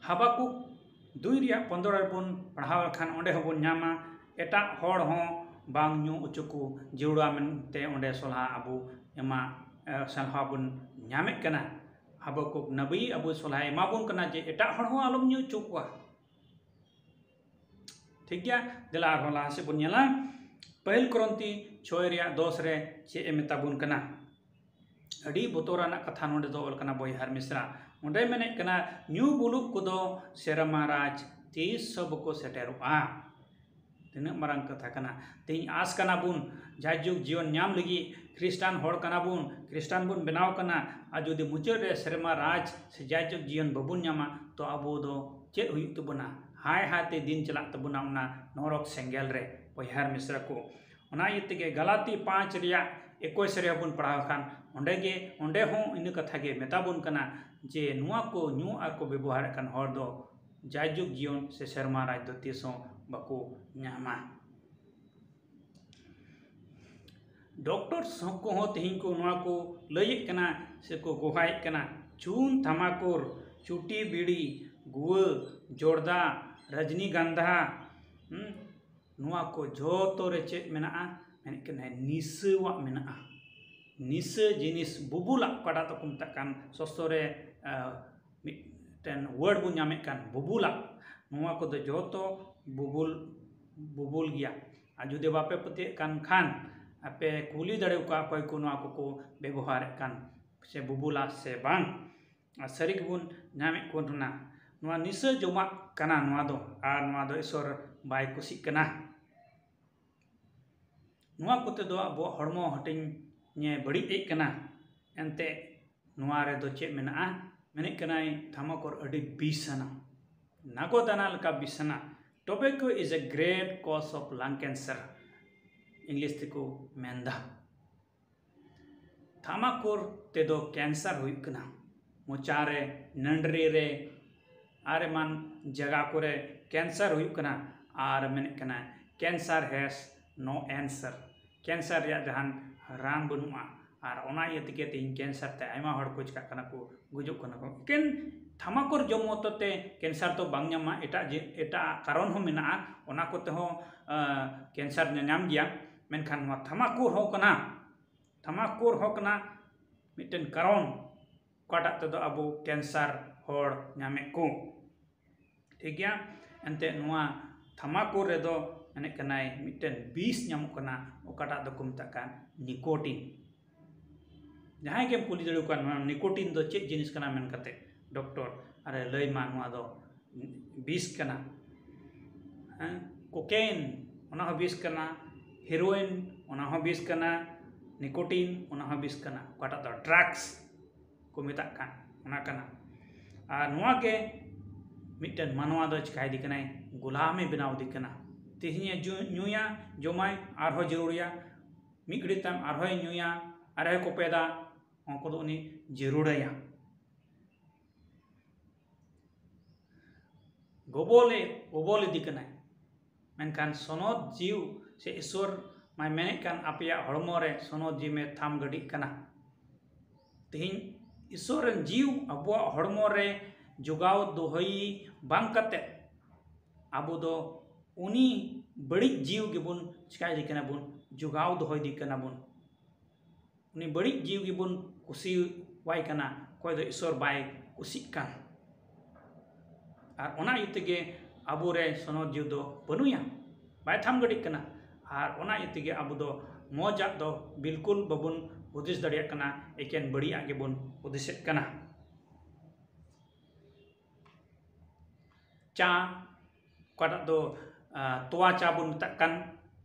ᱦᱟᱵᱟᱠᱩᱠ ᱫᱩᱭ ᱨᱮᱭᱟᱜ ᱯᱚᱱᱫᱽᱨᱚ ᱨᱮᱵᱚᱱ ᱯᱟᱲᱦᱟᱣ ᱞᱮᱠᱷᱟᱱ, ᱚᱸᱰᱮ ᱦᱚᱸᱵᱚᱱ ᱧᱟᱢᱟ, ᱮᱴᱟᱜ ᱦᱚᱲ ᱦᱚᱸ ᱵᱟᱝ ᱧᱩ ᱦᱚᱪᱚ ᱠᱚ ᱡᱟᱹᱨᱩᱲᱟ ᱢᱮᱱᱛᱮ ᱚᱸᱰᱮ ᱥᱚᱞᱦᱟ ᱟᱵᱚ ᱮᱢᱟ, ᱮ, ᱥᱚᱞᱦᱟ ᱵᱚᱱ ᱧᱟᱢᱮᱫ ᱠᱟᱱᱟ᱾ ᱦᱟᱵᱟᱠᱩᱠ ᱱᱟᱵᱤ ᱟᱵᱚ ᱥᱚᱞᱦᱟᱭ ᱮᱢᱟ ᱵᱚᱱ ᱠᱟᱱᱟ ᱡᱮ ᱮᱴᱟᱜ ᱦᱚᱲ ᱦᱚᱸ ᱟᱞᱚᱢ ᱧᱩ ᱦᱚᱪᱚ ᱠᱚᱣᱟ᱾ ᱴᱷᱤᱠ ᱜᱮᱭᱟ, ᱫᱮᱞᱟ ᱟᱨᱦᱚᱸ ᱞᱟᱦᱟ ᱥᱮᱫ ᱵᱚᱱ ᱧᱮᱞᱟ᱾ ᱯᱟᱹᱦᱤᱞ ᱠᱚᱨᱚᱱᱛᱤ ᱪᱷᱚᱭ ᱨᱮᱭᱟᱜ ᱫᱚᱥ ᱨᱮ ᱪᱮᱫ ᱮ ᱢᱮᱛᱟ ᱵᱚᱱ ᱠᱟᱱᱟ? ᱟᱹᱰᱤ ᱵᱚᱛᱚᱨᱟᱱᱟᱜ ᱠᱟᱛᱷᱟ ᱱᱚᱰᱮ ᱫᱚ ᱚᱞ ᱠᱟᱱᱟ, ᱵᱚᱭᱦᱟ ᱟᱨ ᱢᱤᱥᱨᱟ᱾ ᱚᱸᱰᱮ ᱢᱮᱱᱮᱫ ᱠᱟᱱᱟ, ᱧᱩ ᱵᱩᱞᱩᱜ ᱠᱚᱫᱚ ᱥᱮᱨᱢᱟ ᱨᱟᱡᱽ ᱛᱤᱥ ᱦᱚᱸ ᱵᱟᱠᱚ ᱥᱮᱴᱮᱨᱚᱜᱼᱟ᱾ ᱛᱤᱱᱟᱹᱜ ᱢᱟᱨᱟᱝ ᱠᱟᱛᱷᱟ ᱠᱟᱱᱟ᱾ ᱛᱮᱦᱮᱧ ᱟᱸᱥ ᱠᱟᱱᱟ ᱵᱚᱱ ᱡᱟᱭᱡᱩᱜᱽ ᱡᱤᱭᱚᱱ ᱧᱟᱢ ᱞᱟᱹᱜᱤᱫ ᱠᱷᱨᱤᱥᱴᱟᱱ ᱦᱚᱲ ᱠᱟᱱᱟ ᱵᱚᱱ, ᱠᱷᱨᱤᱥᱴᱟᱱ ᱵᱚᱱ ᱵᱮᱱᱟᱣ ᱠᱟᱱᱟ, ᱟᱨ ᱡᱩᱫᱤ ᱢᱩᱪᱟᱹᱫ ᱨᱮ ᱥᱮᱨᱢᱟ ᱨᱟᱡᱽ ᱥᱮ ᱡᱟᱭᱡᱩᱜᱽ ᱡᱤᱭᱚᱱ ᱵᱟᱵᱚᱱ ᱧᱟᱢᱟ, ᱛᱚ ᱟᱵᱚ ᱫᱚ ᱪᱮᱫ ᱦᱩᱭᱩᱜ ᱛᱟᱵᱚᱱᱟ? ᱦᱟᱭ ᱦᱟᱭ ᱛᱮ ᱫᱤᱱ ᱪᱟᱞᱟᱜ ᱛᱟᱵᱚᱱᱟ ᱚᱱᱟ ᱱᱚᱨᱚᱠ ᱥᱮᱸᱜᱮᱞ ᱨᱮ, ᱵᱚᱭᱦᱟ ᱟᱨ ᱢᱤᱥᱨᱟ ᱠᱚ᱾ ᱚᱱᱟ ᱤᱭᱟᱹ ᱛᱮᱜᱮ ᱜᱟᱞᱟᱛᱤ ᱯᱟᱸᱪ ᱨᱮᱭᱟᱜ ᱮᱠᱩᱥ ᱨᱮ ᱵᱚᱱ ᱯᱟᱲᱦᱟᱣ ᱠᱷᱟᱱ, ᱚᱸᱰᱮ ᱜᱮ, ᱚᱸᱰᱮ ᱦᱚᱸ ᱤᱱᱟᱹ ᱠᱟᱛᱷᱟ ᱜᱮ ᱢᱮᱛᱟ ᱵᱚᱱ ᱠᱟᱱᱟ ᱡᱮ ᱱᱚᱣᱟ ᱠᱚ ᱧᱩ ᱟᱨ ᱠᱚ ᱵᱮᱵᱚᱦᱟᱨᱮᱫ ᱠᱟᱱ ᱦᱚᱲ ᱫᱚ ᱡᱟᱭᱡᱩᱜᱽ ᱡᱤᱭᱚᱱ ᱥᱮ ᱥᱮᱨᱢᱟ ᱨᱟᱡᱽ ᱫᱚ ᱛᱤᱥ ᱦᱚᱸ ᱵᱟᱠᱚ ᱧᱟᱢᱟ᱾ ᱰᱚᱠᱴᱚᱨ ᱠᱚᱦᱚᱸ ᱛᱮᱦᱮᱧ ᱠᱚ ᱱᱚᱣᱟ ᱠᱚ ᱞᱟᱹᱭᱮᱫ ᱠᱟᱱᱟ ᱥᱮ ᱠᱚ ᱜᱚᱦᱟᱭᱮᱫ ᱠᱟᱱᱟ, ᱪᱩᱱ, ᱛᱷᱟᱢᱟᱠᱩᱨ, ᱪᱩᱴᱤ, ᱵᱤᱲᱤ, ᱜᱩᱣᱟᱹ, ᱡᱚᱨᱫᱟ, ᱨᱟᱡᱽᱱᱤᱜᱟᱱᱫᱷᱟ, ᱦᱩᱸ, ᱱᱚᱣᱟ ᱠᱚ ᱡᱚᱛᱚ ᱨᱮ ᱪᱮᱫ ᱢᱮᱱᱟᱜᱼᱟ? ᱢᱮᱱᱮᱫ ᱠᱟᱱᱟᱭ ᱱᱤᱥᱟᱹᱣᱟᱜ ᱢᱮᱱᱟᱜᱼᱟ᱾ ᱱᱤᱥᱟᱹ ᱡᱤᱱᱤᱥ, ᱵᱩᱵᱩᱞᱟᱜ, ᱚᱠᱟᱴᱟᱜ ᱫᱚᱠᱚ ᱢᱮᱛᱟᱜ ᱠᱟᱱ ᱥᱚᱥᱛᱚ ᱨᱮ, ᱟ, ᱢᱤᱫᱴᱮᱱ word ᱵᱚᱱ ᱧᱟᱢᱮᱫ ᱠᱟᱱ ᱵᱩᱵᱩᱞᱟᱜ, ᱱᱚᱣᱟ ᱠᱚᱫᱚ ᱡᱚᱛᱚ ᱵᱩᱵᱩᱞ, ᱵᱩᱵᱩᱞ ᱜᱮᱭᱟ᱾ ᱟᱨ ᱡᱩᱫᱤ ᱵᱟᱯᱮ ᱯᱟᱹᱛᱭᱟᱹᱜ ᱠᱟᱱ ᱠᱷᱟᱱ, ᱟᱯᱮ ᱠᱩᱞᱤ ᱫᱟᱲᱮ ᱟᱠᱚᱣᱟ ᱚᱠᱚᱭ ᱠᱚ ᱱᱚᱣᱟ ᱠᱚᱠᱚ ᱵᱮᱵᱚᱦᱟᱨᱮᱫ ᱠᱟᱱ ᱥᱮ ᱵᱩᱵᱩᱞᱟ ᱥᱮ ᱵᱟᱝ᱾ ᱟᱨ ᱥᱟᱹᱨᱤ ᱜᱮᱵᱚᱱ ᱧᱟᱢᱮᱫ ᱠᱚ ᱛᱟᱦᱮᱱᱟ᱾ ᱱᱚᱣᱟ ᱱᱤᱥᱟᱹ ᱡᱚᱢᱟᱜ ᱠᱟᱱᱟ ᱱᱚᱣᱟ ᱫᱚ, ᱟᱨ ᱱᱚᱣᱟ ᱫᱚ ᱤᱥᱚᱨ ᱵᱟᱭ ᱠᱩᱥᱤᱜ ᱠᱟᱱᱟ᱾ ᱱᱚᱣᱟ ᱠᱚᱛᱮ ᱫᱚ ᱟᱵᱚᱣᱟᱜ ᱦᱚᱲᱢᱚ ᱦᱟᱹᱴᱤᱧᱮ ᱵᱟᱹᱲᱤᱡ ᱮᱫ ᱠᱟᱱᱟ᱾ ᱮᱱᱛᱮ ᱱᱚᱣᱟ ᱨᱮᱫᱚ ᱪᱮᱫ ᱢᱮᱱᱟᱜᱼᱟ? ᱢᱮᱱᱮᱫ ᱠᱟᱱᱟᱭ ᱛᱷᱟᱢᱟᱠᱩᱨ ᱟᱹᱰᱤ ᱵᱤᱥᱟᱱᱟ, ᱱᱟᱜᱚᱫᱟᱱᱟ ᱞᱮᱠᱟ ᱵᱤᱥᱟᱱᱟ᱾ Tobacco is a great cause of lung cancer, English ᱛᱮᱠᱚ ᱢᱮᱱᱫᱟ᱾ ᱛᱷᱟᱢᱟᱠᱩᱨ ᱛᱮᱫᱚ cancer ᱦᱩᱭᱩᱜ ᱠᱟᱱᱟ, ᱢᱚᱪᱟ ᱨᱮ, ᱱᱟᱹᱰᱨᱤ ᱨᱮ, ᱟᱨ ᱮᱢᱟᱱ ᱡᱟᱭᱜᱟ ᱠᱚᱨᱮ cancer ᱦᱩᱭᱩᱜ ᱠᱟᱱᱟ᱾ ᱟᱨ ᱢᱮᱱᱮᱫ ᱠᱟᱱᱟ, cancer has no answer, cancer ᱨᱮᱭᱟᱜ ᱡᱟᱦᱟᱱ ᱨᱟᱱ ᱵᱟᱹᱱᱩᱜᱼᱟ᱾ ᱟᱨ ᱚᱱᱟ ᱤᱭᱟᱹ ᱛᱮᱜᱮ ᱛᱮᱦᱮᱧ cancer ᱛᱮ ᱟᱭᱢᱟ ᱦᱚᱲ ᱠᱚ ᱪᱤᱠᱟᱹᱜ ᱠᱟᱱᱟ ᱠᱚ, ᱜᱩᱡᱩᱜ ᱠᱟᱱᱟ ᱠᱚ᱾ ᱮᱠᱮᱱ ᱛᱷᱟᱢᱟᱠᱩᱨ ᱡᱚᱢ ᱢᱚᱛᱚ ᱛᱮ cancer ᱫᱚ ᱵᱟᱝ ᱧᱟᱢᱟ, ᱮᱴᱟᱜ ᱡᱮ, ᱮᱴᱟᱜ ᱠᱟᱨᱚᱱ ᱦᱚᱸ ᱢᱮᱱᱟᱜᱼᱟ, ᱚᱱᱟ ᱠᱚᱛᱮ ᱦᱚᱸ, ᱟᱸ, cancer ᱧᱟᱧᱟᱢ ᱜᱮᱭᱟ᱾ ᱢᱮᱱᱠᱷᱟᱱ ᱱᱚᱣᱟ ᱛᱷᱟᱢᱟᱠᱩᱨ ᱦᱚᱸ ᱠᱟᱱᱟ, ᱛᱷᱟᱢᱟᱠᱩᱨ ᱦᱚᱸ ᱠᱟᱱᱟ ᱢᱤᱫᱴᱮᱱ ᱠᱟᱨᱚᱱ, ᱚᱠᱟᱴᱟᱜ ᱛᱮᱫᱚ ᱟᱵᱚ cancer ᱦᱚᱲ ᱧᱟᱢᱮᱫ ᱠᱚ᱾ ᱴᱷᱤᱠ ᱜᱮᱭᱟ, ᱮᱱᱛᱮᱫ ᱱᱚᱣᱟ ᱛᱷᱟᱢᱟᱠᱩᱨ ᱨᱮᱫᱚ ᱢᱮᱱᱮᱫ ᱠᱟᱱᱟᱭ ᱢᱤᱫᱴᱮᱱ ᱵᱤᱥ ᱧᱟᱢᱚᱜ ᱠᱟᱱᱟ, ᱚᱠᱟᱴᱟᱜ ᱫᱚᱠᱚ ᱢᱮᱛᱟᱜ ᱠᱟᱱ nicotine᱾ ᱡᱟᱦᱟᱸᱭ ᱜᱮᱢ ᱠᱩᱞᱤ ᱫᱟᱲᱮᱭᱟᱠᱚᱣᱟ, "ᱱᱚᱣᱟ nicotine ᱫᱚ ᱪᱮᱫ ᱡᱤᱱᱤᱥ ᱠᱟᱱᱟ?" ᱢᱮᱱ ᱠᱟᱛᱮ, ᱰᱚᱠᱴᱚᱨ ᱟᱨᱮ ᱞᱟᱹᱭ ᱢᱟ, "ᱱᱚᱣᱟ ᱫᱚ ᱵᱤᱥ ᱠᱟᱱᱟ, ᱦᱮᱸ, cocaine, ᱚᱱᱟ ᱦᱚᱸ ᱵᱤᱥ ᱠᱟᱱᱟ, heroin, ᱚᱱᱟ ᱦᱚᱸ ᱵᱤᱥ ᱠᱟᱱᱟ, nicotine, ᱚᱱᱟ ᱦᱚᱸ ᱵᱤᱥ ᱠᱟᱱᱟ, ᱚᱠᱟᱴᱟᱜ ᱫᱚ drugs ᱠᱚ ᱢᱮᱛᱟᱜ ᱠᱟᱱ, ᱚᱱᱟ ᱠᱟᱱᱟ᱾ ᱟᱨ ᱱᱚᱣᱟ ᱜᱮ ᱢᱤᱫᱴᱮᱱ ᱢᱟᱱᱣᱟ ᱫᱚ ᱪᱤᱠᱟᱹᱭᱮᱫᱮ ᱠᱟᱱᱟᱭ? ᱜᱩᱞᱟᱢᱮ ᱵᱮᱱᱟᱣ ᱮᱫᱮ ᱠᱟᱱᱟ᱾ ᱛᱮᱦᱮᱧᱮ ᱧᱩ-, ᱧᱩᱭᱟ, ᱡᱚᱢᱟᱭ, ᱟᱨᱦᱚᱸ ᱡᱟᱹᱨᱩᱲᱮᱭᱟ, ᱢᱤᱫ ᱜᱷᱟᱹᱲᱤᱡ ᱛᱟᱭᱚᱢ ᱟᱨᱦᱚᱸᱭ ᱧᱩᱭᱟ, ᱟᱨᱦᱚᱸᱭ ᱠᱚᱯᱮᱫᱟ, ᱚᱱᱟ ᱠᱚᱫᱚ ᱩᱱᱤ ᱡᱟᱹᱨᱩᱲᱟᱭᱟ᱾ ᱜᱚᱵᱚᱞᱮ, ᱜᱚᱵᱚᱞ ᱤᱫᱤ ᱠᱟᱱᱟᱭ᱾ ᱢᱮᱱᱠᱷᱟᱱ ᱥᱚᱱᱚᱛ ᱡᱤᱣᱤ ᱥᱮ ᱤᱥᱚᱨ ᱢᱟᱭ ᱢᱮᱱᱮᱫ ᱠᱟᱱ, "ᱟᱯᱮᱭᱟᱜ ᱦᱚᱲᱢᱚ ᱨᱮ ᱥᱚᱱᱚᱛ ᱡᱤᱣᱤ ᱢᱮ ᱛᱷᱟᱢ ᱜᱟᱹᱰᱤᱜ ᱠᱟᱱᱟ᱾" ᱛᱮᱦᱮᱧ ᱤᱥᱚᱨ ᱨᱮᱱ ᱡᱤᱣᱤ ᱟᱵᱚᱣᱟᱜ ᱦᱚᱲᱢᱚ ᱨᱮ ᱡᱚᱜᱟᱣ ᱫᱚᱦᱚᱭ ᱵᱟᱝ ᱠᱟᱛᱮ, ᱟᱵᱚ ᱫᱚ ᱩᱱᱤ ᱵᱟᱹᱲᱤᱡ ᱡᱤᱣᱤ ᱜᱮᱵᱚᱱ ᱪᱤᱠᱟᱹᱭᱮᱫᱮ ᱠᱟᱱᱟ ᱵᱚᱱ, ᱡᱚᱜᱟᱣ ᱫᱚᱦᱚᱭᱮᱫᱮ ᱠᱟᱱᱟ ᱵᱚᱱ᱾ ᱩᱱᱤ ᱵᱟᱹᱲᱤᱡ ᱡᱤᱣᱤ ᱜᱮᱵᱚᱱ ᱠᱩᱥᱤᱣᱟᱭ ᱠᱟᱱᱟ, ᱚᱠᱚᱭ ᱫᱚ ᱤᱥᱚᱨ ᱵᱟᱭ ᱠᱩᱥᱤᱜ ᱠᱟᱱ᱾ ᱟᱨ ᱚᱱᱟ ᱤᱭᱟᱹ ᱛᱮᱜᱮ ᱟᱵᱚᱨᱮ ᱥᱚᱱᱚᱛ ᱡᱤᱣᱤ ᱫᱚ ᱵᱟᱹᱱᱩᱭᱟ, ᱵᱟᱭ ᱛᱷᱟᱢ ᱜᱟᱹᱰᱤᱜ ᱠᱟᱱᱟ᱾ ᱟᱨ ᱚᱱᱟ ᱤᱭᱟᱹ ᱛᱮᱜᱮ ᱟᱵᱚ ᱫᱚ ᱢᱚᱡᱟᱜ ᱫᱚ ᱵᱤᱞᱠᱩᱞ ᱵᱟᱵᱚᱱ ᱦᱩᱫᱤᱥ ᱫᱟᱲᱮᱭᱟᱜ ᱠᱟᱱᱟ, ᱮᱠᱮᱱ ᱵᱟᱹᱲᱤᱡᱟᱜ ᱜᱮᱵᱚᱱ ᱦᱩᱫᱤᱥᱮᱫ ᱠᱟᱱᱟ᱾ ᱪᱟ, ᱚᱠᱟᱴᱟᱜ ᱫᱚ, ᱟ, ᱛᱚᱣᱟ ᱪᱟ ᱵᱚᱱ ᱢᱮᱛᱟᱜ ᱠᱟᱱ,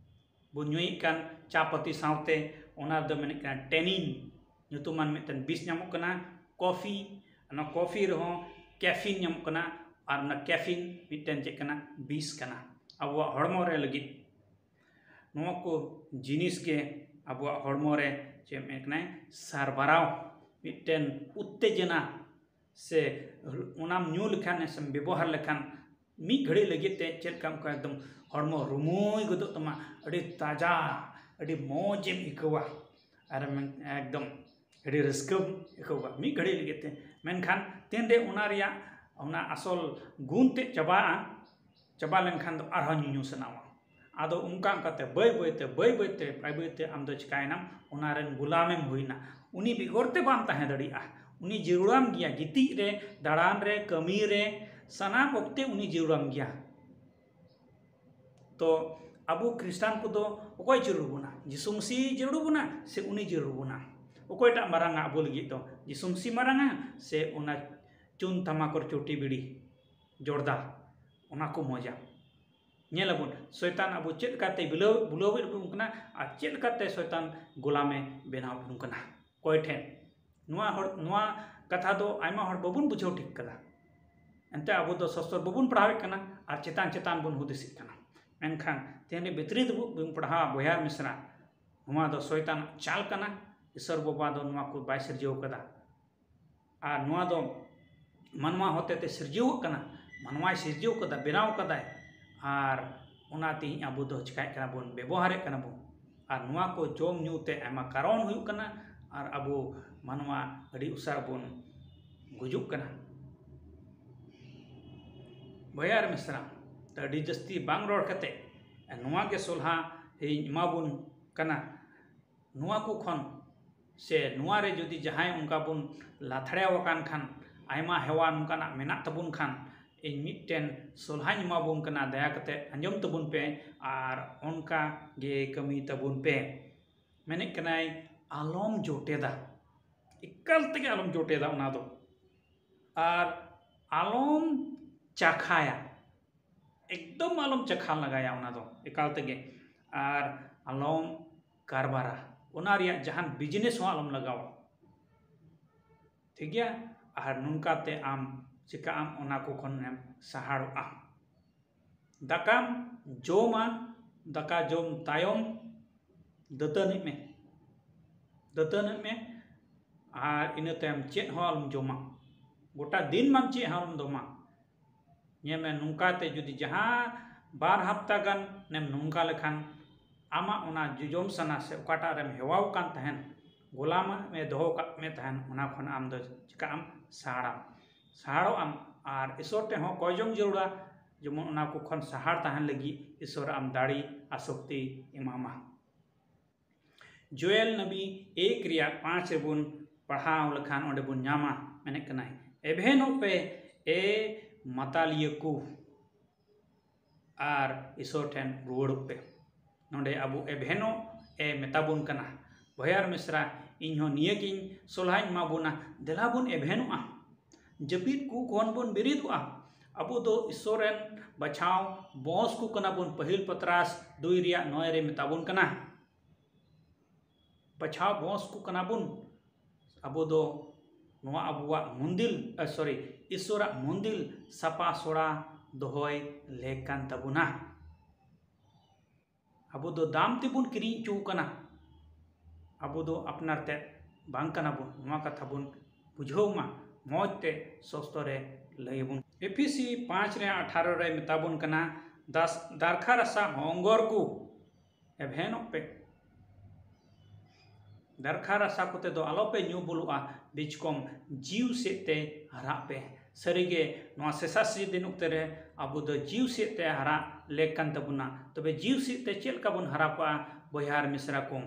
ᱵᱚᱱ ᱧᱩᱭᱮᱫ ᱠᱟᱱ ᱪᱟ ᱯᱟᱹᱛᱤ ᱥᱟᱶᱛᱮ, ᱚᱱᱟ ᱨᱮᱫᱚ ᱢᱮᱱᱮᱫ ᱠᱟᱱᱟ tannin ᱧᱩᱛᱩᱢᱟᱱ ᱢᱤᱫᱴᱮᱱ ᱵᱤᱥ ᱧᱟᱢᱚᱜ ᱠᱟᱱᱟ᱾ ᱠᱚᱯᱷᱤ, ᱚᱱᱟ ᱠᱚᱯᱷᱤ ᱨᱮᱦᱚᱸ caffeine ᱧᱟᱢᱚᱜ ᱠᱟᱱᱟ, ᱟᱨ ᱚᱱᱟ caffeine ᱢᱤᱫᱴᱮᱱ ᱪᱮᱫ ᱠᱟᱱᱟ? ᱵᱤᱥ ᱠᱟᱱᱟ ᱟᱵᱚᱣᱟᱜ ᱦᱚᱲᱢᱚ ᱨᱮ ᱞᱟᱹᱜᱤᱫ᱾ ᱱᱚᱣᱟ ᱠᱚ ᱡᱤᱱᱤᱥ ᱜᱮ ᱟᱵᱚᱣᱟᱜ ᱦᱚᱲᱢᱚ ᱨᱮ ᱪᱮᱫ ᱢᱮᱱᱮᱫ ᱠᱟᱱᱟᱭ? ᱥᱟᱨᱵᱟᱨᱟᱣ, ᱢᱤᱫᱴᱮᱱ ᱩᱛᱛᱮᱡᱚᱱᱟ ᱥᱮ ᱚᱱᱟᱢ ᱧᱩ ᱞᱮᱠᱷᱟᱱ ᱥᱮᱢ ᱵᱮᱵᱚᱦᱟᱨ ᱞᱮᱠᱷᱟᱱ ᱢᱤᱫ ᱜᱷᱟᱹᱲᱤᱡ ᱞᱟᱹᱜᱤᱫ ᱛᱮ ᱪᱮᱫ ᱞᱮᱠᱟ ᱚᱱᱠᱟ ᱮᱠᱫᱚᱢ ᱦᱚᱲᱢᱚ ᱨᱩᱢᱩᱭ ᱜᱚᱫᱚᱜ ᱛᱟᱢᱟ, ᱟᱹᱰᱤ ᱛᱟᱡᱟ, ᱟᱹᱰᱤ ᱢᱚᱡᱽ ᱮᱢ ᱟᱹᱭᱠᱟᱹᱣᱟ, ᱟᱨ ᱮᱠᱫᱚᱢ ᱟᱹᱰᱤ ᱨᱟᱹᱥᱠᱟᱹᱢ ᱟᱹᱭᱠᱟᱹᱣᱟ ᱢᱤᱫ ᱜᱷᱟᱹᱲᱤᱡ ᱞᱟᱹᱜᱤᱫ ᱛᱮ᱾ ᱢᱮᱱᱠᱷᱟᱱ ᱛᱤᱱᱨᱮ ᱚᱱᱟ ᱨᱮᱭᱟᱜ ᱚᱱᱟ ᱟᱥᱚᱞ ᱜᱩᱱ ᱛᱮᱫ ᱪᱟᱵᱟᱜᱼᱟ, ᱪᱟᱵᱟ ᱞᱮᱱᱠᱷᱟᱱ ᱫᱚ ᱟᱨᱦᱚᱸ ᱧᱩᱧᱩ ᱥᱟᱱᱟᱣᱟ᱾ ᱟᱫᱚ ᱚᱱᱠᱟ ᱚᱱᱠᱟᱛᱮ ᱵᱟᱹᱭ ᱵᱟᱹᱭᱛᱮ, ᱵᱟᱹᱭ ᱵᱟᱹᱭᱛᱮ, ᱵᱟᱹᱭ ᱵᱟᱹᱭᱛᱮ ᱟᱢ ᱫᱚ ᱪᱤᱠᱟᱭᱮᱱᱟᱢ? ᱚᱱᱟ ᱨᱮᱱ ᱜᱩᱞᱟᱢᱮᱢ ᱦᱩᱭᱱᱟ᱾ ᱩᱱᱤ ᱵᱮᱜᱚᱨ ᱛᱮ ᱵᱟᱢ ᱛᱟᱦᱮᱸ ᱫᱟᱲᱮᱭᱟᱜᱼᱟ᱾ ᱩᱱᱤ ᱡᱟᱹᱨᱩᱲᱟᱢ ᱜᱮᱭᱟ, ᱜᱤᱛᱤᱡ ᱨᱮ, ᱫᱟᱬᱟᱱ ᱨᱮ, ᱠᱟᱹᱢᱤ ᱨᱮ, ᱥᱟᱱᱟᱢ ᱚᱠᱛᱮ ᱩᱱᱤ ᱡᱟᱹᱨᱩᱲᱟᱢ ᱜᱮᱭᱟ᱾ ᱛᱚ ᱟᱵᱚ ᱠᱷᱨᱤᱥᱴᱟᱱ ᱠᱚᱫᱚ ᱚᱠᱚᱭ ᱡᱟᱹᱨᱩᱲ ᱵᱚᱱᱟ? ᱡᱤᱥᱩ ᱢᱟᱹᱥᱤ ᱡᱟᱹᱨᱩᱲ ᱵᱚᱱᱟ ᱥᱮ ᱩᱱᱤ ᱡᱟᱹᱨᱩᱲ ᱵᱚᱱᱟ? ᱚᱠᱚᱭᱴᱟᱜ ᱢᱟᱨᱟᱝᱟ ᱟᱵᱚ ᱞᱟᱹᱜᱤᱫ ᱫᱚ? ᱡᱤᱥᱩ ᱢᱟᱹᱥᱤ ᱢᱟᱨᱟᱝᱟ ᱥᱮ ᱚᱱᱟ ᱪᱩᱱ ᱛᱷᱟᱢᱟᱠᱚᱨ ᱪᱩᱴᱤ ᱵᱤᱲᱤ ᱡᱚᱨᱫᱟ, ᱚᱱᱟ ᱠᱚ ᱢᱚᱡᱟ? ᱧᱮᱞ ᱟᱵᱚᱱ, ᱥᱚᱭᱛᱟᱱ ᱟᱵᱚ ᱪᱮᱫ ᱞᱮᱠᱟᱛᱮ ᱵᱩᱞᱟᱹᱣ, ᱵᱩᱞᱟᱹᱣᱮᱫ ᱵᱚᱱ ᱠᱟᱱᱟ ᱟᱨ ᱪᱮᱫ ᱞᱮᱠᱟᱛᱮ ᱥᱚᱭᱛᱟᱱ ᱜᱳᱞᱟᱢᱮ ᱵᱮᱱᱟᱣ ᱵᱚᱱ ᱠᱟᱱᱟ᱾ ᱚᱠᱚᱭ ᱴᱷᱮᱱ? ᱱᱚᱣᱟ ᱦᱚᱲ, ᱱᱚᱣᱟ ᱠᱟᱛᱷᱟ ᱫᱚ ᱟᱭᱢᱟ ᱦᱚᱲ ᱵᱟᱵᱚᱱ ᱵᱩᱡᱷᱟᱹᱣ ᱴᱷᱤᱠ ᱠᱟᱫᱟ᱾ ᱮᱱᱛᱮ ᱟᱵᱚ ᱫᱚ ᱥᱚᱥᱛᱚᱨ ᱵᱟᱵᱚᱱ ᱯᱟᱲᱦᱟᱣᱮᱫ ᱠᱟᱱᱟ ᱟᱨ ᱪᱮᱛᱟᱱ ᱪᱮᱛᱟᱱ ᱵᱚᱱ ᱦᱩᱫᱤᱥᱮᱫ ᱠᱟᱱᱟ᱾ ᱢᱮᱱᱠᱷᱟᱱ ᱛᱮᱦᱮᱧ ᱵᱷᱤᱛᱨᱤ ᱫᱚᱵᱚ, ᱵᱚᱱ ᱯᱟᱲᱦᱟᱣᱟ, ᱵᱚᱭᱦᱟ ᱢᱤᱥᱨᱟ, ᱱᱚᱣᱟ ᱫᱚ ᱥᱚᱭᱛᱟᱱᱟᱜ ᱪᱟᱞ ᱠᱟᱱᱟ᱾ ᱤᱥᱚᱨ ᱵᱟᱵᱟ ᱫᱚ ᱱᱚᱣᱟ ᱠᱚ ᱵᱟᱭ ᱥᱤᱨᱡᱟᱹᱣ ᱠᱟᱫᱟ᱾ ᱟᱨ ᱱᱚᱣᱟ ᱫᱚ ᱢᱟᱱᱣᱟ ᱦᱚᱛᱮᱛᱮ ᱥᱤᱨᱡᱟᱹᱣ ᱠᱟᱱᱟ, ᱢᱟᱱᱣᱟᱭ ᱥᱤᱨᱡᱟᱹᱣ ᱠᱟᱫᱟ, ᱵᱮᱱᱟᱣ ᱠᱟᱫᱟᱭ᱾ ᱟᱨ ᱚᱱᱟ ᱛᱮᱦᱮᱧ ᱟᱵᱚ ᱫᱚ ᱪᱤᱠᱟᱹᱭᱮᱫ ᱠᱟᱱᱟ ᱵᱚᱱ, ᱵᱮᱵᱚᱦᱟᱨᱮᱫ ᱠᱟᱱᱟ ᱵᱚᱱ᱾ ᱟᱨ ᱱᱚᱣᱟ ᱠᱚ ᱡᱚᱢ ᱧᱩ ᱛᱮ ᱟᱭᱢᱟ ᱠᱟᱨᱚᱱ ᱦᱩᱭᱩᱜ ᱠᱟᱱᱟ, ᱟᱨ ᱟᱵᱚ ᱢᱟᱱᱣᱟ ᱟᱹᱰᱤ ᱩᱥᱟᱹᱨᱟ ᱵᱚᱱ ᱜᱩᱡᱩᱜ ᱠᱟᱱᱟ᱾ ᱵᱚᱭᱦᱟ ᱟᱨ ᱢᱤᱥᱨᱟ, ᱛᱚ ᱟᱹᱰᱤ ᱡᱟᱹᱥᱛᱤ ᱵᱟᱝ ᱨᱚᱲ ᱠᱟᱛᱮ ᱱᱚᱣᱟ ᱜᱮ ᱥᱚᱞᱦᱟ ᱤᱧ ᱮᱢᱟᱵᱚᱱ ᱠᱟᱱᱟ᱾ ᱱᱚᱣᱟ ᱠᱚ ᱠᱷᱚᱱ ᱥᱮ ᱱᱚᱣᱟ ᱨᱮ ᱡᱩᱫᱤ ᱡᱟᱦᱟᱸᱭ ᱚᱱᱠᱟ ᱵᱚᱱ ᱞᱟᱛᱷᱲᱮᱣ ᱟᱠᱟᱱ ᱠᱷᱟᱱ, ᱟᱭᱢᱟ ᱦᱮᱣᱟ ᱱᱚᱝᱠᱟᱱᱟᱜ ᱢᱮᱱᱟᱜ ᱛᱟᱵᱚᱱ ᱠᱷᱟᱱ, ᱤᱧ ᱢᱤᱫᱴᱮᱱ ᱥᱚᱞᱦᱟᱧ ᱮᱢᱟᱵᱚᱱ ᱠᱟᱱᱟ, ᱫᱟᱭᱟ ᱠᱟᱛᱮ ᱟᱸᱡᱚᱢ ᱛᱟᱵᱚᱱ ᱯᱮ ᱟᱨ ᱚᱱᱠᱟ ᱜᱮ ᱠᱟᱹᱢᱤ ᱛᱟᱵᱚᱱ ᱯᱮ᱾ ᱢᱮᱱᱮᱫ ᱠᱟᱱᱟᱭ, ᱟᱞᱚᱢ ᱡᱚᱴᱮᱫᱟ, ᱮᱠᱟᱞ ᱛᱮᱜᱮ ᱟᱞᱚᱢ ᱡᱚᱴᱮᱫᱟ ᱚᱱᱟ ᱫᱚ, ᱟᱨ ᱟᱞᱚᱢ ᱪᱟᱠᱷᱟᱭᱟ, ᱮᱠᱫᱚᱢ ᱟᱞᱚᱢ ᱪᱟᱠᱷᱟ ᱞᱟᱜᱟᱭᱟ ᱚᱱᱟ ᱫᱚ ᱮᱠᱟᱞ ᱛᱮᱜᱮ, ᱟᱨ ᱟᱞᱚᱢ ᱠᱟᱨᱵᱟᱨᱟ, ᱚᱱᱟ ᱨᱮᱭᱟᱜ ᱡᱟᱦᱟᱱ ᱵᱤᱡᱽᱱᱮᱥ ᱦᱚᱸ ᱟᱞᱚᱢ ᱞᱟᱜᱟᱣᱟ᱾ ᱴᱷᱤᱠ ᱜᱮᱭᱟ? ᱟᱨ ᱱᱚᱝᱠᱟ ᱛᱮ ᱟᱢ ᱪᱤᱠᱟᱹᱜ ᱟᱢ, ᱚᱱᱟ ᱠᱚ ᱠᱷᱚᱱᱮᱢ ᱥᱟᱦᱟᱲᱚᱜᱼᱟ᱾ ᱫᱟᱠᱟᱢ ᱡᱚᱢᱟ, ᱫᱟᱠᱟ ᱡᱚᱢ ᱛᱟᱭᱚᱢ ᱫᱟᱹᱛᱟᱹᱱᱤᱜ ᱢᱮ, ᱫᱟᱹᱛᱟᱹᱱᱤᱜ ᱢᱮ, ᱟᱨ ᱤᱱᱟᱹ ᱛᱟᱭᱚᱢ ᱪᱮᱫ ᱦᱚᱸ ᱟᱞᱚᱢ ᱡᱚᱢᱟ᱾ ᱜᱚᱴᱟ ᱫᱤᱱ ᱢᱟᱢ ᱪᱮᱫ ᱦᱚᱸ ᱟᱞᱚᱢ ᱡᱚᱢᱟ᱾ ᱧᱮᱞ ᱢᱮ, ᱱᱚᱝᱠᱟ ᱛᱮ ᱡᱩᱫᱤ ᱡᱟᱦᱟᱸ ᱵᱟᱨ ᱦᱟᱯᱛᱟ ᱜᱟᱱ ᱮᱢ ᱱᱚᱝᱠᱟ ᱞᱮᱠᱷᱟᱱ, ᱟᱢᱟᱜ ᱚᱱᱟ ᱡᱚᱡᱚᱢ ᱥᱟᱱᱟ ᱥᱮ ᱚᱠᱟᱴᱟᱜ ᱨᱮᱢ ᱦᱮᱣᱟᱣ ᱠᱟᱱ ᱛᱟᱦᱮᱱ, ᱜᱳᱞᱟᱢ ᱮ ᱫᱚᱦᱚ ᱠᱟᱜ ᱢᱮ ᱛᱟᱦᱮᱱ, ᱚᱱᱟ ᱠᱷᱚᱱ ᱟᱢ ᱫᱚ ᱪᱤᱠᱟᱹᱜ ᱟᱢ? ᱥᱟᱦᱟᱲᱟᱢ, ᱥᱟᱦᱟᱲᱚᱜ ᱟᱢ᱾ ᱟᱨ ᱤᱥᱚᱨ ᱴᱷᱮᱱ ᱦᱚᱸ ᱠᱚᱭ ᱡᱚᱝ ᱡᱟᱹᱨᱩᱲᱟ, ᱡᱮᱢᱚᱱ ᱚᱱᱟ ᱠᱚ ᱠᱷᱚᱱ ᱥᱟᱦᱟᱲ ᱛᱟᱦᱮᱱ ᱞᱟᱹᱜᱤᱫ ᱤᱥᱚᱨ ᱟᱢ ᱫᱟᱲᱮ ᱟᱨ ᱥᱚᱠᱛᱤ ᱮᱢᱟᱢᱟ᱾ ᱡᱳᱭᱮᱞ ᱱᱟᱵᱤ ᱮᱠ ᱨᱮᱭᱟᱜ ᱯᱟᱸᱪ ᱨᱮᱵᱚᱱ ᱯᱟᱲᱦᱟᱣ ᱞᱮᱠᱷᱟᱱ ᱚᱸᱰᱮ ᱵᱚᱱ ᱧᱟᱢᱟ, ᱢᱮᱱᱮᱫ ᱠᱟᱱᱟᱭ, ᱮᱵᱷᱮᱱᱚᱜ ᱯᱮ ᱮ ᱢᱟᱛᱟᱞᱤᱭᱟᱹ ᱠᱚ, ᱟᱨ ᱤᱥᱚᱨ ᱴᱷᱮᱱ ᱨᱩᱣᱟᱹᱲᱚᱜ ᱯᱮ᱾ ᱱᱚᱰᱮ ᱟᱵᱚ ᱮᱵᱷᱮᱱᱚᱜ ᱮ ᱢᱮᱛᱟ ᱵᱚᱱ ᱠᱟᱱᱟ᱾ ᱵᱚᱭᱦᱟ ᱟᱨ ᱢᱤᱥᱨᱟ, ᱤᱧ ᱦᱚᱸ ᱱᱤᱭᱟᱹ ᱜᱤᱧ ᱥᱚᱞᱦᱟᱧ ᱮᱢᱟ ᱵᱚᱱᱟ, ᱫᱮᱞᱟ ᱵᱚᱱ ᱮᱵᱷᱮᱱᱚᱜᱼᱟ, ᱡᱟᱹᱯᱤᱫ ᱠᱚ ᱠᱷᱚᱱ ᱵᱚᱱ ᱵᱮᱨᱮᱫᱚᱜᱼᱟ᱾ ᱟᱵᱚ ᱫᱚ ᱤᱥᱥᱚᱨ ᱨᱮᱱ ᱵᱟᱪᱷᱟᱣ ᱵᱚᱸᱥ ᱠᱚ ᱠᱟᱱᱟ ᱵᱚᱱ᱾ ᱯᱟᱹᱦᱤᱞ ᱯᱟᱛᱨᱟᱥ ᱫᱩᱭ ᱨᱮᱭᱟᱜ ᱱᱚᱭ ᱨᱮ ᱢᱮᱛᱟ ᱵᱚᱱ ᱠᱟᱱᱟ, ᱵᱟᱪᱷᱟᱣ ᱵᱚᱸᱥ ᱠᱚ ᱠᱟᱱᱟ ᱵᱚᱱ᱾ ᱟᱵᱚ ᱫᱚ ᱱᱚᱣᱟ ᱟᱵᱚᱣᱟᱜ ᱢᱚᱱᱫᱤᱞ, ᱥᱚᱨᱤ, ᱤᱥᱥᱚᱨᱟᱜ ᱢᱚᱱᱫᱤᱞ ᱥᱟᱯᱟ ᱥᱚᱲᱟ ᱫᱚᱦᱚᱭ ᱞᱮᱠ ᱠᱟᱱ ᱛᱟᱵᱚᱱᱟ᱾ ᱟᱵᱚ ᱫᱚ ᱫᱟᱢ ᱛᱮᱵᱚᱱ ᱠᱤᱨᱤᱧ ᱦᱚᱪᱚ ᱠᱟᱱᱟ᱾ ᱟᱵᱚ ᱫᱚ ᱟᱯᱱᱟᱨ ᱛᱮ ᱵᱟᱝ ᱠᱟᱱᱟ ᱵᱚᱱ᱾ ᱱᱚᱣᱟ ᱠᱟᱛᱷᱟ ᱵᱚᱱ ᱵᱩᱡᱷᱟᱹᱣ ᱢᱟ, ᱢᱚᱡᱽ ᱛᱮ ᱥᱚᱥᱛᱚ ᱨᱮ ᱞᱟᱹᱭ ᱟᱵᱚᱱ᱾ ᱮᱯᱷᱤᱥᱤ ᱯᱟᱸᱪ ᱨᱮ ᱟᱴᱷᱟᱨᱚ ᱨᱮ ᱢᱮᱛᱟ ᱵᱚᱱ ᱠᱟᱱᱟ, ᱫᱟᱥ-, ᱫᱟᱨᱠᱷᱟ ᱨᱟᱥᱟ ᱦᱚᱸᱜᱚᱨ ᱠᱚ ᱮᱵᱷᱮᱱᱚᱜ ᱯᱮ᱾ ᱫᱟᱨᱠᱷᱟ ᱨᱟᱥᱟ ᱠᱚᱛᱮ ᱫᱚ ᱟᱞᱚᱯᱮ ᱧᱩ ᱵᱩᱞᱩᱜᱼᱟ, ᱵᱤᱪᱠᱚᱢ ᱡᱤᱣ ᱥᱮᱫ ᱛᱮ ᱦᱟᱨᱟᱜ ᱯᱮ᱾ ᱥᱟᱹᱨᱤᱜᱮ ᱱᱚᱣᱟ ᱥᱮᱥᱟᱥᱤ ᱫᱤᱱ ᱚᱠᱛᱮ ᱨᱮ ᱟᱵᱚ ᱫᱚ ᱡᱤᱣ ᱥᱮᱫ ᱛᱮ ᱦᱟᱨᱟᱜ ᱞᱮᱠ ᱠᱟᱱ ᱛᱟᱵᱚᱱᱟ᱾ ᱛᱚᱵᱮ ᱡᱤᱣ ᱥᱮᱫ ᱛᱮ ᱪᱮᱫ ᱞᱮᱠᱟ ᱵᱚᱱ ᱦᱟᱨᱟ ᱠᱚᱜᱼᱟ? ᱵᱚᱭᱦᱟ ᱟᱨ ᱢᱤᱥᱨᱟ ᱠᱚ,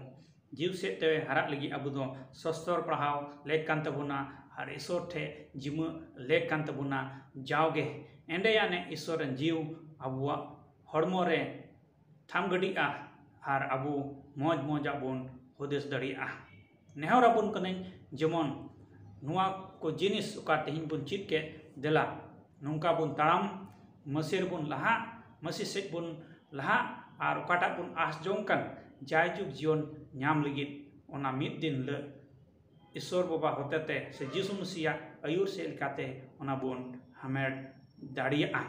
ᱡᱤᱣ ᱥᱮᱫ ᱛᱮ ᱦᱟᱨᱟᱜ ᱞᱟᱹᱜᱤᱫ ᱟᱵᱚ ᱫᱚ ᱥᱚᱥᱛᱚᱨ ᱯᱟᱲᱦᱟᱣ ᱞᱮᱠ ᱠᱟᱱ ᱛᱟᱵᱚᱱᱟ ᱟᱨ ᱤᱥᱚᱨ ᱴᱷᱮᱱ ᱡᱤᱢᱟᱹ ᱞᱮᱠ ᱠᱟᱱ ᱛᱟᱵᱚᱱᱟ᱾ ᱡᱟᱣᱜᱮ ᱮᱸᱰᱮᱭᱟᱱᱮ ᱤᱥᱚᱨ ᱨᱮᱱ ᱡᱤᱣ ᱟᱵᱚᱣᱟᱜ ᱦᱚᱲᱢᱚ ᱨᱮ ᱛᱷᱟᱢ ᱜᱟᱹᱰᱤᱜᱼᱟ ᱟᱨ ᱟᱵᱚ ᱢᱚᱡᱽ ᱢᱚᱡᱟᱜ ᱵᱚᱱ ᱦᱩᱫᱤᱥ ᱫᱟᱲᱮᱭᱟᱜᱼᱟ᱾ ᱱᱮᱦᱚᱨ ᱟᱵᱚᱱ ᱠᱟᱹᱱᱟᱹᱧ, ᱡᱮᱢᱚᱱ ᱱᱚᱣᱟ ᱠᱚ ᱡᱤᱱᱤᱥ ᱚᱠᱟ ᱛᱮᱦᱮᱧ ᱵᱚᱱ ᱪᱮᱫ ᱠᱮᱫ, ᱫᱮᱞᱟ ᱱᱚᱝᱠᱟ ᱵᱚᱱ ᱛᱟᱲᱟᱢ, ᱢᱟᱹᱥᱤ ᱨᱮᱵᱚᱱ ᱞᱟᱦᱟᱜ, ᱢᱟᱹᱥᱤ ᱥᱮᱫ ᱵᱚᱱ ᱞᱟᱦᱟᱜ ᱟᱨ ᱚᱠᱟᱴᱟᱜ ᱵᱚᱱ ᱟᱸᱥ ᱡᱚᱝ ᱠᱟᱱ ᱡᱟᱭᱡᱩᱜᱽ ᱡᱤᱭᱚᱱ ᱧᱟᱢ ᱞᱟᱹᱜᱤᱫ, ᱚᱱᱟ ᱢᱤᱫ ᱫᱤᱱ ᱦᱤᱞᱳᱜ ᱤᱥᱚᱨ ᱵᱟᱵᱟ ᱦᱚᱛᱮᱛᱮ ᱥᱮ ᱡᱤᱥᱩ ᱢᱟᱹᱥᱤᱭᱟᱜ ᱟᱹᱭᱩᱨ ᱥᱮᱫ ᱞᱮᱠᱟᱛᱮ ᱚᱱᱟ ᱵᱚᱱ ᱦᱟᱢᱮᱴ ᱫᱟᱲᱮᱭᱟᱜᱼᱟ᱾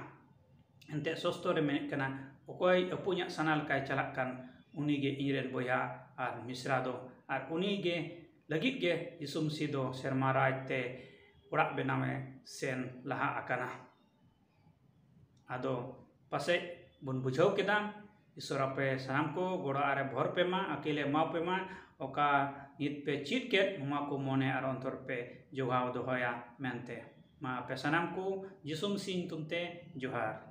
ᱮᱱᱛᱮ ᱥᱚᱥᱛᱚ ᱨᱮ ᱢᱮᱱᱮᱫ ᱠᱟᱱᱟ, ᱚᱠᱚᱭ ᱟᱹᱯᱩᱧᱟᱜ ᱥᱟᱱᱟ ᱞᱮᱠᱟᱭ ᱪᱟᱞᱟᱜ ᱠᱟᱱ, ᱩᱱᱤᱜᱮ ᱤᱧᱨᱮᱱ ᱵᱚᱭᱦᱟ ᱟᱨ ᱢᱤᱥᱨᱟ ᱫᱚ, ᱟᱨ ᱩᱱᱤᱜᱮ ᱞᱟᱹᱜᱤᱫ ᱜᱮ ᱡᱤᱥᱩ ᱢᱟᱹᱥᱤ ᱫᱚ ᱥᱮᱨᱢᱟ ᱨᱟᱡᱽ ᱛᱮ ᱚᱲᱟᱜ ᱵᱮᱱᱟᱣᱮ ᱥᱮᱱ ᱞᱟᱦᱟ ᱟᱠᱟᱱᱟ᱾ ᱟᱫᱚ ᱯᱟᱥᱮᱡ ᱵᱚᱱ ᱵᱩᱡᱷᱟᱹᱣ ᱠᱮᱫᱟ᱾ ᱤᱥᱚᱨ ᱟᱯᱮ ᱥᱟᱱᱟᱢ ᱠᱚ ᱜᱚᱲᱚ ᱟᱨᱮ ᱵᱷᱚᱨ ᱯᱮ ᱢᱟ, ᱟᱹᱠᱤᱞᱮ ᱮᱢᱟ ᱯᱮ ᱢᱟ, ᱚᱠᱟ ᱱᱤᱛ ᱯᱮ ᱪᱮᱫ ᱠᱮᱫ, ᱱᱚᱣᱟ ᱠᱚ ᱢᱚᱱᱮ ᱟᱨ ᱚᱱᱛᱚᱨ ᱯᱮ ᱡᱚᱜᱟᱣ ᱫᱚᱦᱚᱭᱟ ᱢᱮᱱᱛᱮ᱾ ᱢᱟ ᱟᱯᱮ ᱥᱟᱱᱟᱢ ᱠᱚ ᱡᱤᱥᱩ ᱢᱟᱹᱥᱤ ᱧᱩᱛᱩᱢ ᱛᱮ ᱡᱚᱦᱟᱨ᱾